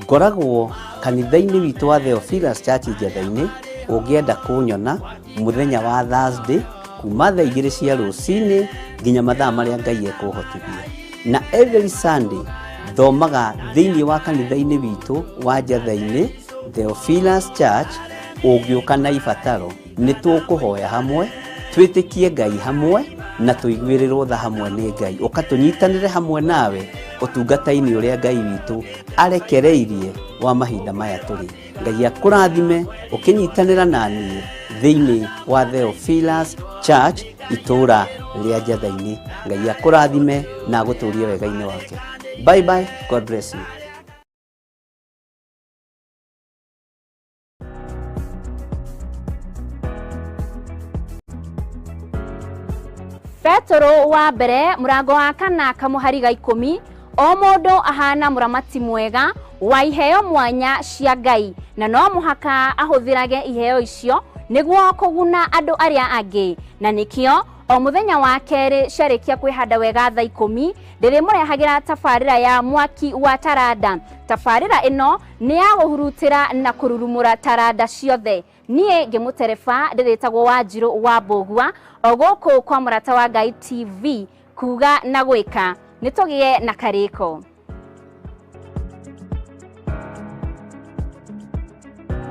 Ngoragwo kanitha-inĩ witũ wa Theophilus Church Njetha-inĩ. Ũngĩenda kũnyona mũthenya wa Thursday kuma thaa 2 cia rũcinĩ nginya mathaa marĩa Ngai ekũhotithia. Na every Sunday thomaga thĩinĩ wa kanitha-inĩ witũ wa Njetha-inĩ Theophilus Church. Ũngĩũka na ibataro nĩ tũkũhoya hamwe, twĩtĩkie Ngai hamwe na tũiguĩrĩrwo tha hamwe nĩ Ngai. Ũka tũnyitanĩre hamwe nawe ũtungata-inĩ ũrĩa Ngai witũ arekereirie wa mahinda maya tũrĩ. Ngai akũrathime ũkĩnyitanĩra na niĩ thĩinĩ wa Theophilus Church itũũra rĩa Njetha-inĩ. Ngai akũrathime na agũtũrie wega-inĩ wake. Bye bye, God bless you. Petero wa mbere mũrango wa 4 kamũhari ga 10 o mũndũ ahana mũramati mwega wa iheo mwanya cia Ngai na no mũhaka ahũthĩrage iheo icio nĩguo kũguna andũ arĩa angĩ. Na nĩkĩo o mũthenya wa kerĩ ciarĩkia kwĩhanda wega thaa 10 ndĩrĩmũrehagĩra tabarĩra ya mwaki wa taranda. Tabarĩra ĩno nĩ ya gũhurutĩra na kũrurumũra taranda ciothe. Niĩ ngĩmũtereba ndĩrĩtagwo Wanjirũ wa Mbũgua o gũkũ kwa Mũrata wa Ngai TV kuga na gwĩka. Nĩtũgĩe na karĩko.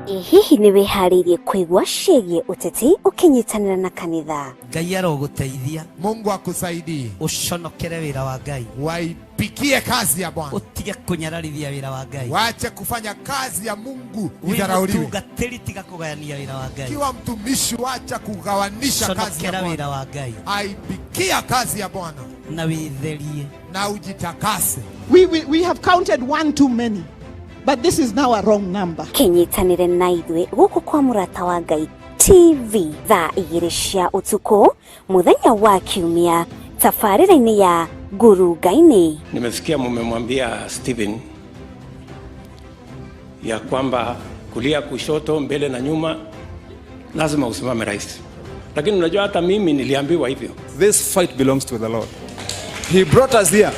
Hihi nĩ wĩharĩirie kũigua ciĩgiĩ ũteti ũkĩnyitanĩra na kanitha? Ngai arogũteithia. Mungu akusaidie. Ũconokere wĩra wa Ngai. Waipikie kazi ya Bwana. Ũtige kũnyararithia wĩra wa Ngai. Wache kufanya kazi ya Mungu idharauliwe. Mũtungatĩri tiga kũgayania wĩra wa Ngai. Kiwa mtumishi wacha kugawanisha kazi ya Conokera Bwana. wĩra wa Ngai. Aipikia kazi ya Bwana. Na wĩtherie. Na ujitakase. We have counted one too many, but this is now a wrong number. Kĩnyitanĩre na ithuĩ gũkũ kwa Mũrata wa Ngai TV thaa 2 cia ũtukũ mũthenya wa kiumia tabarĩra-inĩ ya Ngurunga-inĩ. Nimesikia mumemwambia Stephen ya kwamba kulia, kushoto, mbele na nyuma lazima usimame rais, lakini unajua hata mimi niliambiwa hivyo. This fight belongs to the Lord. He brought us here.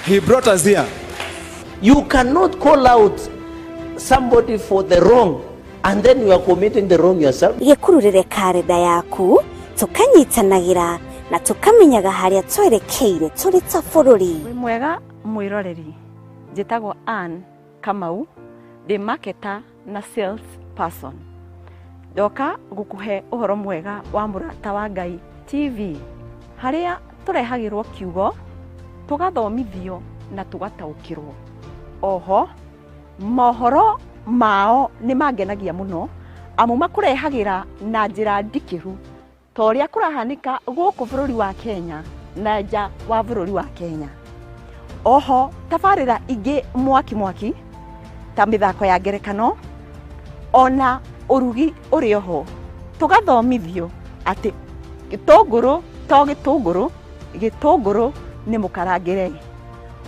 He brought us here. You cannot call out somebody for the wrong and then you are committing the wrong yourself. Gĩkururĩre karenda yaku tũkanyitanagĩra na tũkamenyaga harĩa twerekeire tũrĩ ta bũrũri. Wĩ mwega mwĩroreri, njĩtagwo Ann Kamau, ndĩ marketer na sales person. Ndoka gũkũhe ũhoro mwega wa Mũrata wa Ngai TV harĩa tũrehagĩrwo kiugo, tũgathomithio na tũgataũkĩrwo. Oho mohoro mao nĩ mangenagia mũno amu makũrehagĩra na njĩra ndikĩru ta ũrĩa kũrahanĩka gũkũ bũrũri wa Kenya na nja wa bũrũri wa Kenya. Oho tabarĩra ingĩ mwaki mwaki ta mĩthako ya ngerekano ona ũrugi ũrĩ oho, tũgathomithio atĩ gĩtũngũrũ to gĩtũngũrũ, gĩtũngũrũ nĩ mũkarangĩre.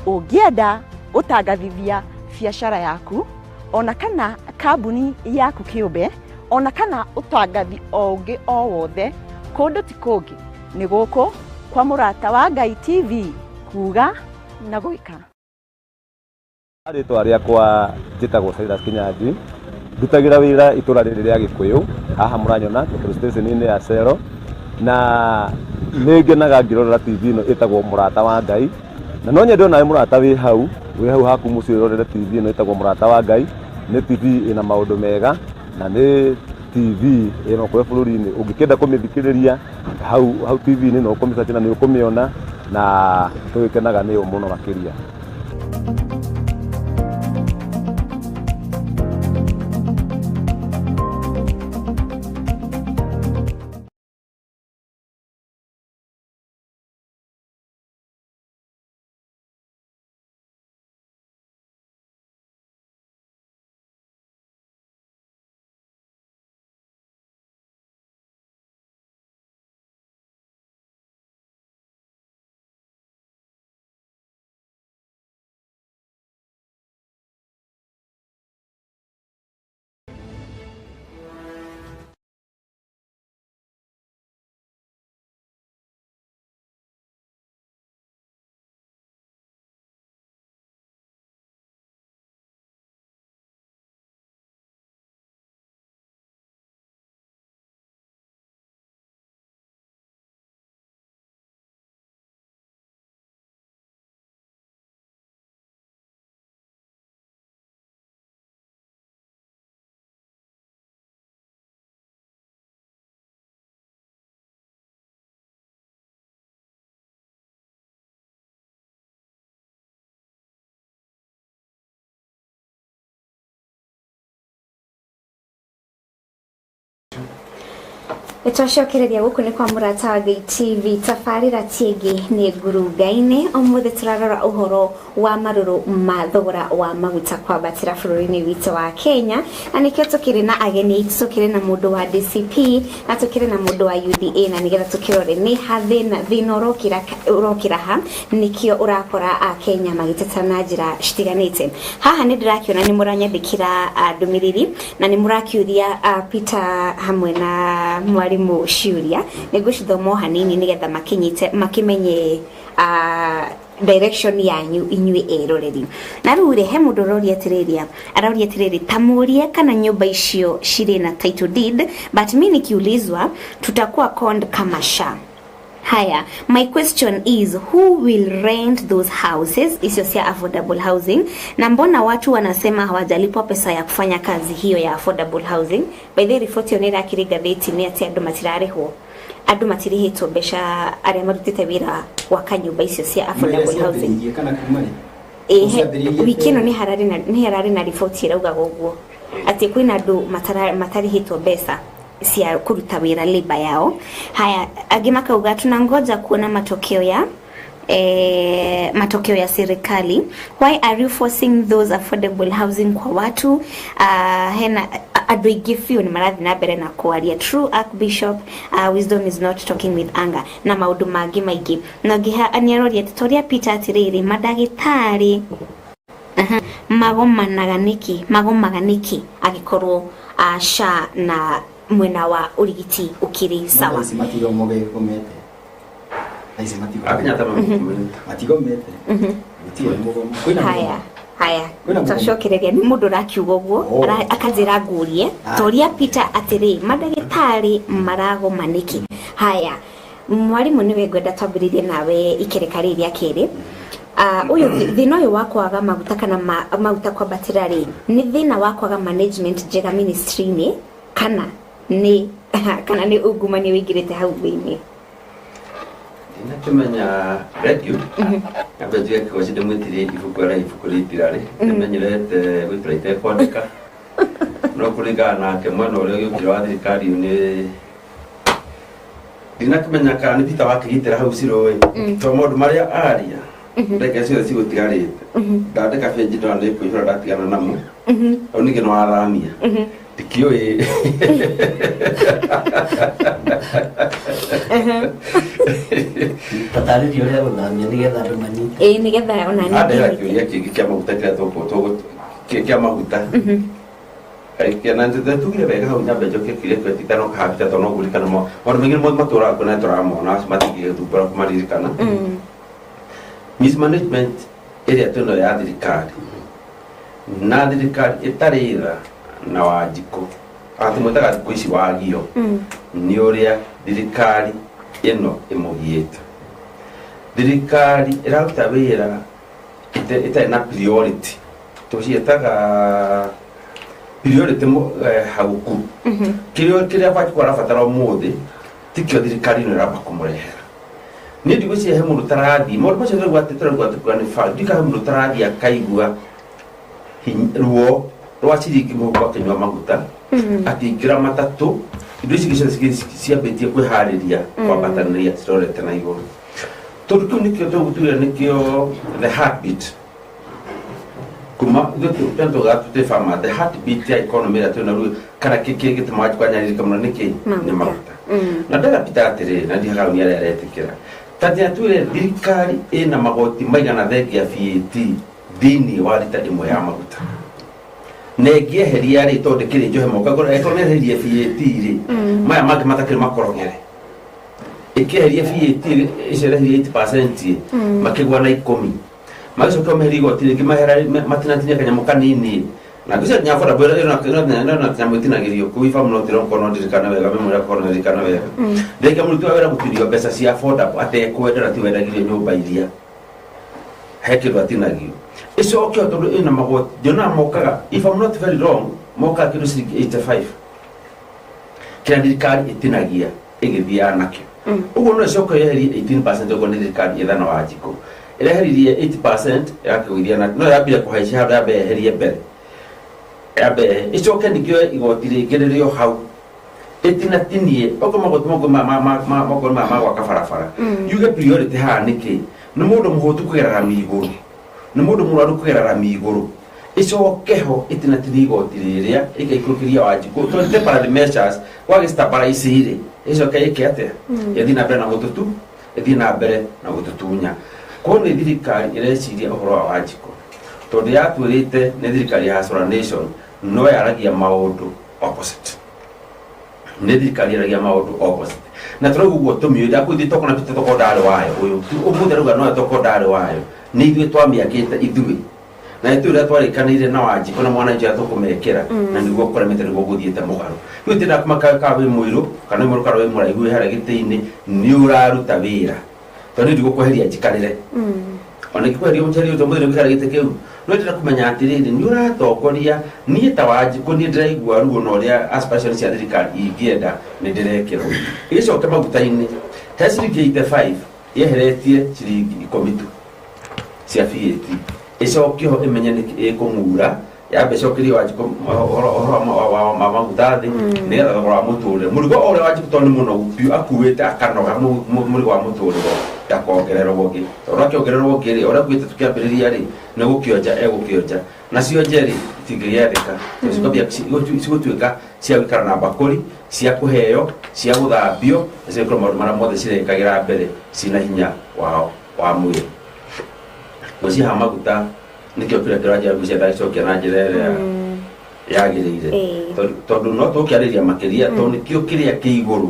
Ũngĩenda gũtangathithia biacara yaku ona kana kambuni yaku kĩũmbe ona kana ũtangathi o ũngĩ o wothe, kũndũ ti kũngĩ nĩ gũkũ kwa Mũrata wa Ngai TV, kuga na gwĩka. Rĩtwa rĩakwa njĩtagwo Silas Kinyanjui, ndutagĩra wĩra itũra rĩrĩ rĩa Gĩkũyũ haha mũranyona petrol station-inĩ ya Cero, na nĩ ngenaga ngĩrorera TV ĩno ĩtagwo Mũrata wa Ngai. Na no nyende onawe mũrata wĩ hau haku mũciĩ ũrorere TV ĩno ĩtagwo Mũrata wa Ngai. Nĩ TV ĩna maũndũ mega na nĩ TV ĩno kũrĩa bũrũri-inĩ. Ũngĩkĩenda kũmĩthikĩrĩria hau hau TV-inĩ no ũkũmĩcaria na nĩ ũkũmĩona, na tũgĩkenaga nĩyo mũno makĩria. Nĩtwacokereria gũkũ nĩ kwa Mũrata wa Ngai TV. Tabarĩra tiĩngĩ nĩ ngurunga-inĩ. Ũmũthĩ tũrarora ũhoro wa marũrũ ma thogora wa maguta kwambatĩra bũrũri-inĩ witũ wa Kenya, na nĩkĩo tũkĩrĩ na ageni aitũ. Tũkĩrĩ na mũndũ wa DCP na tũkĩrĩ na mũndũ wa UDA, na nĩgetha tũkĩrore nĩ ha thĩna ũrokĩra ha, nĩkĩo ũrakora a Kenya magĩteta na njĩra citiganĩte. Haha nĩ ndĩrakĩona nĩ mũranyandĩkĩra ndũmĩrĩri na nĩ mũrakĩũria Peter hamwe na mwarimũ ciũria. Nĩ ngũcithoma o hanini nĩgetha makinyite makĩmenye direction yanyu inyuĩ eroreri. Na rĩu rĩ, he mũndũ ũroria atĩrĩrĩ, arauria atĩrĩrĩ, tamũrie kana nyũmba icio cirĩ na title deed, but mi nikiulizwa tutakuwa conned kama SHA. Haya, my question is, who will rent those houses, icio cia affordable housing, na mbona watu wanasema hawajalipwa pesa ya kufanya kazi hiyo ya affordable housing? By the way, riboti ĩyo nĩ ĩrakĩrĩ ngathĩti-inĩ atĩ andũ matirarĩhwo, andũ matirĩhĩtwo mbeca arĩa marutĩte wĩra gwaka nyũmba icio cia affordable housing. Kana kuma rĩ? Ĩhe, wiki ĩno nĩ hararĩ na riboti ĩraugaga ũguo atĩ kwĩna andũ matarĩhĩtwo mbeca cia kũruta wĩra, labor yao. Haya, angĩ makauga tunangoja kuona matokeo ya serikali. Why are you forcing those affordable housing kwa watu? Hena andũ aingĩ biũ nĩ marathiĩ na mbere na kwaria. True, Archbishop, wisdom is not talking with anger, na maũndũ mangĩ maingĩ. Na ũngĩ nĩ aroria atĩ toria Peter atĩrĩrĩ, mandagĩtarĩ, aha, magomanaga nĩkĩ, magomaga nĩkĩ angĩkorwo SHA na mwena wa ũrigiti ũkĩrĩ sawa? Ici matigomete. Ici Akinyata matigomete. Gũtirĩ mũgomo. Kwĩna Haya haya. Kwĩna mũgomo. Twacokereria nĩ mũndũ ũrakiuga ũguo. Oh. Akanjĩra ngurie toria Peter atĩrĩ, mandagĩtarĩ maragoma nĩkĩ? Haya, mwarimũ, nĩwe ngwenda twambĩrĩrie nawe ikereka rĩrĩ rĩa kerĩ. Ũyũ thĩna ũyũ wa kwaga maguta kana maguta kwambatĩra rĩ, nĩ thĩna wa kwaga management njega ministry-inĩ kana nĩ ungumania wĩingĩrĩte hau thĩinĩ? Ndinakĩmenya radio nyambe njuge kĩgoci ndĩmwĩtirie ibuku ara ibuku rĩtirarĩ ndĩmenyerete gũikara itekwandĩka, no kũringana nake mwena ũrĩa ũgĩũkire wa thirikari nĩ ndinakĩmenya kana nĩ Peter wakĩgitĩra hau cirũĩ, tondũ maũndũ marĩa aria ndagĩka ciothe cigũtigarĩte ndandĩka benji ndona nĩ kũihũra ndatigana namo. Hau ningĩ nĩ wathamia ndikĩũĩ. Tatarĩria ũrĩa gũthamia nĩgetha andũ manyite. Ĩĩ, nĩgetha ona niĩ Andĩra ngĩnyite. Kĩũria kĩngĩ kĩa maguta kĩrĩa kĩa maguta na tugire wega hau nyambe njoke kĩrĩa twetitano kahapita tondũ no ngũririkana maũndũ maingĩ nĩmo matũraga kuo na tũramona acio matingĩgĩthumbũra kũmaririkana. Mismanagement ĩrĩa twĩnayo ya thirikari na thirikari ĩtarĩ tha na wanjikũ atũmwĩtaga thikũ ici wagio nĩ ũrĩa thirikari ĩno ĩmũgiĩte. Thirikari ĩraruta wĩra ĩtarĩ na priority, tũciĩtaga Priority haguku kĩrĩa kĩrĩa Wanjikũ arabatara ũmũthĩ tikĩo thirikari ĩno ĩramba kũmũrehera. Niĩ ndigwĩciria he mũndũ tarathiĩ maũndũ macio tũraigua atĩ tũraigua atĩ kuga nĩ fact. Ndiũĩ kana he mũndũ tarathiĩ akaigua ruo rwa ciringi mũhuko akĩnyua maguta, akĩingĩra matatũ, indo ici ingĩ ciothe ciambĩtie kwĩharĩria kwambatanĩria cirorete na igũrũ, tondũ kĩu nĩkĩo tũgũtuire nĩkĩo the heartbeat kuma ithuĩ tugaga twĩ farmer, the heartbeat ya economy ĩrĩa twĩna rĩu, kana kĩkĩ gĩtũmaga kwanyarirĩka mũno nĩkĩ? Nĩ maguta. Na ndarapita atĩrĩrĩ, na ndihaga nĩ arĩa aretĩkĩra tondũ tuire thirikari ĩna magoti maigana thengia VAT thĩinĩ wa rita ĩmwe ya maguta, na ĩngĩeheria rĩ, tondũ ndĩkĩrĩ njohe moko, angĩkorwo nĩ eherie VAT rĩ, maya mangĩ matakĩrĩ makorogere, ĩkĩeheria VAT ĩcio ĩrehirie 8% makĩgwa na 10, magĩcoka meherie igoti rĩngĩ mahera matinatinia kanyamũ kanini na ngwĩciria nginya boda boda ĩno kanyamũ ĩtinagĩrio kũu, if I'm not wrong, korwo no ndirikane wega, memory yakwa no ndirikane wega. Rĩngĩ mũruti wa wĩra gũtinio mbeca cia boda atekwenda, na ti wendagĩrio nyũmba iria he kĩndũ atinagio, ĩcoke o tondũ ĩna magoti nyonaga mokaga, if I'm not very wrong, mokaga kĩndũ ciringi 85 kĩrĩa thirikari ĩtinagia ĩgĩthiaga nakĩo. Ũguo no ĩcoke yeherie 18%, ũguo nĩ thirikari ĩthana wa njikũ ĩreheririe 8% ĩgakĩgũithia, na no yambire kũhaicia handũ yambe yeherie mbere, yambe ĩcoke ningĩ yoe igoti rĩngĩ rĩrĩ o hau ĩtinatinie okorwo magoti okorwo ma gwaka barabara, yuge priority haha nĩkĩ? Nĩ mũndũ mũhũtu kũgera rami igũrũ, nĩ mũndũ mũrwaru kũgera rami igũrũ, ĩcoke ho ĩtinatinie igoti rĩrĩa ĩgaikũrũkĩria Wanjikũ, tondũ temporary measures gwagĩ stabilize rĩ, ĩcoke ĩke atĩa? Ĩthiĩ na mbere na gũtũtu ĩthiĩ na mbere na gũtũtunya. Koguo nĩ thirikari ĩreciria ũhoro wa Wanjikũ, tondũ yatwĩrĩte nĩ thirikari ya Hustler Nation, no yaragia maũndũ opposite. Nĩ thirikari yaragia maũndũ opposite na tũrauga ũguo tũmiũĩ ndakwĩthi toko na pita toko ndarĩ wayo ũyũ ũmũthĩ arauga noyo toko ndarĩ wayo, nĩ ithuĩ twamĩakĩte ithuĩ na ithuĩ ũrĩa twarĩkanĩire na Wanjikũ na mwananchi ũrĩa tũkũmekĩra, na nĩguo kũremete, nĩguo gũthiĩte mũgarũ. Rĩu tĩnda kũmaka ka wĩ mũirũ kana wĩ mũrũ kana wĩ mũraihu wĩ harĩa gĩtĩ-inĩ, nĩ ũraruta wĩra, tondũ niĩ ndigũkweheria njikarĩre, ona ingĩkweheria mũcerio ũcio mũthĩ nĩgũikara gĩtĩ kĩu, no ndĩrenda kũmenya atĩrĩrĩ, nĩ ũratongoria. Niĩ ta Wanjikũ niĩ ndĩraigua ruo na ũrĩa aspiration cia thirikari ingĩenda nĩ ndĩrekĩrwo. Ĩgĩcoke maguta-inĩ he ciringi 85 yeheretie ciringi 10 tu cia VAT, ĩcoke ho ĩmenye nĩkĩ ĩkũng'ura, yambe ĩcokerie Wanjikũ ũhoro wa maguta thĩ, nĩgetha thogora wa mũtũrĩre, mũrigo o ũrĩa Wanjikũ tondũ nĩ mũnogu biũ akuĩte akanoga, mũrigo wa mũtũrĩre ndakongererwo ũngĩ, tondũ akĩongererwo ũngĩ rĩ, ũrĩa akuĩte tũkĩambĩrĩria rĩ, nĩ gũkĩonja egũkĩonja nacio njerĩ itingĩgĩathĩka, tondũ cigũtuĩka cia gũikara na mbakũri cia kũheo, cia gũthambio, na cia gwĩkĩrwo maũndũ marĩa mothe cirekagĩra mbere cina hinya wao wa mwĩrĩ. Ngwĩciria haha maguta nĩkĩo kĩrĩa kĩranjĩra, ngwĩciria ndagĩcokia na njĩra ĩrĩa yagĩrĩire, tondũ no tũkĩarĩria makĩria, tondũ nĩkĩo kĩrĩa kĩ igũrũ.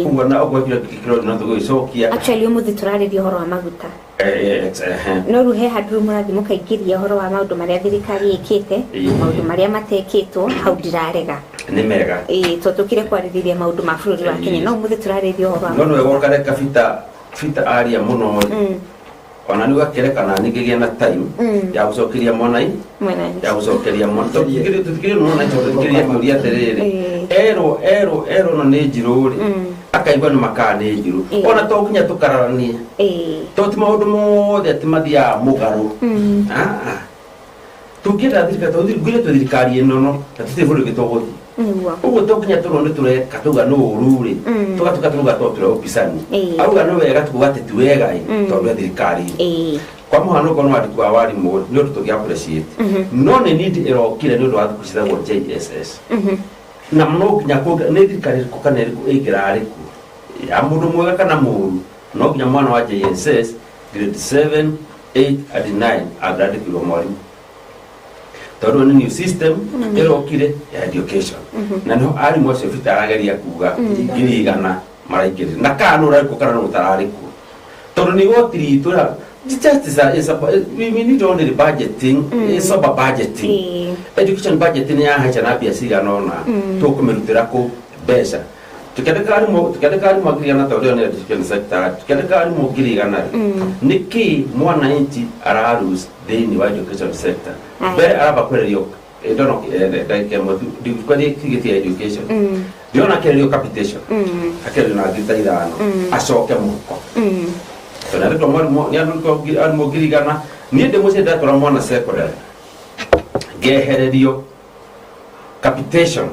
Ũguo na okorwo kĩrĩa kĩroria no tũgũgĩcokia. Actually ũmũthĩ tũrarĩria ũhoro wa maguta, no rĩu he handũ rĩu mũrathiĩ mũkaingĩria ũhoro wa maũndũ marĩa thirikari ĩkĩte, maũndũ marĩa matekĩtwo, hau ndirarega. Nĩ mega. Ĩĩ, tondũ tũkire kwarĩrĩria maũndũ ma bũrũri wa Kenya, no ũmũthĩ tũrarĩrĩria ũhoro wa No nĩ wega ũkareka bita bita aria mũno rĩ, ona nĩ ũgakĩreka na ningĩ na time ya gũcokeria mwanai mwananchi ya gũcokeria mwana, tũtikĩrĩ mwana, tondũ tũtikĩrĩ kũria atĩrĩrĩ, erwo erwo erwo no nĩ njirũ rĩ, akaigua nĩ makaa nĩ njirũ. Ona to nginya tũkararanie, tondũ ti maũndũ mothe atĩ mathiaga mũgarũ. Ah, ah. Tũngĩenda thirikari, tondũ ngwĩre twĩ thirikari ĩno no na tũtirĩ bũrũri ũngĩ tũgũthiĩ. Ũguo to nginya tũrwo nĩ tũreka tauga nĩ ũru rĩ, tũgatuĩka tũruga to tũrĩ ũpicani, auga nĩ wega tukuga atĩ ti wega ĩ, tondũ e thirikari. Kwa mũhano, okorwo nĩ wandĩki wa warimũ rĩ, nĩ ũndũ tũngĩ appreciate, no nĩ need ĩrokire nĩ ũndũ wa thukuru ciĩtagwo JSS, na no nginya nĩ thirikari ĩrĩkũ kana ĩrĩkũ ĩngĩrarĩ kuo ya mũndũ mwega kana mũũru, no nginya mwana wa JSS grade 7, 8 and 9 angĩrandĩkirwo mwarimũ, tondũ nĩ new system ĩrokire ya education, na nĩho arimũ acio bita arageria kuga 100,000 maraingĩrĩra, na kana nũ ũrarĩ kuo kana nũ ũtararĩ kuo, tondũ nĩ igoti ritũ just is a, we need only budgeting, sober budgeting. Education budget nĩ yahaica na mbia cigana ũna, tũkũmĩrutĩra kũ mbeca? Tũkĩandĩka arimũ 100,000, tondũ ĩyo nĩ education sector, tũkĩandĩka arimũ 100,000 rĩ, nĩkĩ mwananchi araruse thĩinĩ wa education sector? Mbere aramba kwererio. Ndona ndagĩka ĩmwe tu ndikwaria tigiti ya education. Ndĩrona akĩarĩrio capitation, akĩarĩrio na ngiri ta 5, acoke mũhuko. Tondũ andĩkwo mwarimũ, nĩ andĩkwo arimũ 100,000. Niĩ ndĩ mũciĩ, ndatwara mwana secondary, ngehererio capitation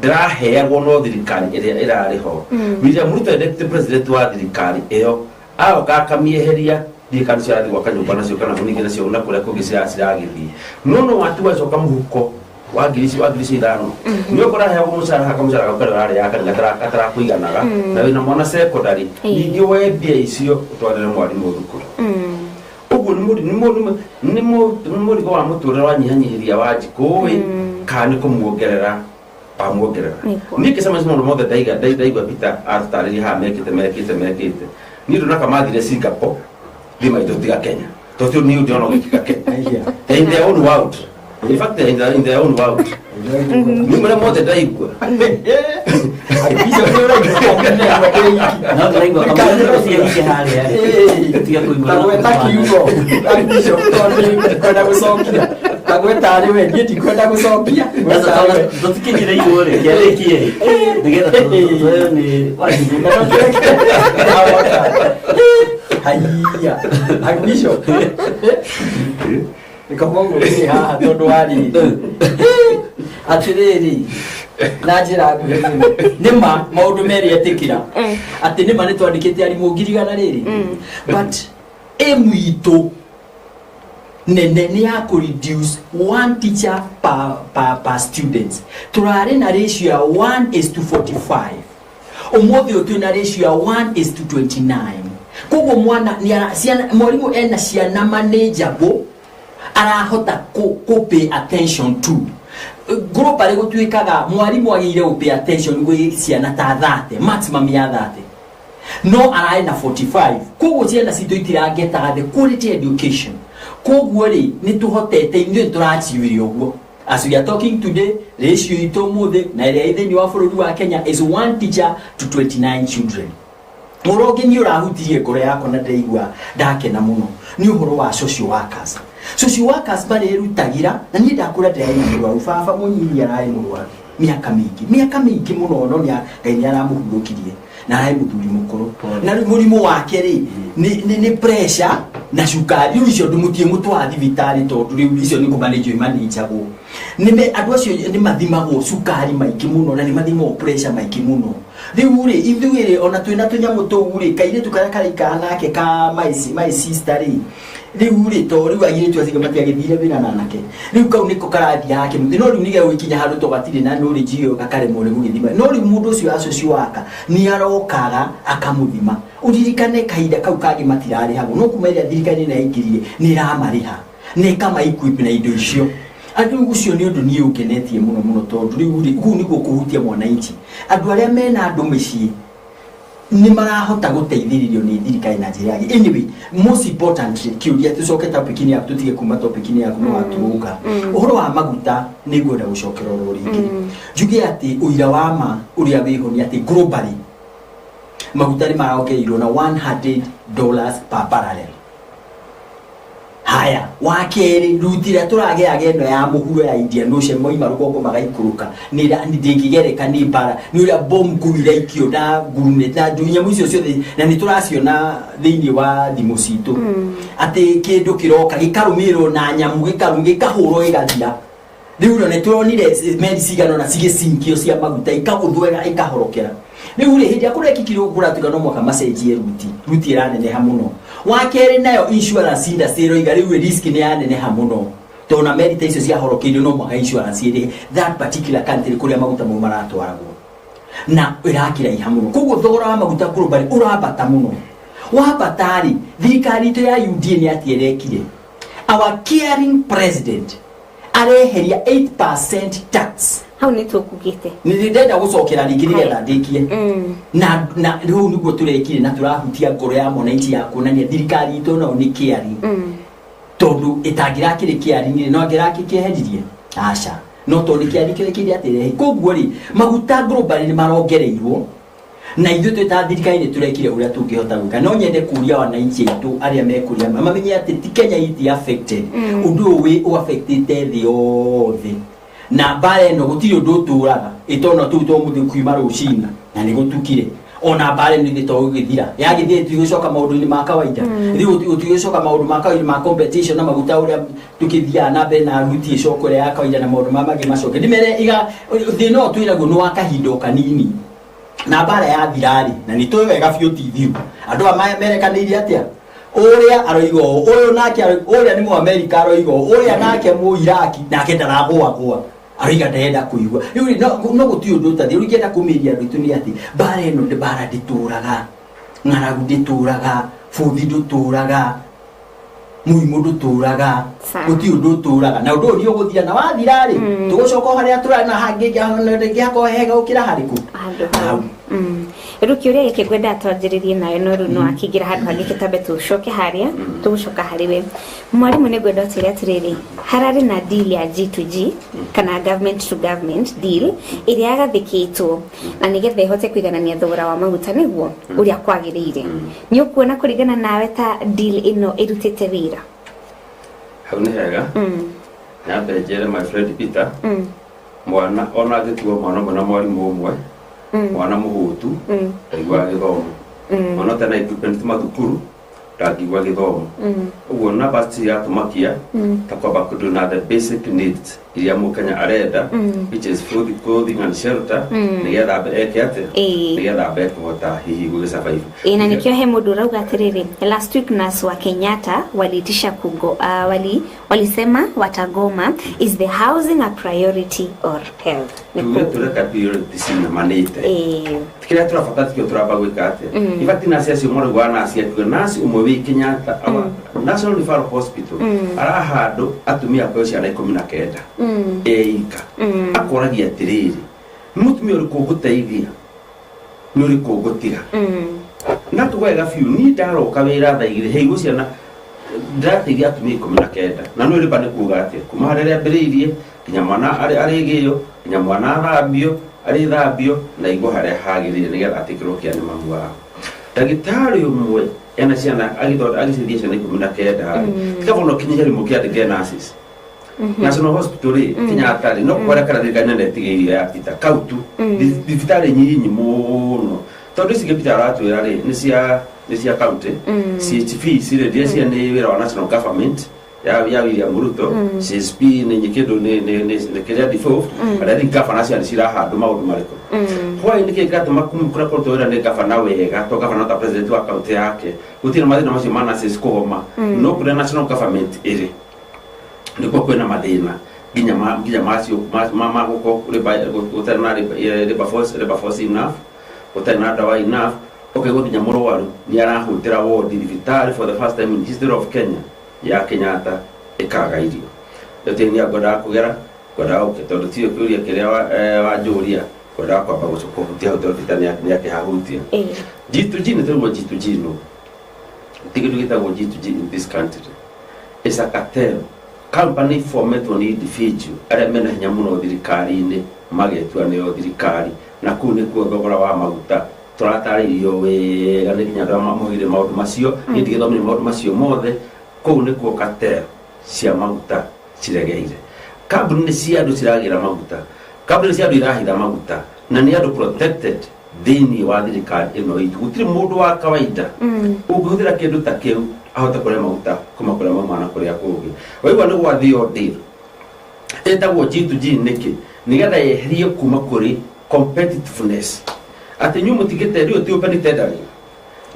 ndĩraheagwo no thirikari ĩrĩa ĩrarĩ ho. William Ruto, deputy president wa thirikari ĩyo, agoka akamĩeheria. Thirikari cirathiĩ gwaka nyũmba nacio kana ningĩ nacio na kũrĩa kũngĩ ciragĩthiĩ, no watu wacoka mũhuko wa ngiri icio 5, nĩ ũkora heagwo mũcara kamũcara gau karĩa ũrarĩaga kanini gatarakũiganaga, na wĩna mwana secondary. Ningĩ woe mbia icio ũtwarĩre mwarimũ thukuru. Ũguo nĩ mũrigo wa mũtũrĩre wanyihanyihĩria wa njikũ kana nĩ kũmuongerera wamuongerera? Niĩ ngĩcemania maũndũ mothe ndaigua Peter atũtarĩria haha mekĩte. Niĩ ndona kamathire Singapore thiĩ maitũ tiga Kenya, tondũ niĩ ndĩrona ũgĩkĩka Kenya. They're in their own world. In fact, they're in their own world. Niĩ marĩa mothe ndaigua. No ndĩraigua kamũira ũcio harĩa rĩ, tiga kũigua. Tagweta kiugo, Archbishop, tondũ ndikwenda gũcokia. Tagweta arĩ we, niĩ ndikwenda gũcokia. Gweta arĩ we. Tũtikinyire igũrũ rĩ, kĩarĩkie nĩgetha tũheo nĩ Wanjikũ. Haiya, Archbishop, nĩkaba ũguo ũrĩ haha tondũ wa rĩrĩ, atĩrĩrĩ, na njĩra nguhĩ mũno, nĩma maũndũ merĩ etĩkĩra atĩ nĩma nĩ twandĩkĩte arimũ 100,000 rĩrĩ, but aim itũ nene nĩ ya kũ reduce one teacher per students. Tũrarĩ na ratio ya 1 is to 45, ũmũthĩ ũyũ twĩna ratio ya 1 is to 29. Koguo mwana nĩ ciana, mwarimũ ena ciana manageable, arahota kũ pay attention to. Globally gũtuĩkaga mwarimũ agĩire gũ pay attention gwĩ ciana ta 30, maximum ya 30, no ararĩ na 45. Koguo ciana citũ itirangetaga the quality education. Koguo rĩ, nĩ tũhotete ithuĩ tũrachievire ũguo. As we are talking today, ratio itũ ũmũthĩ na ĩrĩa ĩ thĩinĩ wa bũrũri wa Kenya is one teacher to 29 children. Ũhoro ũngĩ niĩ ũrahutirie ngoro yakwa na ndĩraigua ndakena mũno nĩ ũhoro wa social workers. Social workers marĩrutagĩra, na niĩ ndakũra ndĩrarĩ na mũrwaru, baba mũnyinyi ararĩ mũrwaru mĩaka mĩingĩ mũno, no Ngai nĩ aramũhurũkirie na ararĩ mũthuri mũkũrũ, na rĩu mũrimũ wake rĩ nĩ pressure na cukari. Rĩu icio ndũmũtie mũtwara thibitarĩ tondũ rĩu icio nĩ kũmanĩnjwo imanĩnjagwo. Nĩme andũ acio nĩ mathimagwo cukari maingĩ mũno na nĩ mathimagwo pressure maingĩ mũno. Rĩu rĩ, ithuĩ rĩ, ona twĩna tũnyamũ tũu rĩ, kairĩtu karĩa karaikara nake ka my sister rĩ, rĩu rĩ, to rĩu airĩtu acio matiagĩthire wĩra na anake, rĩu kau nĩko karathiaga kĩmũthĩ, no rĩu nĩgegũgĩkinya handũ to gatirĩ na knowledge ĩyo, gakaremwo nĩ gũgĩthima. No rĩu mũndũ ũcio wa social worker nĩ arokaga akamũthima. Ũririkane kahinda kau kangĩ matirarĩhagwo, no kuma ĩrĩa thirikari nĩ yaingĩrire nĩ ĩramarĩha na ĩkama equip na indo icio. Andũ ũcio nĩ ũndũ niĩ ũngenetie mũno mũno, tondũ rĩu rĩ, kũu nĩguo kũhutia mwananchi. Andũ arĩa mena andũ mĩciĩ nĩ marahota gũteithĩrĩrio nĩ thirikari na njĩra yake. Anyway, most importantly, kĩũria, tũcoke topic-inĩ yaku, tũtige kuma topic-inĩ yaku nĩ watũrũka. Ũhoro wa maguta nĩ ngwenda gũcokera oro rĩngĩ, njuge atĩ ũira wa ma ũrĩa wĩho nĩ atĩ globally maguta nĩ marongereirwo na $100 per barrel. Haya, wa kerĩ, ruti ĩrĩa tũrageaga ĩno ya mũhuro ya Indian Ocean, moima rũgongo magaikũrũka, ndĩngĩgereka nĩ mbara, nĩ ũrĩa bomu kũu iraikio na nguruneti na nyamũ icio ciothe, na nĩ tũraciona thĩinĩ wa thimũ citũ atĩ kĩndũ kĩroka gĩkarũmĩrĩrwo na nyamũ gĩkahũrwo gĩgathira. Rĩu no nĩ tũronire meri cigana ũna cigĩcinkio cia maguta, ikagũthwo, ĩkahorokera. Rĩu rĩ, hĩndĩ ĩrĩa kũrekĩkire ũguo, kũratuĩka no mwaka macenjie ruti. Ruti ĩraneneha mũno. Wa kerĩ, nayo insurance industry ĩroiga rĩu risk nĩ yaneneha mũno, tondũ na meri ta icio ciahorokeirio, no mwaka insurance ĩrĩhe that particular country kũrĩa maguta mau maratwaragwo, na ĩrakĩraiha mũno. Koguo thogora wa maguta globally ũrambata mũno. Wambata rĩ, thirikari itũ ya UDA nĩ atĩ ĩrekire, our caring president areheria 8% tax. Hau nĩ tũkugĩte. Nĩ ndenda gũcokera rĩngĩ nĩgetha ndĩkie. Na rĩu nĩguo tũrekire na tũrahutia ngoro ya mwananchi ya kuonania thirikari itũ nao nĩ caring, tondũ ĩtangĩrakĩrĩ caring rĩ, no angĩrakĩkĩeheririe? Aca. No tondũ nĩ caring kĩrekĩire atĩrĩrĩ, koguo rĩ, maguta globally nĩ marongereirwo, na ithuĩ twĩ ta thirikari nĩ tũrekire ũrĩa tũngĩhota gwĩka. No nyende kũria wananchi aitũ arĩa mekũrĩa mamenye atĩ ti Kenya iti affected. Ũndũ ũyũ wĩ ũaffectĩte thĩ yothe. Na mbara ĩno gũtirĩ ũndũ ũtũraga ĩtona tũu to mũthĩ kiuma rũcinĩ na nĩ gũtukire ona mbara ĩno ithe to gũgĩthira yagĩthira tũtigũcoka maũndũ-inĩ ma kawaida. Ithuĩ tũtigũcoka maũndũ ma kawaida ma competition na maguta ũrĩa tũkĩthiaga na mbere na ruti ĩcoka ũrĩa ya kawaida na maũndũ ma mangĩ macoke ndĩmere iga thĩna ũyũ twĩnaguo nĩ wa kahinda o kanini na mbara yathira-rĩ na nĩ tũĩ wega biũ ti thiru andũ aya merekanĩirie atĩa ũrĩa aroiga ũũ ũyũ nake ũrĩa nĩ mũamerika aroiga ũũ ũrĩa nake mũiraki nake ndaragũagũa aroiga ndarenda kũigua rĩu rĩ, no gũtirĩ ũndũ ũtathiĩ rĩu ingĩenda kũmĩria andũ aitũ nĩ atĩ mbara ĩno ndĩ mbara ndĩtũraga ng'aragu ndĩtũraga bũthi ndũtũraga mũrimũ ndũtũraga gũtirĩ ũndũ ũtũraga na ũndũ ũyũ nĩ ũgũthira na wathira rĩ tũgũcoka o harĩa tũrarĩ na hangĩ hakorwo hega gũkĩra harĩkũ handũ hau. Rĩu kĩũria gĩkĩ ngwendaga twanjĩrĩrie nayo no rĩu no akĩingĩra handũ hangĩ kĩtambe tũcoke harĩa tũgũcoka harĩ we mwarimũ. Nĩ ngwenda ũtwĩre atĩrĩrĩ, hararĩ na deal ya G2G kana government to government deal ĩrĩa yagathĩkĩtwo na nĩgetha ĩhote kũiganania thogora wa maguta nĩguo ũrĩa kwagĩrĩire. Nĩ ũkuona kũringana nawe ta deal ĩno ĩrutĩte wĩra? Hau nĩ hega. Nyambe njĩre my friend Peter, mwana ona angĩtuo mwana ũmwe na mwarimũ ũmwe, mwana mũhũtu ndaiguaga gĩthomo. Mwana ũtarĩ na equipment mathukuru ndangĩigua gĩthomo. Ũguo namba ciratũmakia ta kwamba kũndũ na the basic needs iria mũkenya arenda, which is food, clothing and shelter, nĩgetha ambe eke atĩa? Nĩgetha ambe kũhota hihi gũgĩsurvive. Ĩ, na nikio he mũndũ ũrauga atĩrĩrĩ, last week nurse wa Kenyatta waliitisha kugo, walisema watagoma. Is the housing a priority or health? Nĩ Tuge tũreka priority cinyamanĩte. Kĩrĩa tũrabatara tikĩo tũramba gwĩka atĩa? Ibati nasi acio marauga nasi akiuga nasi ũmwe wĩ Kenyatta, our National Referral Hospital, arahandũ atumia akũhe ciana 19 eika. Akoragia atĩrĩrĩ, nĩ mũtumia ũrĩkũ ngũteithia, nĩ ũrĩkũ ngũtiga? Na tuwega biũ niĩ ndaroka wĩra thaa 2 heigwo ciana ndĩrateithia atumia 19 na nĩ rĩmba nĩ kuga atĩa kuma harĩa rĩambĩrĩirie nginya mwana arĩgĩo nginya mwana athambio arĩthambio na igwo harĩa hagĩrĩire nĩgetha atĩkĩrwo kĩa nĩ mamu wao. Ndagĩtarĩ ũmwe ena ciana agĩcithia ciana 19 rĩ, tikabona ũkinyĩria rĩmwe kĩandĩke nurses National Hospital rĩ, Kenyatta rĩ, no kũrĩa kana thirikari nene ĩtigĩirie ya Peter kau tu. Thibitarĩ nyinyi mũno tondũ ici ingĩ Peter aratwĩra rĩ nĩ cia county. CHP cirĩ ndia cia nĩ wĩra wa national government ya William Ruto. CSP nĩ kĩndũ nĩ kĩrĩa default and I think governor cia nĩ cirahandũ maũndũ marĩkũ. Why nĩ kĩĩ kĩratũma kũrĩa kũrutwo wĩra nĩ governor wega to governor ta president wa county yake gũtirĩ na mathĩna macio ma nurses kũgoma? No kũrĩa national government ĩrĩ nĩkuo kwĩna mathĩna nginya macio ma gũkorwo gũtarĩ na labor force enough, gũtarĩ na ndawa enough. Ũkaigua nginya mũrwaru nĩ arahũtĩra wodi thibitarĩ for the first time in history of Kenya ya Kenyatta ĩkaga irio. Rĩu nĩ ngwendaga kũgera ngwendaga gũke tondũ tiyo kĩũria kĩrĩa wanjũria ngwendaga kwamba kũhutia hau tondũ Peter nĩ akĩhahutia. G2G nĩ tũrĩgwo G2G no ti kĩndũ gĩtagwo G2G in this country is a cartel company formetwo nĩ individual arĩa mena hinya mũno thirikari-inĩ magetua nĩo thirikari na kũu nĩkuo thogora wa maguta tũratarĩirio wega nĩ nginya andũ arĩa maugire maũndũ macio. Niĩ ndigĩthomire maũndũ macio mothe. Kũu nĩkuo cartel cia maguta ciregeire. Kambuni nĩ cia andũ ciragĩra maguta, kambuni cia andũ irahitha maguta na nĩ andũ protected thĩinĩ wa thirikari ĩno itũ. Gũtirĩ mũndũ wa kawaida ũngĩhũthĩra kĩndũ ta kĩu ahote kũrĩa maguta kuma kũrĩa mauma na kũrĩa kũngĩ. Waigua nĩ gwathio deal ĩtagwo G2G nĩkĩ? Nĩgetha yeherie kuma kũrĩ competitiveness atĩ inyuĩ mũtigĩte rĩu ti open tendering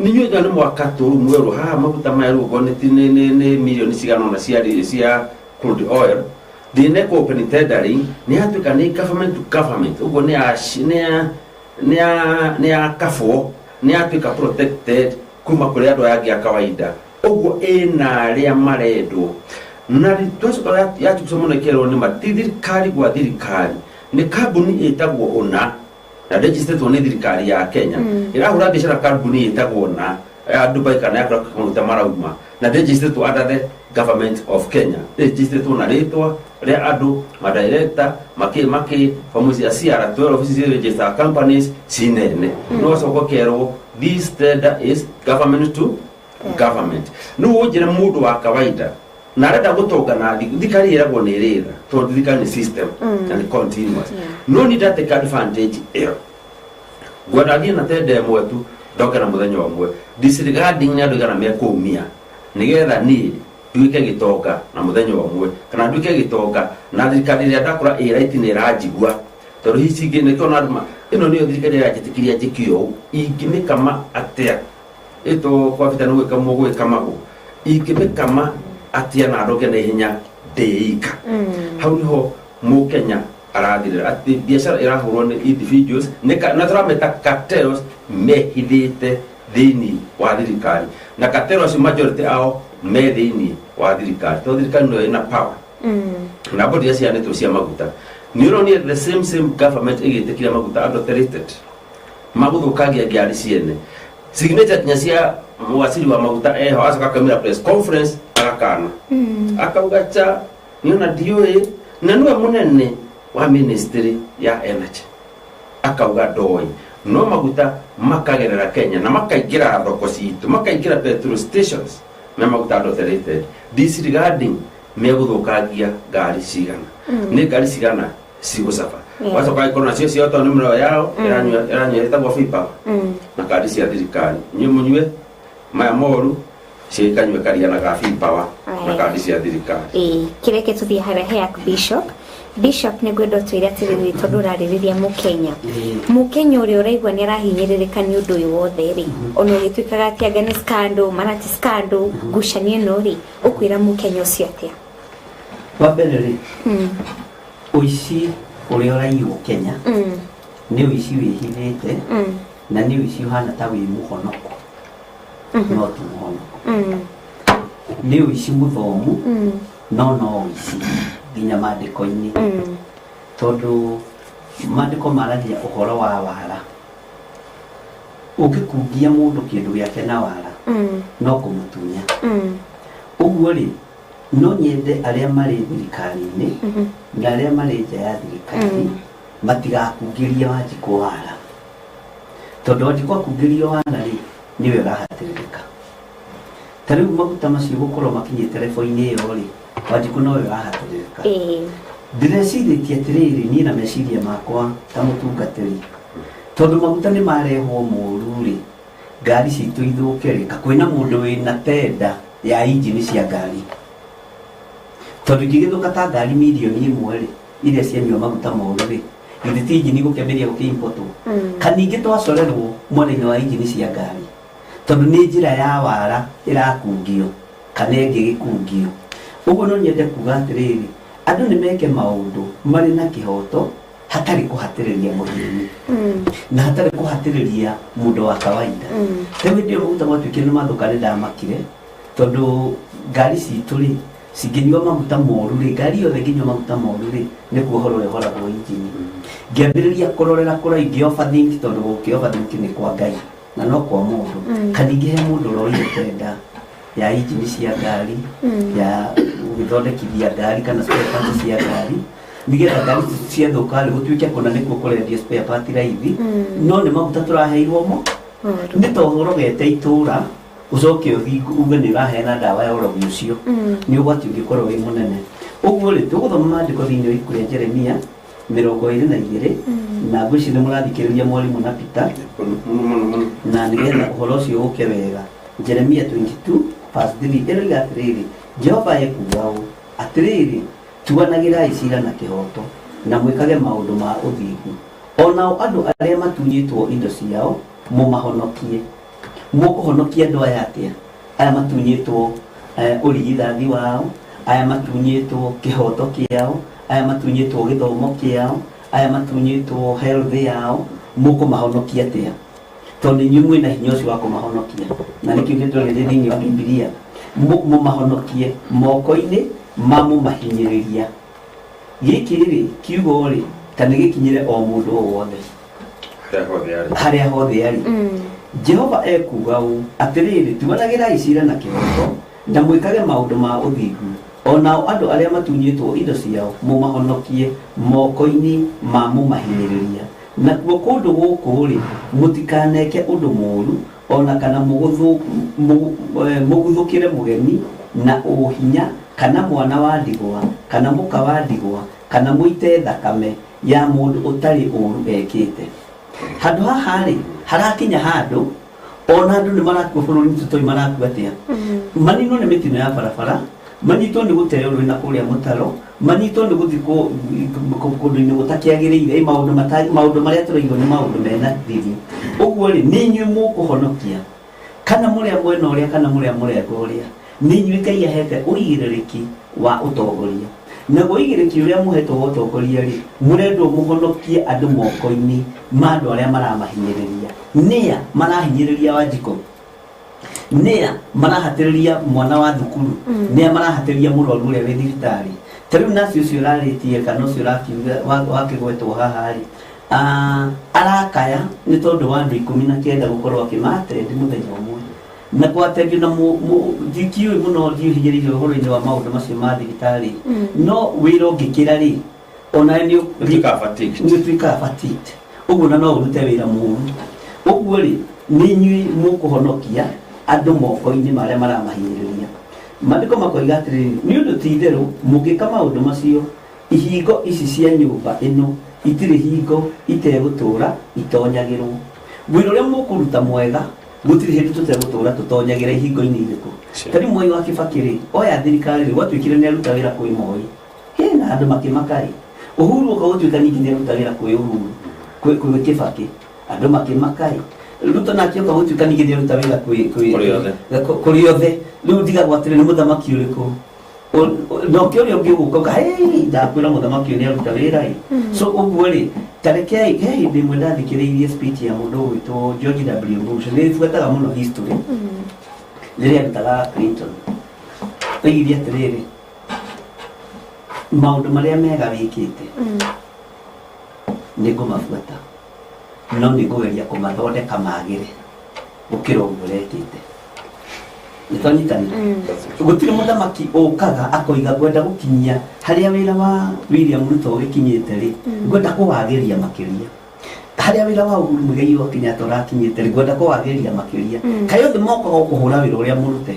nĩ inyuĩ nĩ mwaka tũru mwerũ haha maguta maya rĩu okorwo nĩ mirioni cigana ũna cia crude oil ndĩnekwo open tendering nĩ yatuĩka nĩ government to government ũguo nĩ ya kabwo nĩ yatuĩka protected kuma kũrĩ andũ aya angĩ a kawaida ũguo ĩna arĩa marendwo na twacoka yachukuca mũno ĩkerwo nĩ ma ti thirikari gwa thirikari nĩ kambuni ĩtagwo ũna na registered nĩ thirikari ya Kenya. Ĩrahũra biacara kambuni ĩtagwo na ya Dubai kana ya kũrĩa maguta marauma na registered under the government of Kenya, registered na rĩtwa rĩa andũ madirector makĩ fomu cia CR12 ici register companies cinene. No wacoka ũkerwo this tender is government to government. Nĩ ũnjĩre mũndũ wa kawaida. Na arenda gũtonga na thirikari ĩragwo nĩ ĩrĩra tondũ thirikari nĩ system na nĩ continuous. No ni ndatake advantage ĩyo, ngwenda thiĩ na tenda ĩmwe tu ndoke na mũthenya ũmwe, disregarding nĩ andũ igana mekũumia, nĩgetha niĩ nduĩke gĩtonga na mũthenya ũmwe, kana nduĩke gĩtonga na thirikari ĩrĩa ndakora ĩ right nĩ ĩranjigua, tondũ hihi cingĩ nĩkĩo na andũ ĩno nĩyo thirikari ĩranjĩtĩkĩria njĩke ũũ. Ingĩmĩkama atĩa ĩto kwa bita nĩ gwĩkamwo gwĩkamagwo, ingĩmĩkama atĩa na ndoke na ihenya ndĩika? Hau niho mũkenya arathirĩra atĩ biacara ĩrahũrwo nĩ individuals na tũrameta cartels mehithĩte thĩinĩ wa thirikari, na cartels acio majority ao me thĩinĩ wa thirikari, tondũ thirikari nĩyo ĩna power na bodi iria cianĩtwo cia maguta. Nĩ ũronire the same same government ĩgĩtĩkĩria maguta adulterated magũthũkangia ngari ciene, signature nginya cia waziri wa maguta eho, acoka akamĩra press conference agakana, akauga cha niona ndiũĩ, na nĩwe mũnene wa ministry ya energy, akauga ndoĩ, no maguta makagerera Kenya na makaingĩra thoko citũ, makaingĩra petrol stations me maguta adulterated, disregarding megũthũkangia ngari cigana, nĩ ngari cigana cigũcaba. Wacoka gĩkorwo nacio cio tondũ nĩ mĩroyo yao ĩranyua ĩranyua ĩtagwo Fipa na kandi cia thirikari, inyuĩ mũnyue maya moru, ciĩkanyue kariana ga Fipawa na kandi cia thirikari. Ĩĩ, kĩreke tũthiĩ harĩa he Archbishop. Bishop, nĩ ngwenda ũtwĩre atĩrĩrĩ, tondũ ũrarĩrĩria mũkenya, mũkenya ũrĩa ũraigua nĩ arahinyĩrĩrĩka nĩ ũndũ ũyũ wothe rĩ, ona ũgĩtuĩkaga atĩ anga nĩ scandal, marati scandal, ngucanio ĩno rĩ, ũkwĩra mũkenya ũcio atĩa? Wa mbere rĩ, ũici ũrĩa ũraiywo Kenya nĩ ũici wĩhithĩte na nĩ ũici ũhana ta wĩ mũhonoko no ti mũhonoko, nĩ ũici mũthomu no no ũici nginya maandĩko-inĩ, tondũ maandĩko maragia ũhoro wa wara. Ũngĩkungia mũndũ kĩndũ gĩake na wara, no kũmũtunya. Ũguo rĩ, no nyende arĩa marĩ thirikari-inĩ na arĩa marĩ nja ya thirikari matigakungĩrie Wanjikũ wara, tondũ Wanjikũ akungĩrio wara rĩ, nĩwe ũrahatĩrĩrĩka. Ta rĩu maguta macio gũkorwo makinyĩte rebo-inĩ ĩyo rĩ, Wanjikũ nowe ũrahatĩrĩrĩka. Ndĩrecirĩtie atĩrĩrĩ, niĩ na meciria makwa ta mũtungatĩri, tondũ maguta nĩ marehwo moru rĩ, ngari citũ ithũke rĩ, kwĩna mũndũ wĩna tenda ya injini cia ngari, tondũ ingĩgĩthũka ta ngari mirioni 1 rĩ, iria cianyua maguta moru rĩ, githĩ ti injini gũkĩambĩrĩria gũkĩimpotwo? Kaningĩ twacorerwo mwena-inĩ wa injini cia ngari, tondũ nĩ njĩra ya wara ĩrakungio kana ĩngĩ gĩkungio. Ũguo no nyende kuga atĩrĩrĩ, andũ nĩ meke maũndũ marĩ na kĩhoto, hatarĩ kũhatĩrĩria mũthĩni na hatarĩ kũhatĩrĩria mũndũ wa kawaida. Rĩu hĩndĩ ĩyo maguta matuĩkire nĩ mathũka, nĩ ndamakire, tondũ ngari citũ rĩ, cingĩnyua maguta moru rĩ, ngari yothe ĩngĩnyua maguta moru rĩ, nĩ kuohorwo ĩhoragwo injini. Ngĩambĩrĩria kũrorera kũraihu, ngĩ overthink, tondũ gũkĩ overthink nĩ kwa Ngai na no kwa mũndũ. Kaningĩ he mũndũ ũroire tenda ya injini cia ngari, ya gũgĩthondekithia ngari kana spare parts cia ngari, nĩgetha ngari ciathũka rĩ, gũtuĩke kũna nĩkuo kũrendio spare part raithi. No nĩ maguta tũraheirwo mo, nĩ ta ũrogete itũra, ũcoke ũthiĩ uge nĩ ũraheana ndawa ya ũrogi ũcio. Nĩ ũgwati ũngĩkorwo wĩ mũnene. Ũguo rĩ, tũgũthoma maandĩko thĩinĩ wa ibuku rĩa Jeremia 22, na ngwĩciria nĩ mũrathikĩrĩria mwarimũ na Peter, na nĩgetha ũhoro ũcio ũke wega. Jeremia 22 verse 3 ĩroiga atĩrĩrĩ, Jehova ekuuga ũũ, atĩrĩrĩ, tuanagĩrai cira na kĩhoto na mwĩkage maũndũ ma ũthingu, onao andũ arĩa matunyĩtwo indo ciao mũmahonokie. Mũkũhonokia andũ aya atĩa, aya matunyĩtwo ũrigithathi wao, aya matunyĩtwo kĩhoto kĩao, aya matunyĩtwo gĩthomo kĩao, aya matunyĩtwo health yao? Mũkũmahonokia atĩa, tondũ inyuĩ mwĩna hinya ũcio wa kũmahonokia? Na nĩkĩo gĩtũrĩrĩ thĩinĩ wa Bibilia, mũmahonokie moko-inĩ ma mũmahinyĩrĩria. Gĩkĩ rĩ, kiugo rĩ, ta nĩ gĩkinyĩre o mũndũ o wothe harĩa hothe arĩ. Harĩa hothe arĩ. Jehova ekuuga ũũ, atĩrĩrĩ, tuanagĩrai cira na kĩhoto na mwĩkage maũndũ ma ũthingu, onao andũ arĩa matunyĩtwo indo ciao mũmahonokie moko-inĩ ma mũmahinyĩrĩria. Nakuo kũndũ gũkũ rĩ, mũtikaneke ũndũ mũũru, ona kana mũguthũkĩre mũgeni na ũhinya. Kana mwana wa ndigwa, kana mũka wa ndigwa, kana mũite thakame ya mũndũ ũtarĩ ũũru ekĩte. Handũ haha rĩ, harakinya handũ ona andũ nĩ marakua bũrũri-inĩ, tũtoĩ marakua atĩa. Maninwo nĩ mĩtino ya barabara, manyitwo nĩ gũteo rũĩ na kũrĩa mũtaro, manyitwo nĩ gũthiĩ kũndũ-inĩ gũtakĩagĩrĩire, maũndũ marĩa tũraigua nĩ maũndũ mena thiri. Ũguo rĩ, nĩ inyuĩ mũkũhonokia kana mũrĩa mwena ũrĩa kana mũrĩa mũrengo ũrĩa, nĩ inyuĩ Ngai ahete ũigĩrĩrĩki wa ũtongoria. Naguo ũigĩrĩrĩki ũrĩa mũhetwo wa ũtongoria rĩ, mũrendwo mũhonokie andũ moko-inĩ ma andũ arĩa maramahinyĩrĩria. Nĩa marahinyĩrĩria Wanjikũ? Nĩa marahatĩrĩria mwana wa thukuru? Nĩa marahatĩrĩria mũrwaru ũrĩa wĩ thibitarĩ? Ta rĩu naci ũcio ũrarĩtie kana ũcio ũrakiuga wakĩgwetwo haha rĩ, arakaya nĩ tondũ wa andũ 19 gũkorwo akĩmatendi mũthenya ũmwe na kwatendio na ndikiũĩ mũno, ndiũhinyĩrĩirie ũhoro-inĩ wa maũndũ macio ma thibitarĩ. No wĩra ũngĩkĩra rĩ, ona nĩ Ũtuĩkaga fatigued. Nĩ ũtuĩkaga fatigued ũguo, na no ũrute wĩra mũru. Ũguo rĩ, nĩ inyuĩ mũkũhonokia andũ moko-inĩ marĩa maramahinyĩrĩria. Maandĩko makoiga atĩrĩrĩ, nĩ ũndũ ti itherũ mũngĩka maũndũ macio, ihingo ici cia nyũmba ĩno itirĩ hingo itegũtũũra itonyagĩrwo. Wĩra ũrĩa mũkũruta mwega, gũtirĩ hĩndĩ tũtegũtũũra tũtonyagĩra ihingo-inĩ irĩkũ. Ta rĩu Mwai wa Kibaki rĩ, oya thirikari rĩ, gwatuĩkire nĩ aruta wĩra kwĩ Moi, hĩ, na andũ makĩmaka rĩ. Uhuru oka gũtuĩka ningĩ nĩ aruta wĩra kwĩ Uhuru, kwĩ Kibaki, andũ makĩmaka rĩ. Ruto nake oka gũtuĩka ningĩ nĩ aruta wĩra kwĩ Kũrĩ othe. Kũrĩ othe. Rĩu ndigagwo atĩrĩ, nĩ mũthamaki ũrĩkũ na ũkĩ ũrĩa ũngĩ ũgũka ũka, "Hey, ndakwĩra mũthamaki ũyũ nĩ aruta wĩra ĩ." So ũguo rĩ, ta rekei, he hĩndĩ ĩmwe ndathikĩrĩirie speech ya mũndũ ũgwĩtwo George W Bush. Nĩ buataga mũno history. Rĩrĩa arutaga Clinton, oigire atĩrĩrĩ, maũndũ marĩa mega wĩkĩte nĩ ngũmabuata, no nĩ ngũgeria kũmathondeka magĩre gũkĩra ũguo ũrekĩte. Nĩ twanyitanĩra? Gũtirĩ mũthamaki ũkaga akoiga, ngwenda gũkinyia harĩa wĩra wa William Ruto ũgĩkinyĩte rĩ, ngwenda kũwagĩria makĩria. Harĩa wĩra wa Uhuru Muigai wa Kenyatta ũrakinyĩte rĩ, ngwenda kũwagĩria makĩria. Kaĩ othe mokaga kũhũra wĩra ũrĩa mũrute?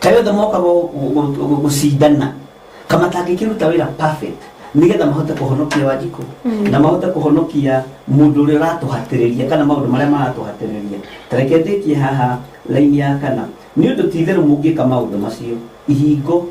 Kaĩ othe mokaga gũcindana kamatangĩkĩruta wĩra perfect nĩgetha mahote kũhonokia Wanjikũ na mahote kũhonokia mũndũ ũrĩa ũratũhatĩrĩria kana maũndũ marĩa maratũhatĩrĩria? Ta reke ndĩkie haha laini ya kana. Nĩ ũndũ ti itherũ mũngĩka maũndũ macio, ihingo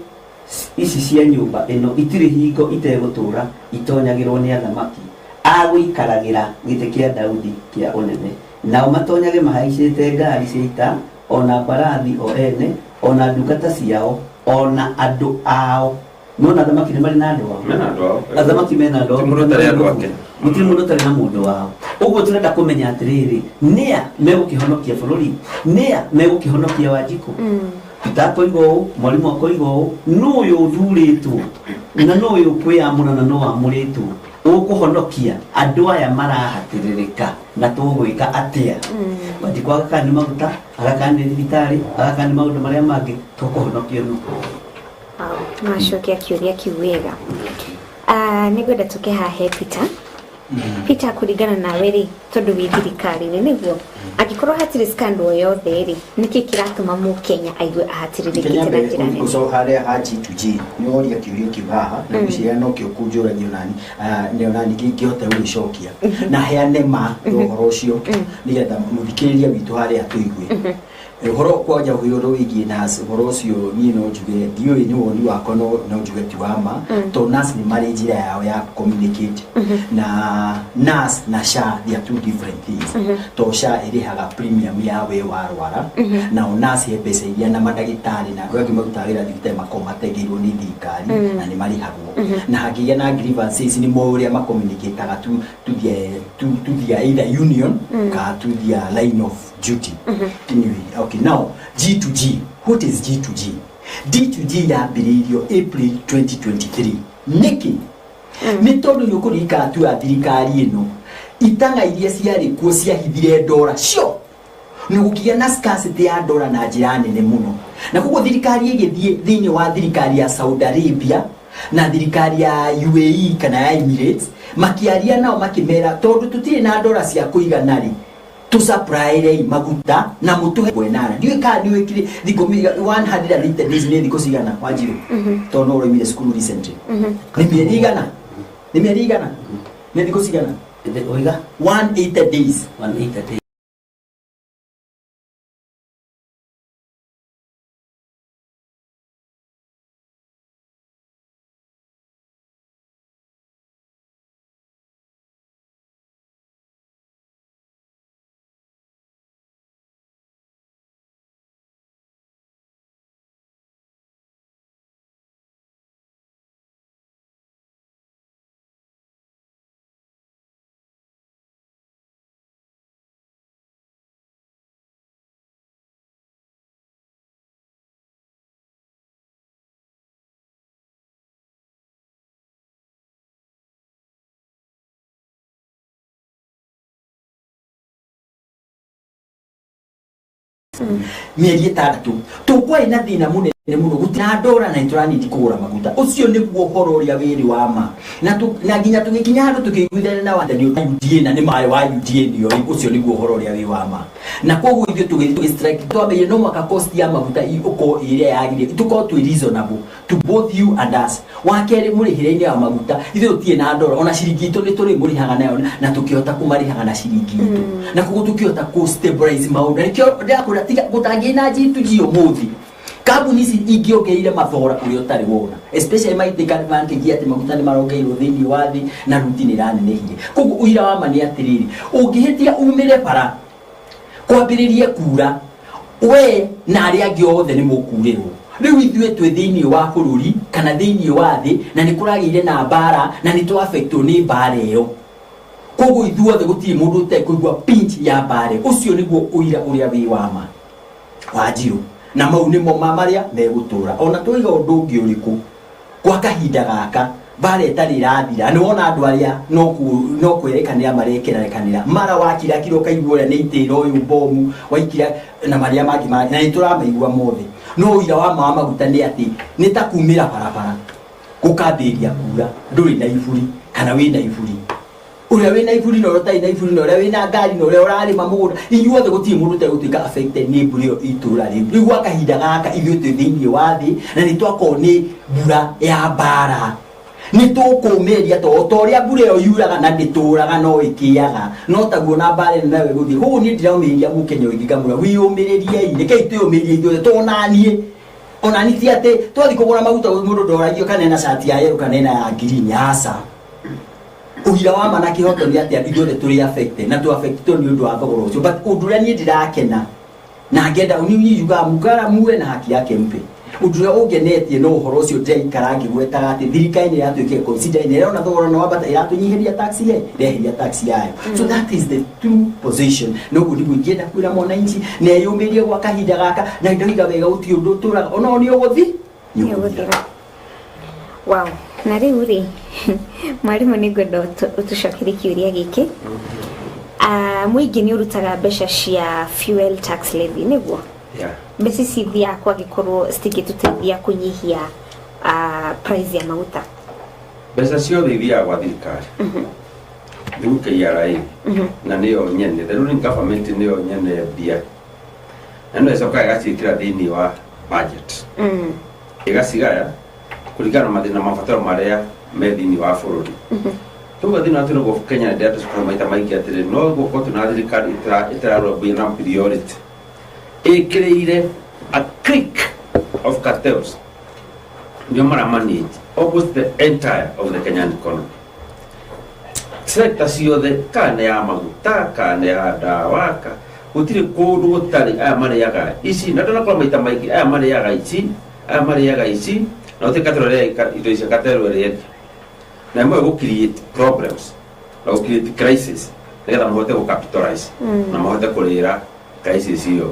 ici cia nyũmba ĩno itirĩ hingo itegũtũũra itonyagĩrwo nĩ athamaki a gũikaragĩra gĩtĩ kĩa Daudi kĩa ũnene, nao matonyage mahaicĩte ngari cia ita, ona mbarathi o ene, ona ndungata ciao, ona andũ ao. Nona athamaki nĩ marĩ na andũ ao. Mena andũ ao. Athamaki mena andũ ao. Ti mũndũ ũtarĩ andũ ake. Gũtirĩ mũndũ ũtarĩ na mũndũ wao. Ũguo tũrenda kũmenya atĩrĩrĩ, nĩa megũkĩhonokia bũrũri? Nĩa megũkĩhonokia Wanjikũ? Peter akoiga ũũ, mwarimũ akoiga ũũ, nũ ũyũ ũthurĩtwo na nũ ũyũ ũkwĩyamũra na nũ wamũrĩtwo ũkũhonokia andũ aya marahatĩrĩrĩka, na tũgwĩka atĩa? Wanjikũ agaka nĩ maguta, agaka nĩ thibitarĩ, agaka nĩ maũndũ marĩa mangĩ, tũkũhonokio nũ? Macokia kĩũria kĩu wega. Nĩ ngwenda tũke haha he Peter. Peter, kũringana nawe rĩ, tondũ wĩ thirikari-inĩ, nĩguo angĩkorwo hatirĩ scandal o yothe rĩ, nĩkĩ kĩratũma mũkenya aigue ahatĩrĩrĩkĩte na njĩra nene? Gũcoka harĩa ha G2G, nĩ woria kĩũria kĩu haha na ngwĩciria nokĩo kũnjũragio nani nĩ ona ningĩ ingĩhota gũgĩcokia na heane ma ya ũhoro ũcio nĩgetha mũthikĩrĩria witũ harĩa atũigue. Ũhoro kwanja ũhoro wĩgiĩ nurse, ũhoro ũcio niĩ no njuge ndiũĩ, nĩ woni wakwa, no njuge ti wa ma, tondũ nurse nĩ marĩ njĩra yao ya communicate, na nurse na SHA, they are two different things, tondũ SHA ĩrĩhaga premium ya we warwara, nao nurse he mbeca iria na mandagĩtarĩ na andũ angĩ marutaga wĩra thibitarĩ makoragwo matengeirwo nĩ thirikari na nĩ marĩhagwo, na hangĩgĩa na grievances nĩ moĩ ũrĩa macommunicataga to their either union kana to their line of duty. Anyway, okay, now G2G. What is G2G? G2G yambĩrĩirio April 2023. Nĩkĩ? Nĩ tondũ nĩ ũkũririkana tu ya thirikari ĩno, itanga iria ciarĩ kuo ciahithire ndora cio nĩ gũkĩgĩa na scarcity ya ndora na njĩra nene mũno, na koguo thirikari ĩgĩthiĩ thĩinĩ wa thirikari ya Saudi Arabia na thirikari ya UAE kana ya Emirates, makĩaria nao makĩmera, tondũ tũtirĩ na ndora cia kũigana rĩ. Tũsupplyirei maguta na mũtũhe bwenana. Ndiũĩ kana nĩ wĩkire thikũ 180 days nĩ thikũ cigana, Wanjiru? Tondũ no ũroimire cukuru recently. Nĩ mĩeri igana? Nĩ mĩeri igana? Nĩ thikũ cigana? Oiga? 180 days. 180 days. Mĩeri 6 tũkwarĩ na thĩna mũnene mũno, gũtirĩ na ndora na nĩtũranindi kũgũra maguta. Ũcio nĩguo ũhoro ũrĩa wĩrĩ wa ma. Na nginya tũgĩkinya handũ tũkĩiguithania na wathani wa UDA, na nĩ maĩ wa UDA nĩo, ũcio nĩguo ũhoro ũrĩa wĩ wa ma. Na koguo ithuĩ tũgĩthiĩ tũgĩ strike, twambĩrĩrie no mũhaka cost ya maguta ĩkorwo ĩ ĩrĩa yagĩrĩire, tũkorwo twĩ reasonable to both you and us. Wa kerĩ, mũrĩhĩre-inĩ wa maguta ithuĩ tũtirĩ na ndora, ona ciringi itũ nĩ tũrĩ mũrĩhaga nayo, na tũkĩhota kũmarĩhaga na ciringi itũ, na koguo tũkĩhota kũ stabilize maũndũ. Na nĩkĩo ndĩrakwĩra tiga gũtangĩrĩ na G2G ũmũthĩ, kambuni ici ingĩongereire mathogora ũrĩa ũtarĩ wona, especially maitĩka makĩgia atĩ maguta nĩ marongereirwo thĩinĩ wa thĩ na ruti nĩ ĩranenehire. Koguo ũira wa ma nĩ atĩrĩrĩ, ũngĩhĩtia umĩre bara kwambĩrĩrie kura, we na arĩa angĩ othe nĩ mũkurĩrwo. Rĩu ithuĩ twĩ thĩinĩ wa bũrũri kana thĩinĩ wa thĩ, na nĩ kũragĩire na mbara na nĩ twaffectwo nĩ mbara ĩyo. Koguo ithuothe gũtirĩ mũndũ ũtekũigua pinch ya mbara ĩyo. Ũcio nĩguo ũira ũrĩa wĩ wa ma, Wanjiru, na mau nĩmo ma marĩa megũtũra. Ona twoiga ũndũ ũngĩ ũrĩkũ kwa kahinda gaka, mbara ĩtarĩ ĩrathira, nĩ wona andũ arĩa no kwĩrekanĩra marekerekanĩra, mara wakirakira ũkaigua ũrĩa nĩ itĩra ũyũ bomu waikira na marĩa mangĩ na nĩ tũramaigua mothe. No ũira wa ma wa maguta nĩ atĩ nĩ ta kumĩra barabara gũkambĩrĩria kura, ndũrĩ na iburi kana wĩna iburi, ũrĩa wĩna iburi na ũrĩa ũtarĩ na iburi, na ũrĩa wĩna ngari na ũrĩa ũrarĩma mũgũnda, inyuothe gũtirĩ mũndũ ũtegũtuĩka affected nĩ mbura ĩyo itũra rĩu. Rĩu gwa kahinda gaka ithuĩ twĩ thĩinĩ wa thĩ na nĩ twakorwo nĩ mbura ya mbara, nĩ tũkũmĩria to ta ũrĩa mbura ĩyo yuraga na ndĩtũraga no ĩkĩaga, no taguo na mbara ĩno nayo ĩgũthiĩ. Koguo niĩ ndĩraũmĩrĩria mũkenya ũngĩ ngamwĩra wĩyũmĩrĩriei, rekei twĩyũmĩrĩrie ithuothe, to onaniĩ ona ni ti atĩ twathiĩ kũgũra maguta mũndũ ndoragio kana ena cati ya yellow kana ena ya green, aca. Ũira wa ma na kĩhoto nĩ atĩ ithuothe tũrĩ affected na tũ affected nĩ ũndũ wa thogora ũcio. But ũndũ ũrĩa niĩ ndĩrakena na ngenda niĩ njugaga mungara muwe na haki yake mpe, ũndũ ũrĩa ũngenetie no ũhoro ũcio ndĩraikara ngĩgwetaga atĩ thirikari nĩ ĩratuĩkire consider, nĩ ĩrona thogora nĩ wambata, ĩratũnyihĩria tax ye ĩreheria tax yayo. So that is the true position. Na ũguo nĩguo ingĩenda kwĩra mwananchi na eyũmĩrie gwa kahinda gaka, na ndoiga wega gũtirĩ ũndũ ũtũraga ona nĩ ũgũthi nĩ ũgũthira. Wow. Na rĩu rĩ, mwarimũ, nĩ ngwenda ũtũcokerie kĩũria gĩkĩ. Mũingĩ nĩ ũrutaga mbeca cia fuel tax levy, nĩguo? Yeah. Mbeca ici ithiaga kwagĩkorwo citingĩtũteithia kũnyihia price ya maguta? Mbeca ciothe ithiaga gwa thirikari through KRA, na nĩyo nyene, the ruling government nĩyo nyene mbia, na nĩyo ĩcokaga ĩgaciĩkĩra thĩinĩ wa budget, ĩgacigaya kũringana na mathĩna mabataro marĩa me thĩinĩ wa bũrũri. Tuga thĩna wa twĩnaguo Kenya, nĩ ndĩratũcukuru maita maingĩ atĩrĩ, no gũkorwo twĩna thirikari ĩtararora mbia na priority ĩkĩrĩire a clique of cartels ndio mara manage almost the entire of the Kenyan economy, sector ciothe, kana nĩ ya maguta kana nĩ ya ndawa, ka gũtirĩ kũndũ gũtarĩ aya marĩaga ici. Na ndanakorwo maita maingĩ aya marĩaga ici, aya marĩaga ici, na gũtirĩ katero ĩrĩa indo icio katero ĩrĩa ĩngĩ, na ĩmwe gũ create problems na gũ create crisis nĩgetha mahote gũ capitalize na mahote kũrĩra crisis ĩyo.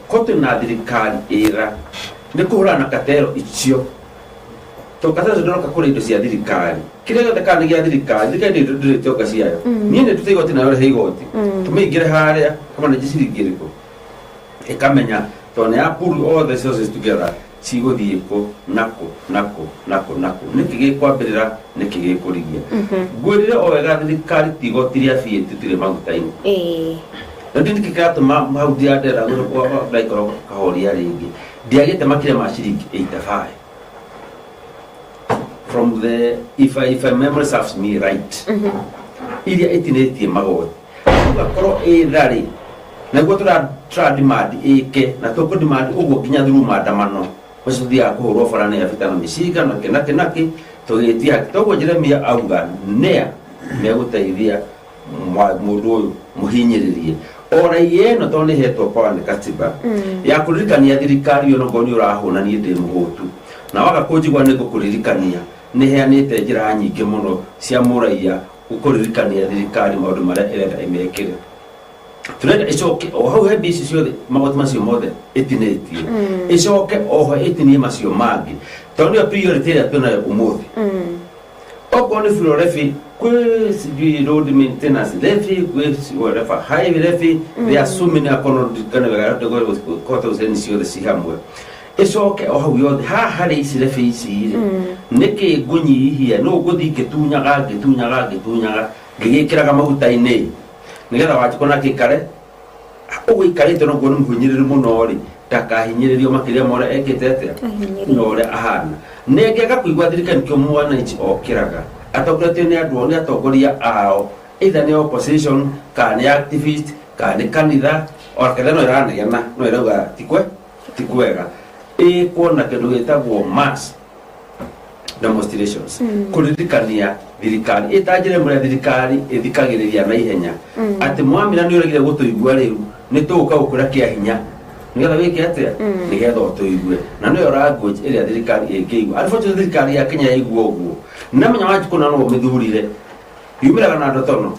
Kote na thirikari ĩra nĩ kũhũrana na katero icio, to katero icio ndĩroka kũrĩa indo cia thirikari, kĩrĩa gĩothe kana nĩ gĩa thirikari. Thirikari nĩ ndĩrĩte onga ciayo. Niĩ nĩ ndute igoti nayo rĩhe igoti, tũmĩingĩre harĩa kama nĩ ciringi ĩrĩkũ, ĩkamenya tondũ nĩ ya pool all the resources together, cigũthiĩ kũ na kũ na kũ na kũ na kũ, nĩkĩ gĩkwambĩrĩra, nĩkĩ gĩkũrigia. Ngwĩrire o wega, thirikari ti igoti rĩa VAT tũtirĩ maguta-inĩ. Na ndi nĩkĩ kĩratũma hau ndiandera ndaikorwo kahoria rĩngĩ ndiagĩte makĩria ma ciringi 85 from the if memory serves me right, iria ĩtinĩtie magoti ũgakorwo ĩ tharĩ naguo tũra demand ĩke na tũkũ demand ũguo nginya through maandamano macio tũthiaga kũhũrwo bara nĩ abita na mĩcinga na kĩ na kĩ na kĩ tũgĩtia haki. Toguo Jeremia auga nĩa megũteithia mũndũ ũyũ mũhinyĩrĩrie o raia ĩno tondũ nĩ ĩhetwo power nĩ katiba ya kũririkania thirikari ĩno ngorwo nĩ ũrahũna niĩ ndĩ mũhũtu na waga kũnjigua nĩ ngũkũririkania nĩ heanĩte njĩra nyingĩ mũno cia mũraia gũkũririkania thirikari maũndũ marĩa ĩrenda ĩmekĩre. Tũrenda ĩcoke o hau he mbia icio ciothe magoti macio mothe ĩtinĩtie ĩcoke oho ĩtinie macio mangĩ tondũ nĩyo priority ĩrĩa twĩnayo ũmũthĩ. Okorwo nĩ fuel levy kwĩ sijui road maintenance levy kwĩ whatever highway levy, there are so many akorwo ndirikane wega kũhota gũceni ciothe ci hamwe ĩcoke o hau yothe haha harĩ ici levy ici rĩ nĩkĩ ngũnyihia nũ ngũthiĩ ngĩtunyaga ngĩtunyaga ngĩtunyaga ngĩgĩkĩraga maguta-inĩ nĩgetha Wanjikũ nake aikare ũguo aikarĩte noguo nĩ mũhinyĩrĩru mũno rĩ ndakahinyĩrĩrio makĩria ma ũrĩa ekĩte atĩa na ũrĩa ahana nĩngĩaga kũigua thirikari nĩkĩo mwananchi okĩraga atongoretio nĩ andũ nĩ atongoria ao either nĩ opposition kana nĩ activist kana nĩ kanitha ona kanitha no ĩranegena no ĩrauga tikwe ti kwega ĩkwo na kĩndũ gĩtagwo mass demonstrations kũririkania thirikari ĩtanjĩre mũrĩa thirikari ĩthikagĩrĩria na ihenya atĩ mwamĩra nĩ ũregire gũtũigua rĩu nĩ tũgũka gũkwĩra kĩa hinya nĩgetha wĩke atĩa nĩgetha ũtũigue na nĩyo language ĩrĩa thirikari ĩngĩigua. Unfortunately thirikari ya Kenya yaigua ũguo namenya Wanjikũ na no ũmĩthurire yumĩraga na ndotono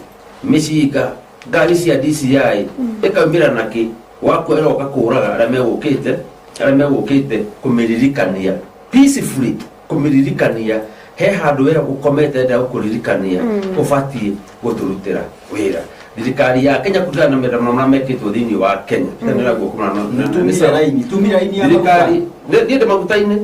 mĩcinga ngari cia DCI ĩkaumĩra nakĩ wakua ĩroka kũraga arĩa megũkĩte arĩa megũkĩte kũmĩririkania peacefully kũmĩririkania he handũ we ũkomete enda gũkũririkania ũbatiĩ gũtũrutĩra wĩra. Thirikari ya Kenya kũringana na maandamano marĩa mekĩtwo thĩinĩ wa Kenya Peter nĩ ũraguo Tumira raini, tumira raini ya thirikari niĩ ndĩ maguta-inĩ.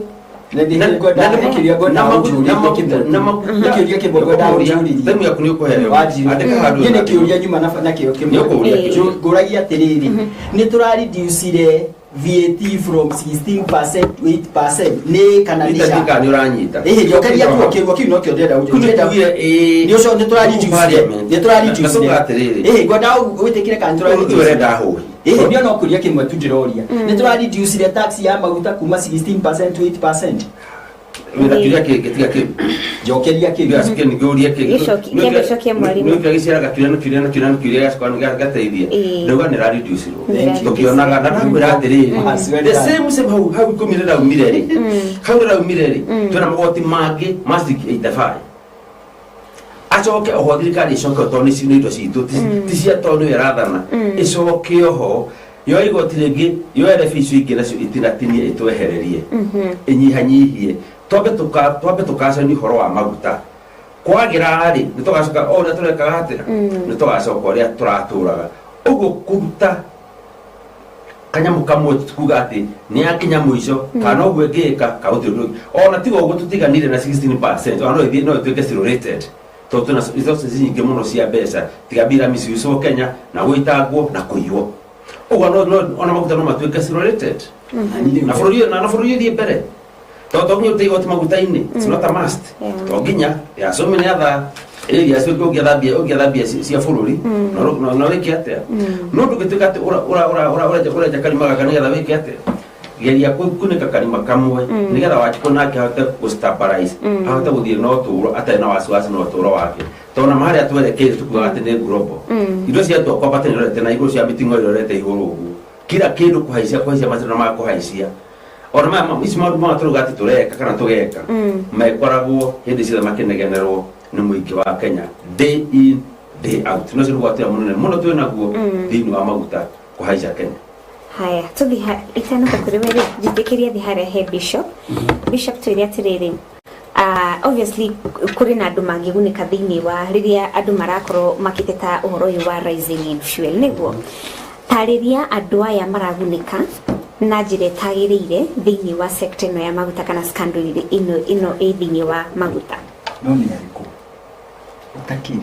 Ngwenda kĩũria ngwenda ũnjũrie kĩmwe tu. Nĩ kĩũria kĩmwe ngwenda ũnjũrĩrie. Themu yaku nĩ ũkũheo. Andĩka handũ. Niĩ nĩ kĩũria nyuma nakĩo kĩmwe. Nĩ ũkũũria kĩũria. Ngũragia atĩrĩrĩ, nĩ tũrareducire VAT from 16% to 8% nĩ kana nĩ Peter ca? ndika nĩ ũranyita. Ĩhĩ, njokeria tu kĩũria kĩu nokĩo ndĩrenda Kĩu nĩ tugire, ĩĩ, Nĩ ũcio nĩ tũrareducire. parliament. Nĩ tũrareducire. Na tũka atĩrĩrĩ. Ĩhĩ, ngwenda wĩtĩkĩre kana nĩ Ũyũ tũrareducire. ũrenda hũhi. Ĩhĩ, niĩ no kũria kĩmwe tu ndĩroria. Nĩ tũrareducire tax ya maguta kuma 16% to 8%. Wĩra kĩũria kĩngĩ tiga kĩu. Njokeria kĩu. Gĩacokia nĩngĩũria kĩngĩ. Kĩambe ũcokie mwarimũ. Nĩ kĩũria gĩciaraga kĩũria na kĩũria na kĩũria na kĩũria gĩgacoka gĩgateithia. Ĩĩ. Ndauga nĩ ĩrareducirwo. Nĩ ĩrareducirwo. Tũkĩonaga na ndakwĩra atĩrĩrĩ the same same hau hau ikũmi rĩraumire rĩ hau rĩraumire rĩ twĩna magoti mangĩ ma ciringi 85 acoke oho thirikari ĩcoke tondũ nĩ nĩ indo citũ ti cia tondũ nĩyo ĩrathana ĩcoke oho yoe igoti rĩngĩ yoe rebi icio ingĩ nacio itinatinie ĩtwehererie ĩnyihanyihie twambe twambe tũkacania ũhoro wa maguta kwagĩra rĩ nĩ tũgacoka o ũrĩa tũrekaga atĩa nĩ tũgacoka ũrĩa tũratũraga ũguo kũruta kanyamũ kamwe kuga atĩ nĩ akinya mũico kana noguo ĩngĩka ka gũtirĩ ũndũ ũngĩ. Ona tiga ũguo tũtiganire na 16% ona no ĩthiĩ no ĩtuĩke zero rated tondũ twĩna resources nyingĩ mũno cia mbeca tiga mbira misuse Kenya na gũitangwo na kũiywo ũguo no ona maguta no matuĩke zero rated na bũrũri na bũrũri ũthiĩ mbere tondũ to nginya ũte igoti maguta-inĩ, it's not a must. To nginya ya so many other areas ũngĩathambia ũngĩathambia cia bũrũri na wĩke atĩa no ndũngĩtuĩka atĩ ũrenja karima gaka nĩgetha wĩke atĩa geria kunĩka karima kamwe nĩgetha Wanjikũ nake ahote gũ-stabilize ahote gũthiĩ na ũtũũro atarĩ na wasiwasi na ũtũũro wake tondũ na harĩa twerekeire tukugaga atĩ nĩ global indo cia kwambata nĩ irorete na igũrũ cia mĩting'o irorete igũrũ ũguo kila kĩndũ kũhaicia kũhaicia mathĩna ma kũhaicia ona maya ici maũndũ maya tũrauga atĩ tũreka kana tũgeka mekoragwo hĩndĩ ciothe makĩnegenerwo nĩ mũingĩ wa Kenya day in day out no cio nĩ mũnene mũno twĩ naguo thĩinĩ wa maguta kũhaica Kenya. Haya tuthi itanoka kũrĩ we rĩ njĩtĩkĩria thi harĩa he bishop. Bishop twĩre atĩrĩrĩ, obviously kũrĩ na andũ mangĩgunĩka thĩinĩ wa rĩrĩa andũ marakorwo makĩteta ũhoro ũyũ wa rising in fuel nĩguo tarĩria andũ aya maragunĩka na njĩra ĩtagĩrĩire thĩinĩ wa sector ĩno ya maguta kana scandal ĩno ĩno ĩ thĩinĩ wa maguta. No nĩ arĩkũ ũtakĩrĩ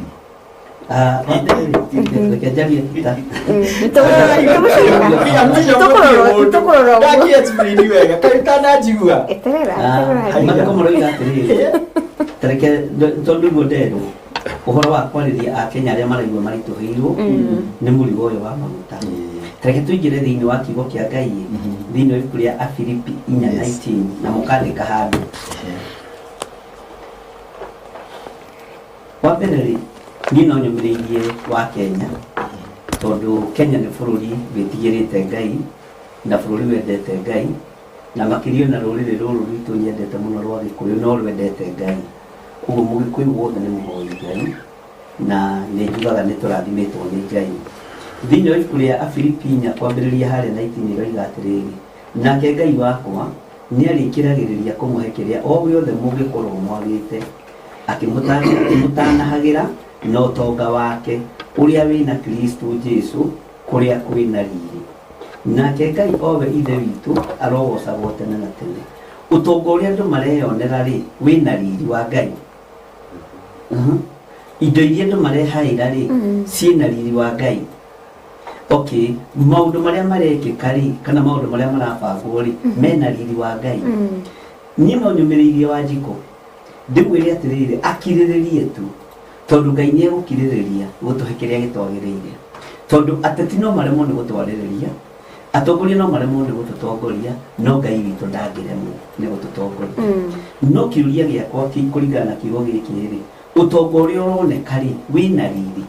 Ah, wa mbere rĩ, reke njarie ta Tũkũrora ũguo. Ndakĩ-explain wega kaĩ ũtananjigua Eterera, Ah, eterera. maandĩko maroiga atĩrĩrĩ tareke tondũ nĩguo nderwo ũhoro wa kwarĩria akenya arĩa maraigua maritũhĩirwo nĩ mũrigo ũyũ wa maguta tareke tũingĩre thĩinĩ wa kiugo kĩa ngai thĩinĩ wa ibuku rĩa afilipi 4:19 na mũkandĩka handũ wa mbere rĩ niĩ no nyũmĩrĩirie wa kenya tondũ kenya nĩ bũrũri wĩtigĩrĩte ngai na bũrũri wendete ngai na makĩria na rũrĩrĩ rũrũ rwitũ nyendete mũno rwa gĩkũyũ no rwendete ngai ũguo mũgĩkũyũ wothe nĩ mũhoi ngai na nĩ njugaga nĩ tũrathimĩtwo nĩ ngai thĩinĩ wa ibuku rĩa afilipi inya kwambĩrĩria harĩa 19 ĩroiga atĩrĩrĩ nake ngai wakwa nĩ arĩkĩragĩrĩria kũmũhe kĩrĩa o gĩothe mũngĩkorwo mwagĩte akĩmũtanahagĩra na ũtonga wake ũrĩa wĩna kristo jesu kũrĩa kwĩna riri nake ngai owe ithe witũ arogocagwo tene na tene ũtonga ũrĩa andũ mareyonera rĩ wĩna riri wa ngai Mhm. indo iria andũ marehaĩra rĩ ciĩna riri wa ngai okay maũndũ marĩa marekĩka rĩ kana maũndũ marĩa marabangwo rĩ mena riri wa ngai niĩ no nyũmĩrĩirie wa njiko ndĩmwĩre atĩrĩrĩ akirĩrĩrie tu tondũ ngai nĩ egũkirĩrĩria gũtũhe kĩrĩa gĩtwagĩrĩire tondũ ateti no maremwo nĩ gũtwarĩrĩria atongoria no maremwo nĩ gũtũtongoria no ngai witũ ndangĩremwo nĩ gũtũtongoria no kĩũria gĩakwa kũringana na kiugo gĩkĩ rĩ ũtonga ũrĩa ũroneka rĩ wĩna riri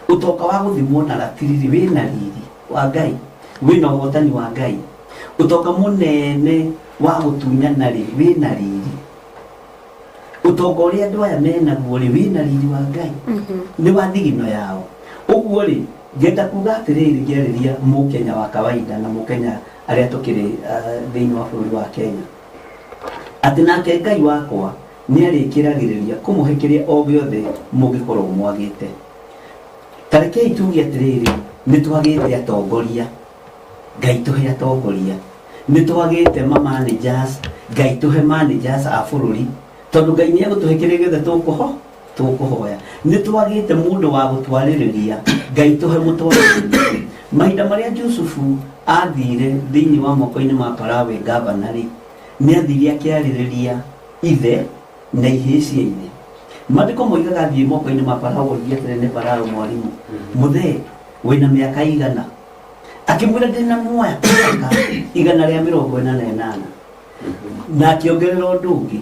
ũtonga wa gũthimwo na ratiri rĩ wĩna riri wa ngai wĩna ũhotani wa ngai ũtonga mũnene wa gũtunyana rĩ wĩna riri ũtonga ũrĩa andũ aya menaguo rĩ wĩna riri wa ngai nĩ wa thigino yao ũguo rĩ ngenda kuga atĩrĩrĩ ngĩarĩria mũkenya wa kawaida na mũkenya arĩa tũkĩrĩ ah, thĩinĩ wa bũrũri wa kenya atĩ nake ngai wakwa nĩ arĩkĩragĩrĩria kũmũhe kĩrĩa o gĩothe mũngĩkorwo mwagĩte ta rekei tuge atĩrĩrĩ nĩ twagĩte atongoria ngai tũhe atongoria nĩ twagĩte ma managers ngai tũhe managers a bũrũri tondũ ngai nĩ egũtũhe kĩrĩa gĩothe tũkũho tũkũhoya nĩ twagĩte mũndũ wa gũtwarĩrĩria ngai tũhe mũtwarĩrĩria mahinda marĩa jusufu athire thĩinĩ wa moko-inĩ ma parawe gavana rĩ nĩ athire akĩarĩrĩria ithe na ihĩĩ cia ithe maandĩko moigaga athiĩ moko-inĩ ma parao oigie atĩrĩ nĩ parao mwarimũ mũthee wĩna mĩaka igana akĩmwĩra ndĩna muoya mĩaka 480 na akĩongerera ũndũ ũngĩ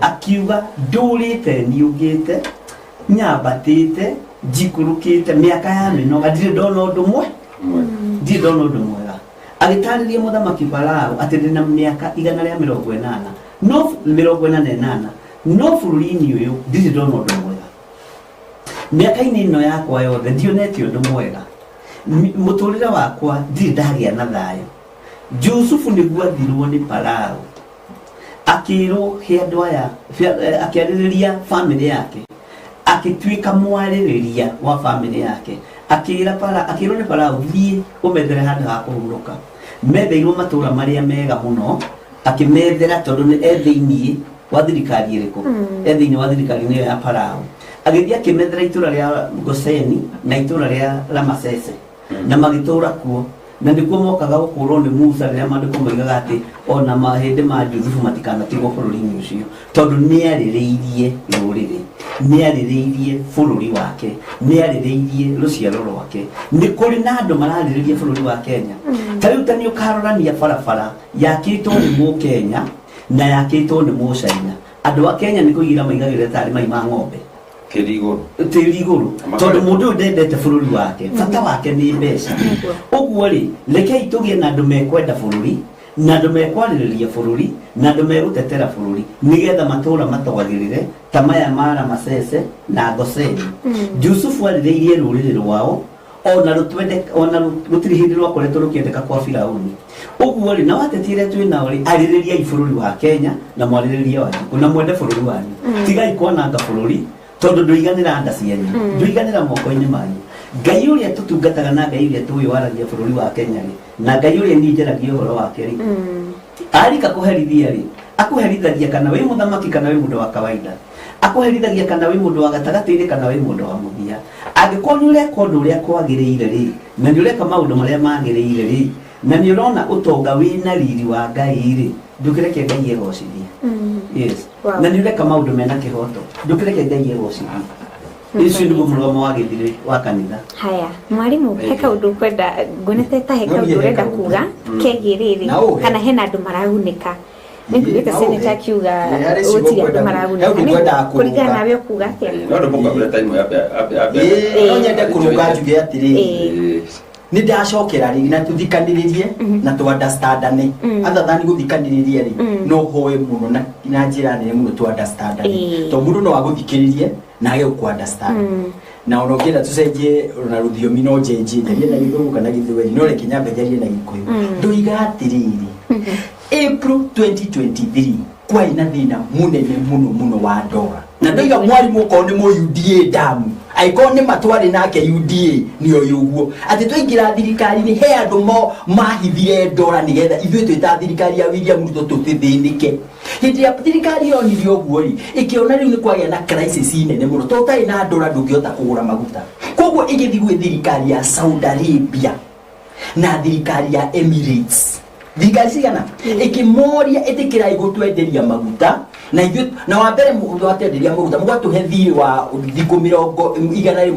akiuga ndũrĩte niũngĩte nyambatĩte njikũrũkĩte mĩaka ya mĩnoga ndirĩ ndona ũndũ mwe ndirĩ ndona ũndũ mwega agĩtarĩria mũthamaki farao atĩ ndĩna mĩaka 180 no 48 no bũrũri-inĩ ũyũ ndirĩ ndona ũndũ mwega mĩaka-inĩ ĩno yakwa yothe ndionete ũndũ mwega mũtũrĩre wakwa ndirĩ ndagĩa na thayũ jusufu nĩguo athirwo nĩ farao akĩrwo he andũ aya akĩarĩrĩria bamĩrĩ yake akĩtuĩka mwarĩrĩria wa bamĩrĩ yake akĩra para akĩrwo nĩ farao thiĩ ũmethere handũ ha kũhurũka metheirwo matũra marĩa mega mũno akĩmethera tondũ nĩ e thĩiniĩ wa thirikari ĩrĩkũ e thĩiniĩ wa thirikari nĩyo ya farao agĩthiĩ akĩmethera itũra rĩa goseni na itũra rĩa ramasese na magĩtũra kuo na nĩkuo mokaga gũkũrwo nĩ musa rĩrĩa maandĩko moigaga atĩ ona mahĩndĩ ma juthubu matikanatigwo bũrũri-inĩ ũcio tondũ nĩarĩrĩirie rũrĩrĩ nĩarĩrĩirie bũrũri wake nĩarĩrĩirie rũciaro rwake nĩ kũrĩ na andũ mararĩrĩria bũrũri wa kenya ta rĩu ta nĩ ũkarorania barabara yakĩtwo nĩ mũkenya na yakĩtwo nĩ mũcaina andũ a kenya nĩ kũigĩra maigagĩrĩra tarĩ mai ma ng'ombe tĩri igũrũ tĩri igũrũ tondũ mũndũ ũyũ ndendete bũrũri wake bata wake nĩ mbeca ũguo rĩ rekei tũgĩe na andũ mekwenda bũrũri na andũ mekwarĩrĩria bũrũri na andũ megũtetera bũrũri nĩgetha matũra matwagĩrĩre ta maya ma Ramasese na Goseni Jusufu arĩrĩirie rũrĩrĩ rwao ona rũtwende ona rũtirĩ hĩndĩ rwakoretwo rũkĩendeka kwa Firauni ũguo rĩ na wateti ĩrĩa twĩ nao rĩ arĩrĩriai bũrũri wa Kenya na mwarĩrĩrie wanyu na mwende bũrũri wanyu tigai kwananga bũrũri tondũ ndũiganĩra nda cianyu ndũiganĩra moko-inĩ manyu ngai ũrĩa tũtungataga na ngai ũrĩa tũĩ waragia bũrũri wa Kenya rĩ na ngai ũrĩa niĩ njaragia ũhoro wake rĩ arika kũherithia rĩ akũherithagia kana wĩ mũthamaki kana wĩ mũndũ wa kawaida akũherithagia kana wĩ mũndũ wa gatagatĩ-inĩ kana wĩ mũndũ wa mũthia Angĩkorwo nĩ ũreka ũndũ ũrĩa kwagĩrĩire rĩ, na nĩ ũreka maũndũ marĩa magĩrĩire rĩ, na nĩ ũrona ũtonga wĩna riri wa Ngai rĩ, ndũkĩreke Ngai egocithie. Yes. Wow. Na nĩ ũreka maũndũ mena kĩhoto, ndũkĩreke Ngai egocithie. Ũcio nĩguo mũrũgamo wa gĩthirĩ wa kanitha. Haya, mwarimu, he kaũndũ ũkwenda, nguonete ta he No kaũndũ niĩ he ũrenda kaũndũ. kuga kegiĩ rĩrĩ Na ũhe. kana hena andũ maragunĩka. Nĩ nguigĩte Na ũhe. seneta akiuga Ĩ, harĩ ciugo gũtirĩ andũ ngwenda- maragunĩka. he ũndũ Nĩ ngwendaga kũrũnga. kũringana nawe ũkuga atĩa? No ndũmũkabĩra time yambe ambe Ĩĩ, no nyende kũrũnga njuge atĩrĩrĩ, nĩ ndacokera rĩngĩ na tũthikanĩrĩrie na tũ understandane, other than gũthikanĩrĩria rĩ, no hoe mũno na njĩra nene mũno tũ understandane, tondũ mũndũ no agũthikĩrĩrie na age gũkũ understand, na ona ũngĩenda tũcenjie na rũthiomi no njenjie, njarie na Gĩthũngũ kana Gĩthweri, no reke nyambe njarie na Gĩkũyũ. Ndoiga atĩrĩrĩ, April 2023 kwarĩ na thĩna mũnene mũno mũno wa ndora, na ndoiga mwarimũ okorwo nĩ mũ UDA damu, angĩkorwo nĩ matwarĩ nake UDA nĩ oĩ ũguo atĩ twaingĩra thirikari-inĩ he andũ mo mahithire ndora nĩgetha ithuĩ twĩ ta thirikari ya William Ruto tũtithĩnĩke. Hĩndĩ ĩrĩa thirikari yonire ũguo rĩ, ĩkĩona rĩu nĩ kwagĩa na crisis nene mũno, tondũ ũtarĩ na ndora ndũngĩhota kũgũra maguta. Koguo ĩgĩthiĩ gwĩ thirikari ya Saudi Arabia na thirikari ya Emirates, thirikari cigana, ĩkĩmoria ĩtĩkĩrai gũtwenderia maguta na ithuĩ, na wa mbere mũtwenderia maguta mũgatũhe thirĩ wa thikũ 180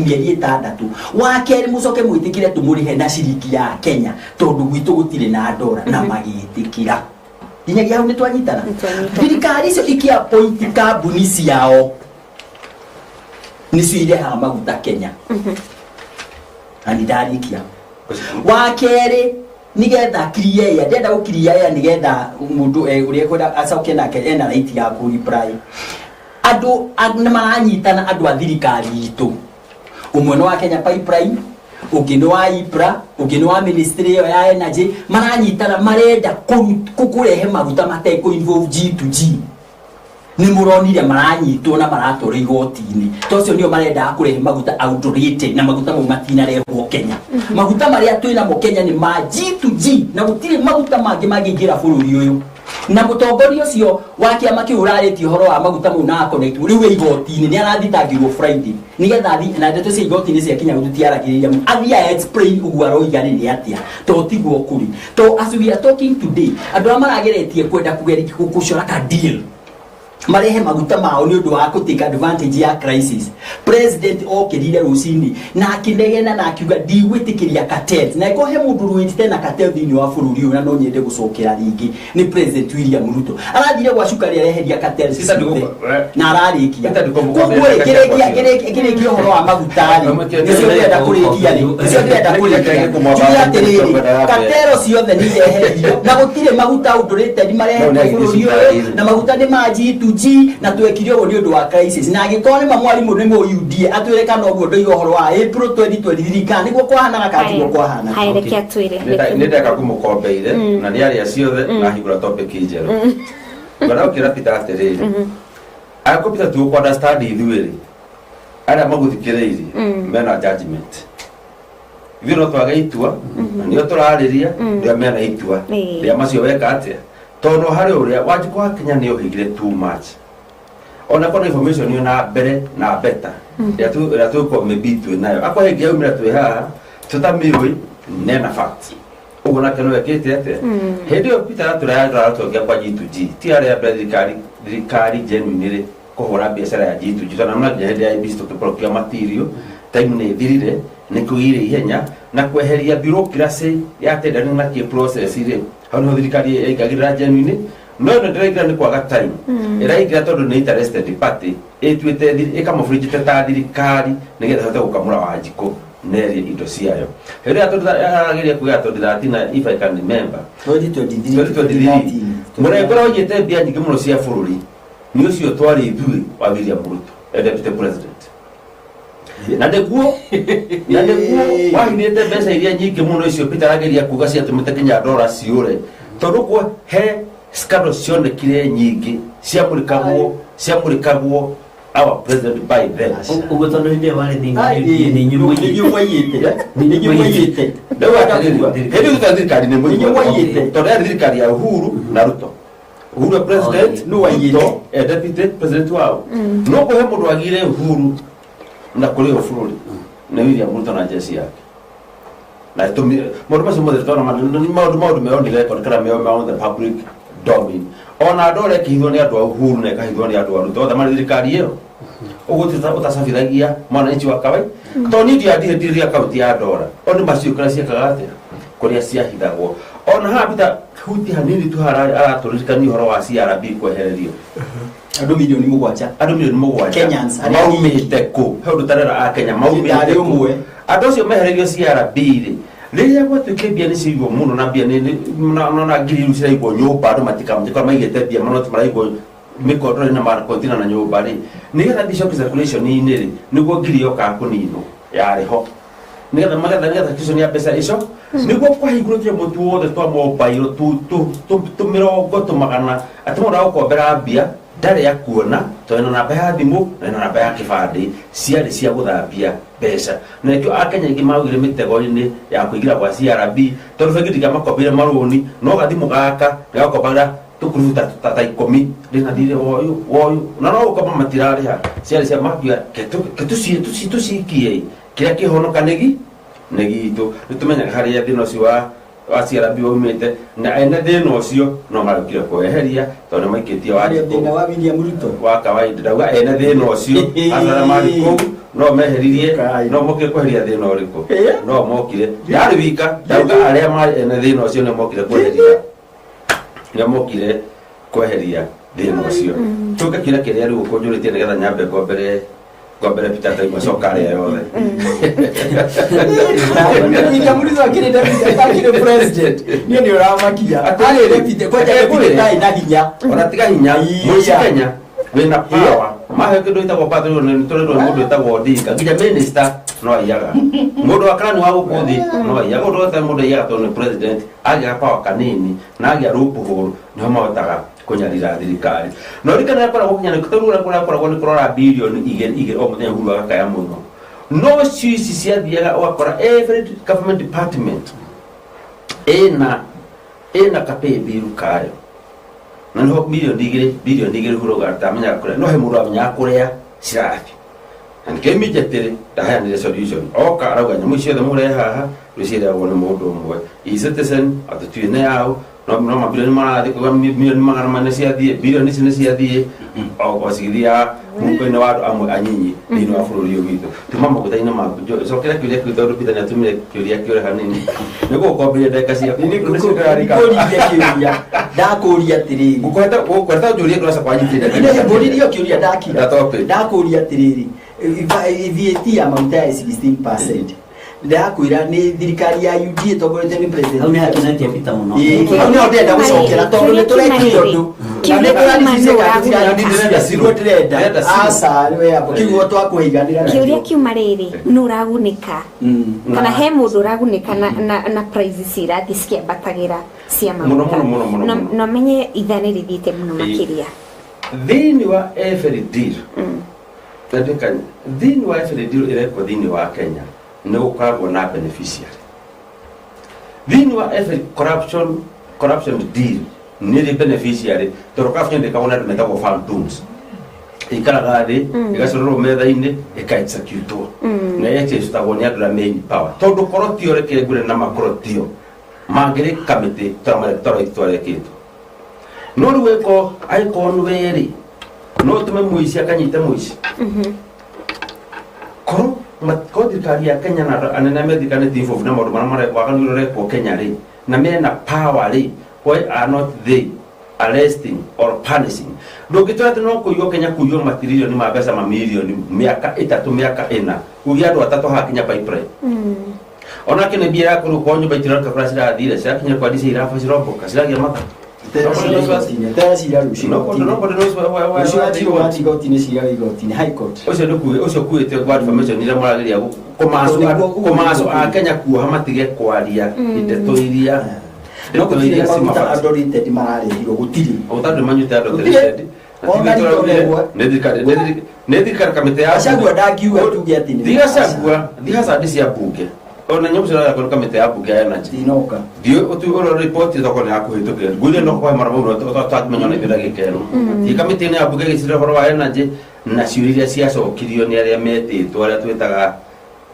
mĩeri 6, wa kerĩ mũcoke mwĩtĩkĩre tũmũrĩhe na ciringi ya Kenya tondũ gwitũ gũtirĩ na ndora, na magĩtĩkĩra. Nginyagia hau nĩ twanyitana. Thirikari icio ikĩapointi kambuni ciao nĩcio irehaga maguta Kenya, na nĩ ndarĩkia. Wa kerĩ, nigetha clear air, ndĩrenda gũ clear air nigetha mũndũ ũrĩa ekwenda acoke nake ena right ya kũ reply. Andũ nĩ maranyitana, andũ a thirikari itũ, ũmwe nĩ wa Kenya Pipeline, ũngĩ nĩ wa IPRA, ũngĩ nĩ wa ministry ĩyo ya energy, maranyitana marenda kũrehe maguta matekũ involve G2G. Nĩ mũronire maranyitwo na maratwarwo igoti-inĩ, to acio nĩo marendaga kũrehe maguta outdated, na maguta mau matinarehwo Kenya. Maguta marĩa twĩ namo Kenya nĩ ma G2G, na gũtirĩ maguta mangĩ mangĩingĩra bũrũri ũyũ. Na mũtongoria ũcio wa kĩama kĩu ũrarĩtie ũhoro wa maguta mau na connect rĩu wĩ igoti-inĩ, nĩ arathitangirwo Friday nĩgetha athiĩ na ndeto cia igoti-inĩ ciakinya tũtiaragĩrĩria mũno, athiĩ a explain ũguo aroiga rĩ nĩ atĩa, to tiguo kũrĩ. To as we are talking today, andũ arĩa marageretie kwenda gũcora ka deal marehe maguta mao nĩ ũndũ wa kũ take advantage ya crisis, president okĩrire rũcinĩ na akĩnegena na akiuga ndigwĩtĩkĩria cartels, na ĩkorwo he mũndũ rũĩtite na cartel thĩinĩ wa bũrũri ũyũ, na no nyende gũcokera rĩngĩ, nĩ President William Ruto. Arathire gwa cukari areheria cartels ciothe na ararĩkia. Koguo rĩ, kĩrĩkia ũhoro wa maguta rĩ, nĩcio ndĩrenda kũrĩkia rĩ, nĩcio ndĩrenda kũrĩkia, njuge atĩrĩrĩ, cartel ciothe nĩ ireherio na gũtirĩ maguta outdated marehetwo bũrũri ũyũ, na maguta nĩ ma G2G, na twekire ũguo nĩ ũndũ wa crisis. Na angĩkorwo nĩ ma mwarimũ nĩ mũ UDA atwĩre kana ũguo ndoiga ũhoro wa April 2023 kana nĩguo kwahanaga kana tiguo kwahanaga. Haya, reke atwĩre. Nĩ ndeka kũmũkombeire na nĩ aria ciothe na hingũra topic njerũ. Ngwenda gũkĩra Peter atĩrĩrĩ, angĩkorwo Peter tũgũkũ understand ithuĩ rĩ, arĩa magũthikĩrĩirie mena judgment, ithuĩ no twage itua na nĩo tũrarĩria rĩa mena itua rĩa macio weka atĩa, tondũ harĩ ũrĩa Wanjikũ wa Kenya nĩ ohĩgire too much, ona korwo information ĩyo na mbere na beta ĩrĩa tũgũkorwo maybe twĩ nayo, akorwo ĩngĩ yaumĩra twĩ haha tũtamĩũĩ, nena fact ũguo nake no ekĩte atĩa. Hĩndĩ ĩyo Peter aratũraya kwa G2G, ti arĩa mbere thirikari genuine rĩ kũhũra biacara ya G2G, tondũ na nginya hĩndĩ ya IEBC tũkĩporokia material time nĩ ĩthirire, nĩ kũgĩire ihenya na kweheria bureaucracy ya tendering na kĩ process rĩ, hau nĩho thirikari yaingagĩrĩra genuine. No ĩno ndĩraingĩra nĩ kwaga time, ĩraingĩra tondũ nĩ interested party ĩtuĩte ĩkamũburinjĩte ta thirikari nĩgetha ĩhote gũkamũra Wanjikũ nerie indo ciayo. Hĩndĩ ĩrĩa tondũ arageria kuga 2013, na if I can remember 2023, mũrengo ũrĩa waiyĩte mbia nyingĩ mũno cia bũrũri nĩ ũcio twarĩ ithuĩ wa William Ruto e deputy president, na nĩguo wahithĩte mbeca iria nyingĩ mũno icio Peter arageria kuga ciatũmĩte nginya ndora ciũre, tondũ kwa he scandal cionekire nyingĩ ciamũrĩkagwo our president by then. Ũguo tondũ hĩndĩ ĩyo warĩ thĩinĩ wa UDA nĩ inyuĩ Nĩ inyuĩ mwaiyĩte. Nĩ inyuĩ mwaiyĩte. Rĩu atĩrĩrĩ, hĩndĩ ĩyo thutha thirikari nĩ Inyuĩ mwaiyĩte. Tondũ yarĩ thirikari ya Uhuru na Ruto, Uhuru e president, Nĩ waiyĩte. Ruto e deputy president wao. No kũhe mũndũ wagire Uhuru. Na kũrĩ o bũrũri nĩ William Ruto na jeshi yake na itũmi maũndũ macio mothe twana maũndũ meo nĩ record kana meo meo the public domain. Ona andũ arĩa ĩkĩhithwo nĩ andũ a Uhuru na ĩkahithwo nĩ andũ a Ruto othe marĩ thirikari ĩyo ũguo ti ũtacabithagia mwananchi wa kawaida tondũ niĩ ndiandihĩtirie akaunti ya ndora o nĩ macio kũrĩa ciekaga atĩa kũrĩa ciahithagwo. Ona haha Peter huti hanini tu aratũririkania ũhoro wa CRB kwehererio andũ 7 milioni. Andũ 7 milioni. Kenyans, arĩa maumĩte kũ he ũndũ tarera a Kenya maumĩte Ndarĩ kũ? ũmwe. Andũ acio mehererio CRB rĩ, rĩrĩa gwatuĩkire mbia nĩ ciaigwo mũno na mbia na ngiri rĩu ciraigwo nyũmba, andũ matikamũtikora maigĩte mbia manoti maraigwo mĩkondoro na makontina na nyũmba rĩ, nĩgetha mbia icoke circulation-inĩ rĩ, nĩguo ngiri yokaga kũninwo yarĩ ho nĩgetha magetha nĩgetha circulation ya mbeca icio nĩguo kwahingũrĩtio mũtu wothe twa mobile tũmĩrongo tũmagana atĩ mũndũ agũkombera mbia ndarĩ akuona tondũ ena namba ya thimũ na ena namba ya kĩbandĩ ciarĩ cia gũthambia mbeca. Na nĩkĩo akenya aingĩ maugire mĩtego-inĩ ya kũingĩra gwa CRB tondũ bengi ndingĩamakombeire marũni no gathimũ gaka nĩgakombagĩra tũkurubu ta 10 ndĩna thirĩ woyũ woyũ na no gũkomba matirarĩha ciarĩ cia makiuga ke tũcikie kĩrĩa kĩhonoka nĩgi nĩ gitũ. Nĩ tũmenyaga harĩa thĩna ũcio wa CRB waumĩte na ene thĩna ũcio no marũkire kweheria tondũ nĩ maikĩtie Harĩa thĩna wa William Ruto wa kawaida. Ndauga ene thĩna ũcio acara marĩ kũu no meheririe no mokire kweheria thĩna ũrĩkũ no mokire yarĩ wika. Ndauga arĩa marĩ ene thĩna ũcio nĩ mokire kweheria, nĩ mokire kweheria thĩna ũcio. Tũke kĩrĩa kĩrĩa rĩu ũkũnjũrĩtie nĩgetha nyambe ngombere Peter taima coka arĩa yothe. William Ruto akĩrĩ deputy, akĩrĩ president, niĩ nĩ ũramakia arĩ deputy kwanja deputy ndarĩ na hinya. Ona tiga hinya mũici Kenya wĩna power mahe kĩndũ gĩtagwo power tondũ nĩ tũrĩrwo nĩ mũndũ wĩtagwo Odinga nginya minister no aiyaga mũndũ wa karani wa gũkũ thĩ no aiyaga ũndũ wothe mũndũ aiyaga tondũ nĩ president agĩa power kanini na agĩa loophole nĩho mahotaga kũnyarira thirikari. No rikana akoragwo kinya nĩ tondũ ũrĩa kũrakoragwo nĩ kũrora 2 bilioni o mũthenya Uhuru agakaya mũno no cio ici ciathiaga ũgakora every government department ĩna kapay bill kayo na niho 2 milioni 2 bilioni Uhuru atamenyaga kũrĩa no he mũndũ amenyaga kũrĩa cirathi na nĩkĩo immediately ndaheanire solution oka arauga nyamũ ici ciothe mũrehe haha rĩu ciĩragwo nĩ mũndũ ũmwe e-citizen atũtuĩ nĩ yao no mabilioni marathiĩ kuga 400 milioni ciathiĩ bilioni ici nĩ ciathiĩ o cigĩthiaga mũhuko-inĩ wa andũ amwe anyinyi thĩinĩ wa bũrũri ũyũ witũ tuma maguta-inĩ maku. Cokera kĩũria kĩu tondũ Peter nĩatũmire kĩũria kĩũre hanini nĩguo ũkomberie ndagĩka ciaku. Ngũririe kĩũria ndakũria atĩrĩrĩ. Gũkũheta njũrie ngũraca kwanyitĩrĩra. Ngũririe kĩũria ndakira. Na topic. Ndakũria atĩrĩrĩ, VAT ya maguta ya 16% ndakwĩra nĩ thirikari ya UDA ĩtongoretio nĩ president. Hau nĩ hakenetie Peter mũno. Ĩĩ, hau nĩho ndĩrenda gũcokera tondũ nĩ tũrekire ũndũ na nĩ tũraricice ndĩrenda aca we hapo kiugo twakũiganĩra. Kĩũria kiuma rĩrĩ, nũ ũragunĩka kana he mũndũ ũragunĩka na price cirathiĩ cikĩambatagĩra cia Mũno, maguta? mũno, mũno, mũno, mũno. Na menye ithaa nĩ rĩthiĩte mũno makĩria. Thĩinĩ wa every deal Ndandĩka thĩinĩ wa every deal ĩrekwo thĩinĩ wa Kenya nĩ gũkoragwo na beneficiary. Thĩinĩ wa every corruption deal nĩ rĩ beneficiary tondũ corruption ndĩkagwo na andũ metagwo phantoms ikaraga thĩ ĩgacorerwo metha-inĩ ĩka-executwo na executagwo nĩ andũ arĩa main power tondũ korotio reke ngwĩre na makorotio mangĩrĩ kamĩtĩ tara twarekĩtwo no rĩu ĩko angĩkorwo nĩ werĩ no ũtũme mũici akanyite mũici korwo korwo thirikari ya Kenya na andũ anene me thirikari nĩ involved na maũndũ marĩa waganu ũrĩa ũrekwo Kenya rĩ na mena power rĩ, why are not they arresting or punishing? Ndũngĩtwĩra atĩ no kũiywo Kenya kũiywo matiririoni ma mbeca mamirioni mĩaka 3 mĩaka 4 uge andũ atatũ hakinya pipeline onake nĩ mbia yakũrũ kwa nyũmba itirarũka kũrĩa cirathire cirakinya kwa ndici irabu ciromboka ciragia mata. Tera cira rũciũ rũciũ watigwo igoti-inĩ cira wĩ igoti-inĩ High Court. Ũcio nĩ ũcio kuĩte kwa information iria mũrageria kũmaco a Kenya kuoha matige kwaria ndeto iria no ndeto gũtirĩ iria maguta cimabata. Adulterated mararehirwo gũtirĩ. Maguta andũ manyuĩte Gũtirĩ. adulterated. Ona riko rĩmwe. Nĩ thirikari kamĩtĩ ya Gachagua ndangiuga tuge atĩ nĩ Thi Gachagua thi hazard cia bunge ona nyamũ cirathiĩ nĩ kamĩtĩ ya bunge ya energy inoka thiĩ ũrore report thoko nĩ yakũhĩtũkĩra ngwĩre no kwa mara mũno tũtakĩmenya ona ithuĩ ndagĩka ĩno thiĩ kamĩtĩ-inĩ ya bunge gĩcire ũhoro wa energy. Na ciũria iria ciacokirio nĩ arĩa metĩtwo, arĩa twĩtaga,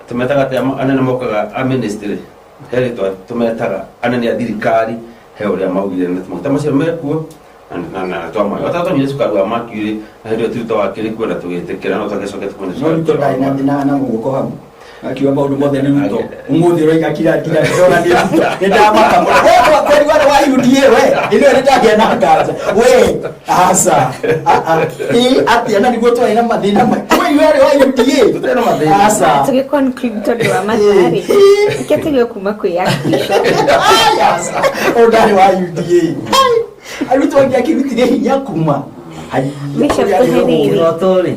tũmetaga atĩa, anene mokaga a ministry, he rĩtwa tũmetaga, anene a thirikari, he ũrĩa maugire na maguta macio mekuo na twamaya watatonyire cukari wa Mercury na hĩndĩ ĩyo ti Ruto wakĩrĩ kuo na tũgĩtĩkĩra no twagĩcoke tũkone. No Ruto ndarĩ na thĩna na guoko hau, akiuga maũndũ mothe nĩ Ruto. Ũmũthĩ ũroiga kira kira ndĩrona nĩ Ruto, nĩ ndamaka mũno. We kweli wale wa UDA, we ĩno nĩ ndagĩa na nganja we, aca ĩ atĩa, na nĩguo twarĩ na mathĩna we warĩ wa UDA. Tũtirĩ na mathĩna. Aca. Tũgĩ conclude tondũ wa mathaa-rĩ, reke tũgĩe kuma kwĩ Archbishop. Aca, ũyũ ndarĩ wa UDA, arutwo angĩ akĩrutire hinya kuma. Bishop, tũhe rĩrĩ. Kĩroto rĩ,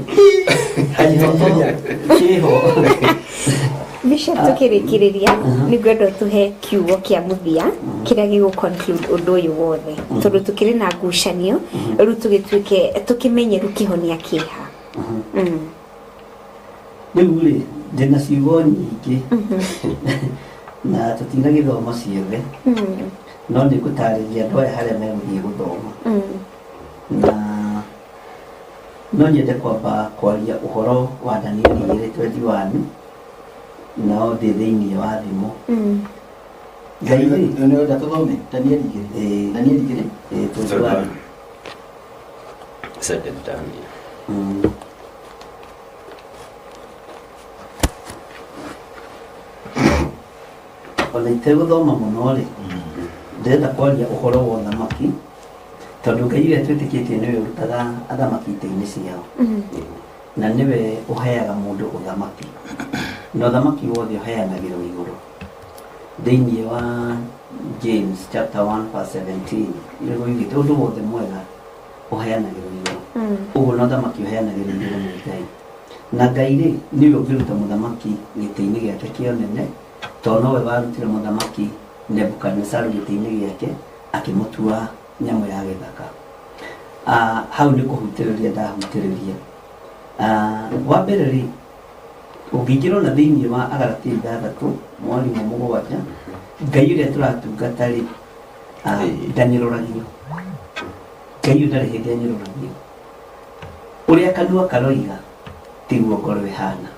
kĩroto kĩho. Bishop, tukĩrĩkĩrĩria nĩ ngwenda ũtũhe kiugo kĩa mũthia kĩrĩa gĩgũ conclude ũndũ ũyũ wothe, tondũ tũkĩrĩ na ngucanio rĩu, tũgĩtuĩke tũkĩmenye rĩu kĩhonia kĩha. Rĩu rĩ, ndĩna ciugo nyingĩ na tũtinagĩthoma ciothe, no nĩ ngũtarĩria andũ aya harĩa megũthiĩ gũthoma. Na no nyende kwamba kwaria ũhoro wa Danieli 2:21, nao ndĩ thĩinĩ wa thimo. Ngai rĩ, Nĩ ũrenda tũthome Danieli 2? Danieli 2. Ĩĩ, 21. Second Daniel. Ona itegũthoma mũno rĩ, ndĩrenda kwaria ũhoro wa ũthamaki, tondũ Ngai ũrĩa twĩtĩkĩtie nĩwe ũrutaga athamaki itĩ-inĩ ciao na nĩwe ũheaga mũndũ ũthamaki, na ũthamaki wothe ũheanagĩrwo igũrũ. Thĩinĩ wa James chapter 1 verse 17 nĩguo yugĩte ũndũ wothe mwega ũheanagĩrwo igũrũ. Ũguo na ũthamaki ũheanagĩrwo igũrũ nĩ Ngai, na Ngai rĩ, nĩwe ũngĩruta mũthamaki gĩtĩ-inĩ gĩake kĩa ũnene, tondũ nowe warutire mũthamaki Nebukadnezaru gĩtĩ-inĩ gĩake akĩmũtua nyamũ ya gĩthaka. Hau nĩ kũhutĩrĩria ndahutĩrĩria. Wa mbere rĩ, ũngĩingĩra ona thĩinĩ wa Agalatia 6 mwarimũ 7, Ngai ũrĩa tũratungata rĩ, ndanyũrũragio. Ngai ũyũ ndarĩ hĩndĩ anyũrũragio. Ũrĩa kanua karoiga tiguo ngoro ĩhana,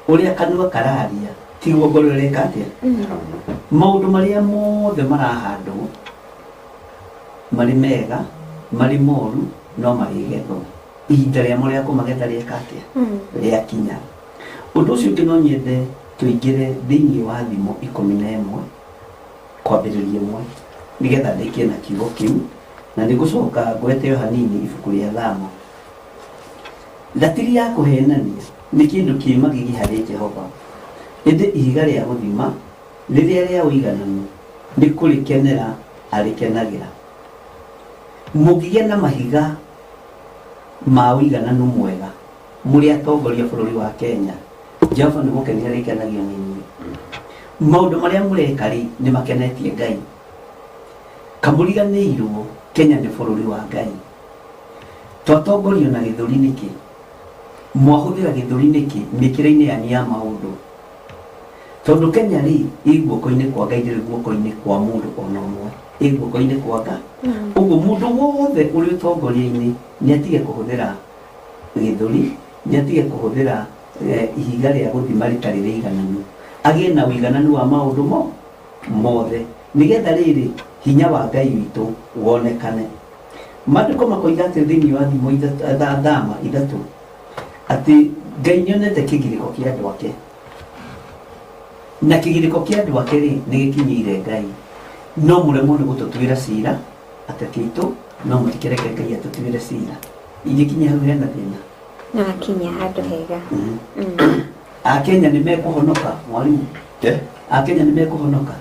ũrĩa kanua kararia tiguo ngoro ĩreka atĩa. Maũndũ marĩa mothe marahandwo, marĩ mega marĩ moru, no marĩgethwo ihinda rĩamo rĩa kũmagetha rĩeka atĩa, rĩakinya. Ũndũ ũcio ũngĩ, no nyende tũingĩre thĩinĩ wa Thimo 11 kwambĩrĩria 1, nĩgetha ndĩkie na kiugo kĩu, na nĩ ngũcoka ngwete o hanini ibuku rĩa Thama. Ratiri ya kũhenania nĩ kĩndũ kĩ magigi harĩ Jehova, ĩndĩ ihiga rĩa gũthima rĩrĩa rĩa ũigananu nĩ kũrĩkenera arĩkenagĩra. Mũngĩgĩa na mahiga ma ũigananu mwega mũrĩ atongoria bũrũri wa Kenya, Jehova nĩ gũkenio arĩkenagio nĩ inyuĩ. Maũndũ marĩa mũreka rĩ, nĩ makenetie Ngai. Kamũriganĩirwo Kenya nĩ bũrũri wa Ngai. Twatongorio na gĩthũri nĩkĩ? Mwahũthĩra gĩthũri nĩkĩ mĩkĩre-inĩ yanyu ya maũndũ? Tondũ Kenya rĩ, ĩ guoko-inĩ kwa Ngai, ndĩrĩ guoko-inĩ kwa mũndũ ona ũmwe, ĩ guoko-inĩ kwa Ngai. Ũguo mũndũ wothe ũrĩ ũtongoria-inĩ nĩ atige kũhũthĩra gĩthũri, nĩ atige kũhũthĩra ihiga rĩa gũthima rĩtarĩ rĩigananu, agĩe na ũigananu wa maũndũ mo mothe, nĩgetha rĩrĩ hinya wa Ngai witũ wonekane. Maandĩko makoiga atĩ thĩinĩ wa Thimo 3, Thama 3, atĩ Ngai nĩonete kĩgirĩko kĩa andũ ake, na kĩgirĩko kĩa andũ ake rĩ, nĩ gĩkinyĩire Ngai. No mũremwo nĩ gũtũtuĩra cira ateti aitũ, no mũtikĩreke Ngai atũtuĩre cira. Ingĩkinya hau hena thĩna? Na wakinya handũ hega. Akenya nĩ mekũhonoka, mwarimũ? Akenya nĩ mekũhonoka,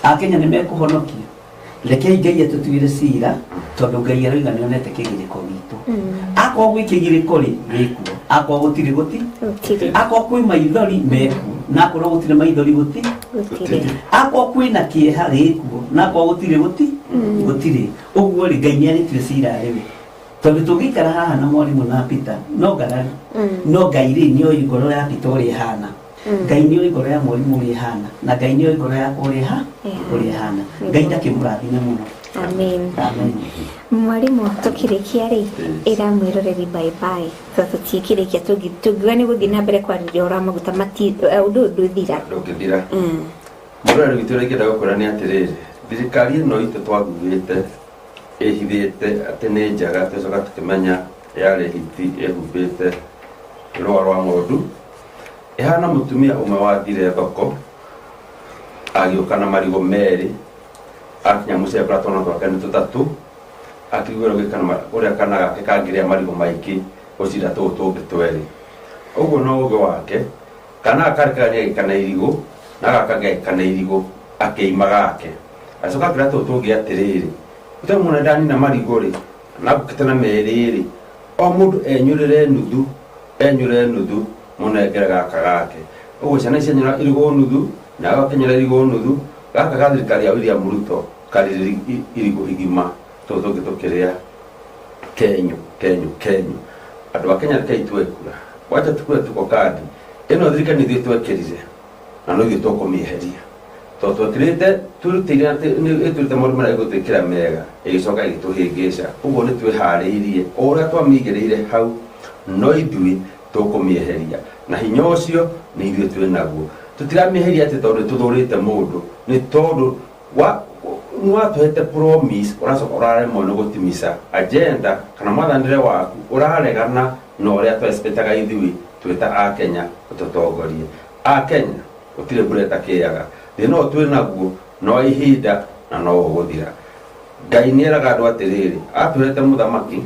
Akenya nĩ mekũhonokio. Rekei Ngai atũtuĩre cira, tondũ Ngai aroiga nĩ onete kĩgirĩko gitũ. Akorwo gwĩ kĩgirĩko rĩ, gĩkuo, akorwo gũtirĩ, gũti Gũtirĩ. Akorwo kwĩ maithori, mekuo, na akorwo gũtirĩ maithori, gũti Gũtirĩ. Akorwo kwĩna kĩeha, gĩkuo, na akorwo gũtirĩ, gũti gũtirĩ. Ũguo rĩ, Ngai nĩ arĩtue cira rĩwe, tondũ tũngĩikara haha na mwarimũ na Peter no ngarari. No Ngai rĩ, nĩ oĩ ngoro ya Peter ũrĩa ĩhana, Ngai nĩ oĩ ngoro ya mwarimũ ũrĩa ĩhana, na Ngai nĩ oĩ ngoro yakwa ũrĩa ũrĩa ĩhana. Ngai ndakĩmũrathime mũno. Amen. Mwarimu, tukirikia ri ira mwiroreri bye bye, to tutikirikia tungiuga ni guthii na mbere kwarĩrĩria ũhoro wa maguta mati ũndũ ũyũ ndũthira. Ndũngĩthira. Mũroreri witũ ũrĩa ingĩenda gũkwĩra nĩ atĩrĩrĩ, thirikari ĩno itũ twathurĩte ĩhithĩte atĩ nĩ njega, tũcoka tũkĩmenya yarĩ hiti ĩhumbĩte rũa rwa ng'ondu. Ĩhana mũtumia ũmwe wathire thoko agĩũka na marigũ merĩ, akinya mũcembera twana twake nĩ tũtatũ, akĩiguĩra ũrĩa kana gake kangĩrĩa marigũ maingĩ gũcinda tũũ tũngĩ twerĩ. Ũguo no ũgĩ wake, kana gaka karĩ kagĩkana irigũ na gaka gagĩkana irigũ, akĩima gake. Acoka akĩra tũũ tũngĩ atĩrĩrĩ, ũtarĩ muona ndanina marigũ rĩ, na ngũkĩte na merĩ rĩ, o mũndũ enyũrĩre nuthu, enyũrĩre nuthu mũnengere gaka gake. Ũguo ciana ici cianyũra irigũ nuthu, na gakĩnyũra irigũ nuthu, gaka ga thirikari ya William Ruto karĩ irigũ igima, tũũ tũngĩ tũkĩrĩa kenyu kenyu kenyu. Andũ a Kenya rekei tue kura, wacha tukue tuko kandi ĩno thirikari nĩ ithuĩ twekĩrire na no ithuĩ tũkũmĩeheria, tondũ twekĩrĩte twĩrutĩire ĩtũrute maũndũ marĩa ĩgũtwĩkĩra mega, ĩgĩcoka ĩgĩtũhĩngĩca. Ũguo nĩ twĩharĩirie o ũrĩa twamĩigĩrĩire hau, no ithuĩ tũkũmĩeheria, na hinya ũcio nĩ ithuĩ twĩ naguo. Tũtiramĩeheria atĩ tondũ nĩ tũthũrĩte mũndũ, nĩ tondũ nĩ watũhete promise, ũracoka ũraremwo nĩ gũtimisa agenda kana mwathanĩre waku, ũraregana na ũrĩa twespectaga ithuĩ twĩ ta Akenya ũtũtongorie. Akenya gũtirĩ mbura ĩtakĩaga, thĩna ũyũ twĩ naguo no ihinda na no ũgũthira. Ngai nĩ eraga andũ atĩrĩrĩ, atũhete mũthamaki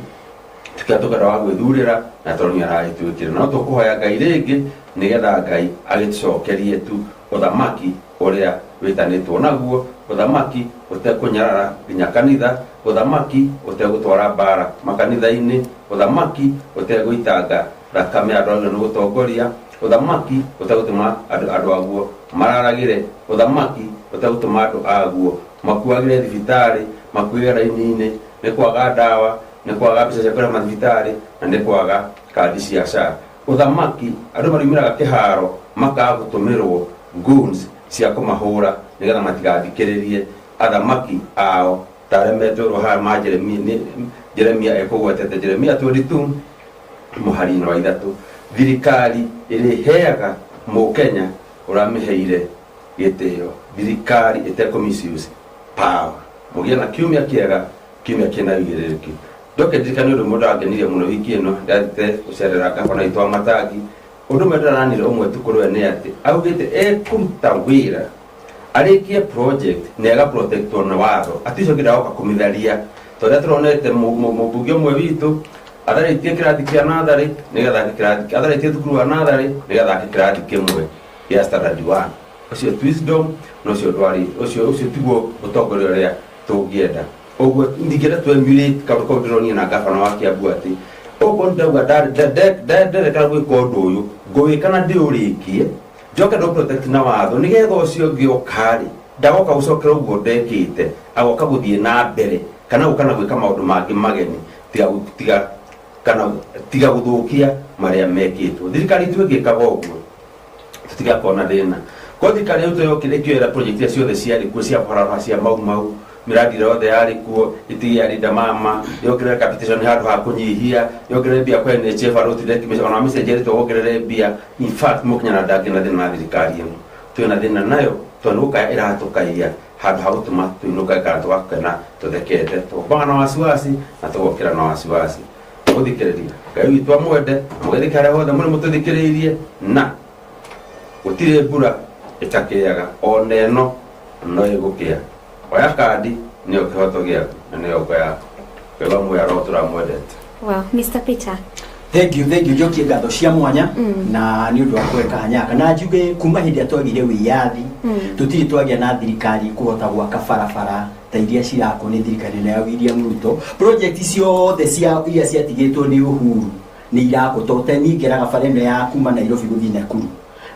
tũkĩra tũkenda wa gwĩthurĩra na tondũ nĩ aragĩtwĩkĩra, no tũkũhoya Ngai rĩngĩ nĩgetha Ngai agĩtũcokerie tu ũthamaki ũrĩa wĩtanĩtwo naguo, ũthamaki ũtekũnyarara nginya kanitha, ũthamaki ũtegũtwara mbara makanitha-inĩ, ũthamaki ũtegũitanga thakame andũ acio nĩ gũtongoria, ũthamaki ũtegũtũma andũ aguo mararagĩre, ũthamaki ũtegũtũma andũ aguo makuagĩre thibitarĩ, makuĩre raini-inĩ nĩ kwaga ndawa, nĩ kwaga mbeca cia kũrĩha mathibitarĩ, na nĩ kwaga kandi cia SHA. Ũthamaki andũ mariumĩraga kĩharo makaga gũtũmĩrwo goons cia kũmahũra nĩgetha matigathikĩrĩrie athamaki ao ta arĩa metwerwo haha ma Jeremia, Jeremia ekũgwetete Jeremia 22 mũhari-inĩ wa 3. Thirikari ĩrĩheaga mũkenya ũramĩheire gĩtĩo, thirikari ĩtekũ misuse power. Mũgĩe na kiumia kĩega, kiumia kĩna ũigĩrĩrĩki. Ndoke ndirikane ũndũ mũndũ angenirie mũno wiki ĩno, ndathiĩte gũcerera gavana witũ wa Matangi. Ũndũ ũmwe ndĩraranire ũmwe tu kũrĩ we nĩ atĩ augĩte ekũruta wĩra arĩkie project na ĩga protectwo na watho, atĩ ũcio ũngĩ ndagoka kũmĩtharia. Ta ũrĩa tũronete mũmbunge ũmwe witũ atharĩtie kĩrathi kĩa natharĩ nĩgetha ake kĩrathi, atharĩtie thukuru wa natharĩ nĩgetha ake kĩrathi kĩmwe gĩa standard 1. Ũcio ti wisdom, na ũcio ndwarĩ, ũcio tiguo ũtongoria ũrĩa tũngĩenda. Ũguo ndingĩenda tũ emulate kaũndũ kau ndĩronire na gavana wa Kiambu atĩ ũguo ndauga nderekera gwĩka ũndũ ũyũ, ngũwĩka na ndĩũrĩkie, njoke ndũ protect na watho nĩgetha ũcio ũngĩ oka-rĩ ndagoka gũcokera ũguo ndekĩte, agoka gũthiĩ na mbere kana gũka na gwĩka maũndũ mangĩ mageni, tiga gũthũkia marĩa mekĩtwo. Thirikari itũ ĩngĩkaga ũguo tũtigakorwo na thĩna. Kwa thirikari itũ yokire ĩkĩoera project iria ciothe ciarĩ kuo cia barabara cia Mau Mau, mĩradi ĩrĩa yothe yarĩ kuo ĩtigia Linda Mama, yongerere capitation handũ ha kũnyihia, yongerere mbia kwa NHIF arũti reki, ona mĩcenjerie wongerere mbia. In fact mũkinya na ndangĩ na thĩna na thirikari ĩno twĩna thĩna nayo, tondũ nĩ gũkaya ĩratũkaia handũ ha gũtũma tũinũke kana tũgakena tũthekete, tũkomaga na wasiwasi na tũgokĩra na wasiwasi. Gũthikĩrĩria Ngai witũ amwende, mũgĩthike harĩa hothe mũrĩ mũtũthikĩrĩirie, na gũtirĩ mbura ĩtakĩaga, ona ĩno no ĩgũkĩa. Oya kandi nĩyo kĩhoto gĩaku na nĩyo ngo yaku. Ngai wa muoyo arotũra mwendete. Wow, Mr. Peter. Thank you, thank you. Njokie ngatho cia mwanya na nĩ ũndũ wa kũhe kanya na njuge kuma hĩndĩ ĩrĩa twagĩire wĩyathi tũtirĩ twagĩa na thirikari kũhota gwaka barabara ta iria cirakwo nĩ thirikari ĩno ya William Ruto. Project ciothe cia iria ciatigĩtwo nĩ Uhuru nĩ irakwo, tondũ ta niĩ ngeraga bara ĩno ya kuma Nairobi gũthiĩ Nakuru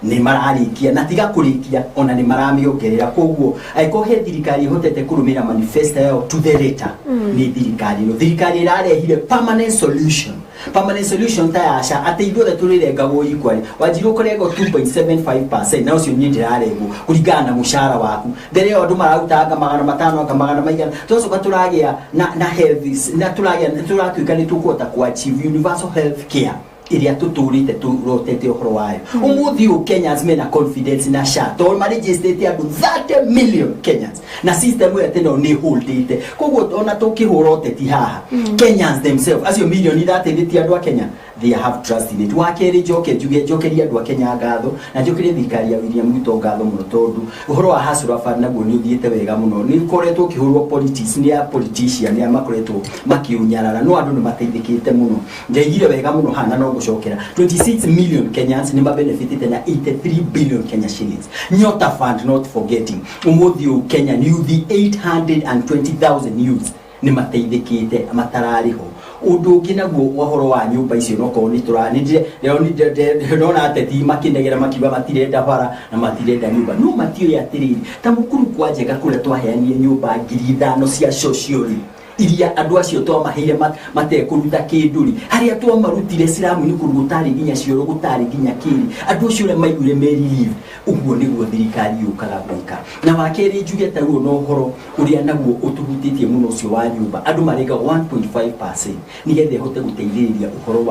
nĩ mararĩkia, na tiga kũrĩkia ona nĩ maramĩongerera. Koguo angĩkorwo he thirikari ĩhotete kũrũmĩrĩra manifesto yao to the letter, nĩ thirikari ĩno, thirikari ĩrarehire permanent solution. Permanent solution ta ya SHA atĩ ithuothe tũrĩrengagwo equally. Wanjirwo ũkũrengwo 2.75% na ũcio niĩ ndĩrarengwo kũringana na mũcara waku. Mbere ĩyo andũ mararutanga 500 anga magana maigana. Tũgacoka tũragĩa na health na tũragĩa tũratuĩka nĩ tũkũhota kũ achieve universal health care ĩrĩa tũtũrĩte tũrotete ũhoro wayo. Ũmũthĩ ũyũ Kenyans mena confidence na SHA tondũ marĩnjĩstĩte andũ 30 million Kenyans na system ĩyo atĩ no nĩ holdĩte. Koguo ona tũkĩhũra ũteti haha, Kenyans themselves acio milioni 30 ti andũ a Kenya, they have trust in it. Wa kerĩ, njoke njuge njokerie andũ a Kenya ngatho na njokerie thirikari ya William Ruto ngatho mũno tondũ ũhoro wa Hustler Fund naguo nĩ ũthiĩte wega mũno. Nĩ ũkoretwo ũkĩhũrwo politics nĩ a politician nĩ a makoretwo makĩũnyarara, no andũ nĩ mateithĩkĩte mũno. Njaigire wega mũno haha na no gũcokera 26 million Kenyans nĩ mabenefitĩte na 83 billion Kenya shillings. Nyota Fund, not forgetting, ũmũthĩ ũyũ Kenya youth 820,000 youths nĩ mateithĩkĩte matararĩho. Ũndũ ũngĩ naguo ũhoro wa nyũmba icio nokorwo nĩ tũra nĩ ndona ateti makĩnegera makiuga matirenda bara na matirenda nyũmba, no matiũĩ atĩrĩrĩ, ta Mũkuru kwa Njega kũrĩa twaheanire nyũmba 5,000 cia social rĩ, iria andũ acio twamaheire matekũruta kĩndũ rĩ, harĩa twamarutire ciramu-inĩ kũndũ gũtarĩ nginya cioro, gũtarĩ nginya kĩrĩ, andũ acio ũrĩa maiguire me relief. Ũguo nĩguo thirikari yũkaga gwĩka. Na wa kerĩ njuge ta ruo na ũhoro ũrĩa naguo ũtũhutĩtie mũno ũcio wa nyũmba, andũ marĩga 1.5% nĩgetha ĩhote gũteithĩrĩria ũhoro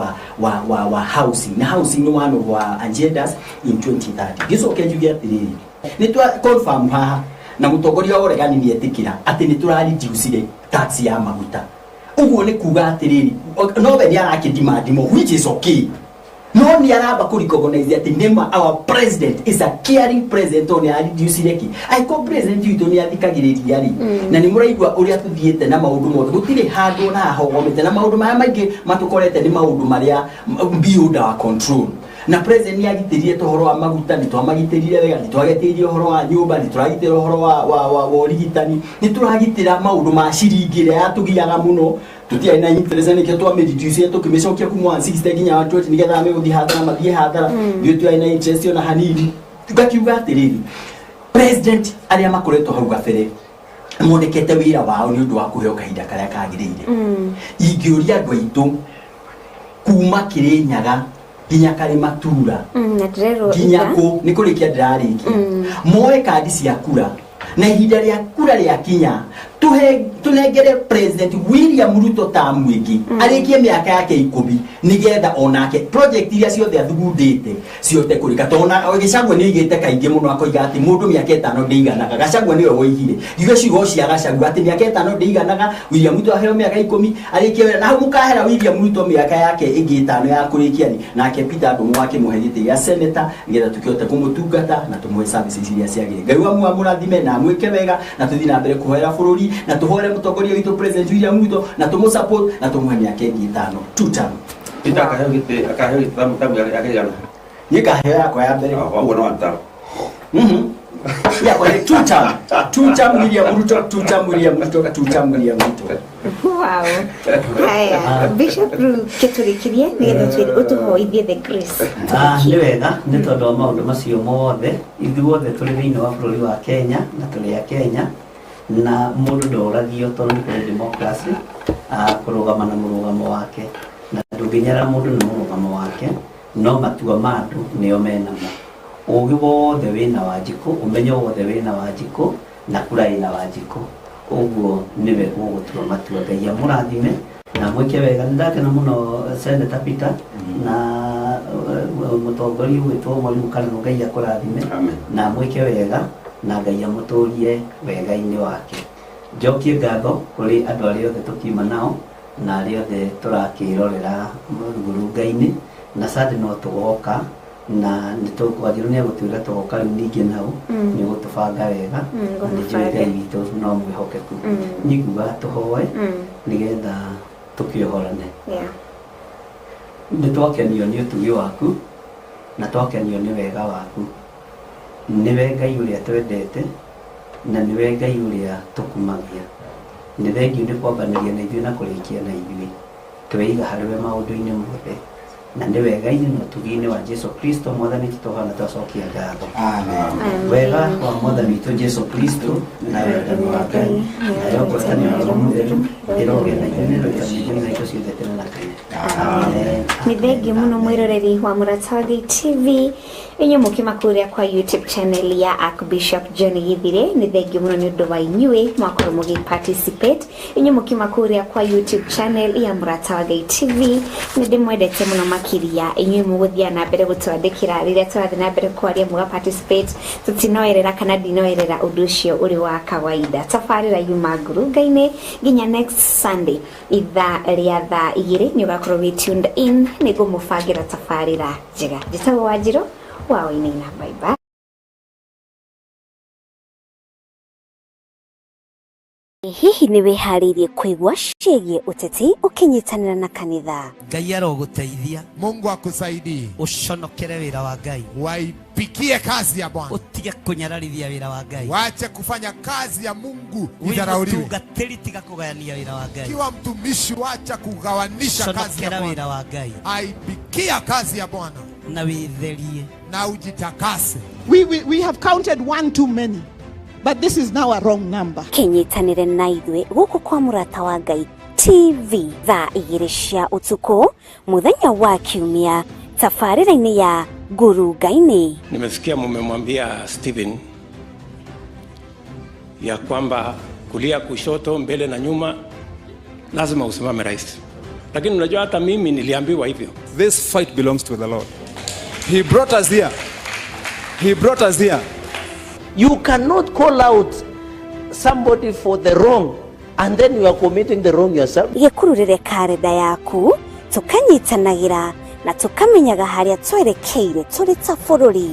wa housing, na housing nĩ one of our agendas in 2030. Ngĩcoke njuge atĩrĩrĩ, nĩ twa confirm haha na mũtongoria wa ũregani nĩ etĩkĩra atĩ nĩ tũrareducire tax ya maguta. Ũguo nĩ kuga atĩrĩrĩ, nowe nĩ arakĩdemand more, which is okay, no nĩ aramba kũ recognize atĩ nĩma our president is a caring president tondũ nĩ areducire kĩ. Angĩkorwo president witũ nĩ athikagĩrĩria rĩ, na nĩ mũraigua ũrĩa tũthiĩte na maũndũ mothe, gũtirĩ handũ ona hahogomete, na maũndũ marĩa maingĩ matũkorete nĩ maũndũ marĩa beyond our control. Na president nĩ agitĩrire ũhoro wa maguta, nĩ twamagitĩrire wega, nĩ twagitĩrire ũhoro wa nyũmba, nĩ tũragitĩra ũhoro wa ũrigitani, nĩ tũragitĩra maũndũ ma ciringi ĩrĩa yatũgiaga mũno. Tũtiarĩ na interest, nĩkĩo twamĩreduce tũkĩmĩcokia kuma 160 nginya 120 nĩgetha megũthiĩ hathara mathiĩ hathara. Ithuĩ tũtiarĩ na interest ona hanini. Ngakiuga atĩrĩrĩ, president arĩa makoretwo hau gabere monekete wĩra wao nĩ ũndũ wa kũheo kahinda karĩa kagĩrĩire. Ingĩũria andũ aitũ kuma Kĩrĩnyaga nginya Karimatura Na ndĩrerwo nginya Ita. kũ nĩ kũrĩkia ndĩrarĩkia, moe kandi cia kura na ihinda rĩa kura rĩakinya tũnengere President William Ruto tamu ĩngĩ arĩkie mĩaka yake 10 nĩgetha onake project iria ciothe athugundĩte cihote kũrĩka. Tondũ ona Gachagua nĩ oigĩte kaingĩ mũno akoiga atĩ mũndũ mĩaka 5 ndĩiganaga. Gachagua nĩwe woigire ngiuge ciugo cia Gachagua atĩ mĩaka 5 ndĩiganaga, William Ruto aheo mĩaka 10 arĩkie wĩra, na hau mũkahera William Ruto mĩaka yake ĩngĩ 5 ya kũrĩkia rĩ, nake Peter Ndũng'ũ akĩmũhe gĩtĩ gĩa senator nĩgetha tũkĩhote kũmũtungata na tũmũhe services iria ciagĩrĩire. Ngai wa amũrathime na amwĩke wega, na tũthiĩ na mbere kũhoera bũrũri na tũhoere mũtongoria witũ President William Ruto na tũmũ support na tũmũhe mĩaka ĩngĩ 5 two term. Peter akaheo gĩtĩ, akaheo gĩtĩ tamu ya kĩigana? Niĩ ngaheo yakwa ya mbere. Ũguo no one term. Yeah, well, two term. Two term William Ruto, two term William Ruto, two term William Ruto. Wow. Haya, Bishop, rĩu kĩtũrĩkĩrie nĩgetha ũtũhoithie the grace. Nĩ wega nĩ tondũ wa maũndũ macio mothe, ithuothe tũrĩ thĩinĩ wa bũrũri wa Kenya na tũrĩ a Kenya, na mũndũ ndoragio tondũ nĩ kũrĩ democracy, kũrũgama na mũrũgamo wake, na ndũngĩnyarara mũndũ nĩ mũrũgamo wake, no matua ma andũ nĩo menamo. Ũgĩ wothe wĩna Wanjikũ, ũmenyo wothe wĩna Wanjikũ, na kura ĩna Wanjikũ. Ũguo nĩwe ũgũtua matua. Ngai amũrathime na mwĩke wega. Nĩ ndakena mũno Senator Peter na mũtongoria ũgwĩtwo Mwalimu Karangũ. Ngai akũrathime na mwĩke wega na Ngai amũtũrie wega-inĩ wake. Njokie ngatho kũrĩ andũ arĩa othe tũkiuma nao na arĩa othe tũrakĩrorera ngurunga-inĩ, na Sunday no tũgoka na nĩ tũkwanjĩrwo nĩ egũtwĩra tũgoka rĩu ningĩ nau nĩ ũgũtũbanga wega, na nĩ njũĩ Ngai witũ no mwĩhokeku. Niĩ nguga tũhoe nĩgetha tũkĩohorane. Nĩ twakenio nĩ ũtugi waku na twakenio nĩ wega waku. Nĩwe Ngai ũrĩa twendete na nĩwe Ngai ũrĩa tũkumagia. Nĩ thengiũ nĩ kwambanĩria na ithuĩ na kũrĩkia na ithuĩ. Tweiga harĩ we maũndũ-inĩ mothe. Na nĩ wega-inĩ na ũtugi-inĩ wa Jesu Kristo mwathani witũ tũhana twacokia ngatho. Amen. Wega wa mwathani witũ Jesu Kristo na wendani wa Ngai nayo ngwatanĩro ya Roho Mũtheru ĩrogĩa na ithuĩ na ĩrũgamĩrĩre na indo ciothe tene na tene. Amen. Nĩ thengiũ mũno mwĩroreri wa Mũrata wa Ngai TV, inyuĩ mũkiuma kũrĩa kwa YouTube channel ya Archbishop John Githire. Nĩ thengiũ mũno nĩ ũndũ wa inyuĩ mwakorwo mũgĩ participate. Inyuĩ mũkiuma kũrĩa kwa YouTube channel ya Mũrata wa Ngai TV, nĩ ndĩmwendete mũno makĩria. Inyuĩ mũgũthiĩ na mbere gũtwandĩkĩra rĩrĩa tũrathiĩ na mbere kwaria, mũga participate, tũtinoerera kana ndinoerera ũndũ ũcio ũrĩ wa kawaida. Tabarĩra yuma ngurunga-inĩ nginya next Sunday ithaa rĩa thaa 2 nĩ ũgakorwo wĩ tuned in nĩguo mũbangĩra tabarĩra njega. Njĩtagwo Wanjirũ wa Wainaina. Bye bye. Hihi nĩ wĩharĩirie kũigua ciĩgiĩ ũteti ũkĩnyitanĩra na kanitha? Ngai arogũteithia. Mungu akusaidie. Ũconokere wĩra wa Ngai. Waipikie kazi ya Bwana. Ũtige kũnyararithia wĩra wa Ngai. Wache kufanya kazi ya Mungu Wĩ idharauliwe. mũtungatĩri, tiga kũgayania wĩra wa Ngai. Kiwa mtumishi, wacha kugawanisha kazi ya Conokera wĩra Bwana. wa Ngai. Aipikia kazi ya Bwana Na wĩtherie. Na ujitakase. We have counted one too many, but this is now a wrong number. Kĩnyitanĩre na ithuĩ gũkũ kwa Mũrata wa Ngai TV thaa 2 cia ũtukũ mũthenya wa kiumia tabarĩra-inĩ ya ngurunga-inĩ. Nimesikia mumemwambia Stephen ya kwamba kulia, kushoto, mbele na nyuma, lazima usimame rais. Lakini unajua hata mimi niliambiwa hivyo. This fight belongs to the Lord. He brought us here. He brought us here. You cannot call out somebody for the wrong and then you are committing the wrong yourself. Gĩkururĩre karenda yaku tũkanyitanagĩra na tũkamenyaga harĩa twerekeire tũrĩ ta bũrũri.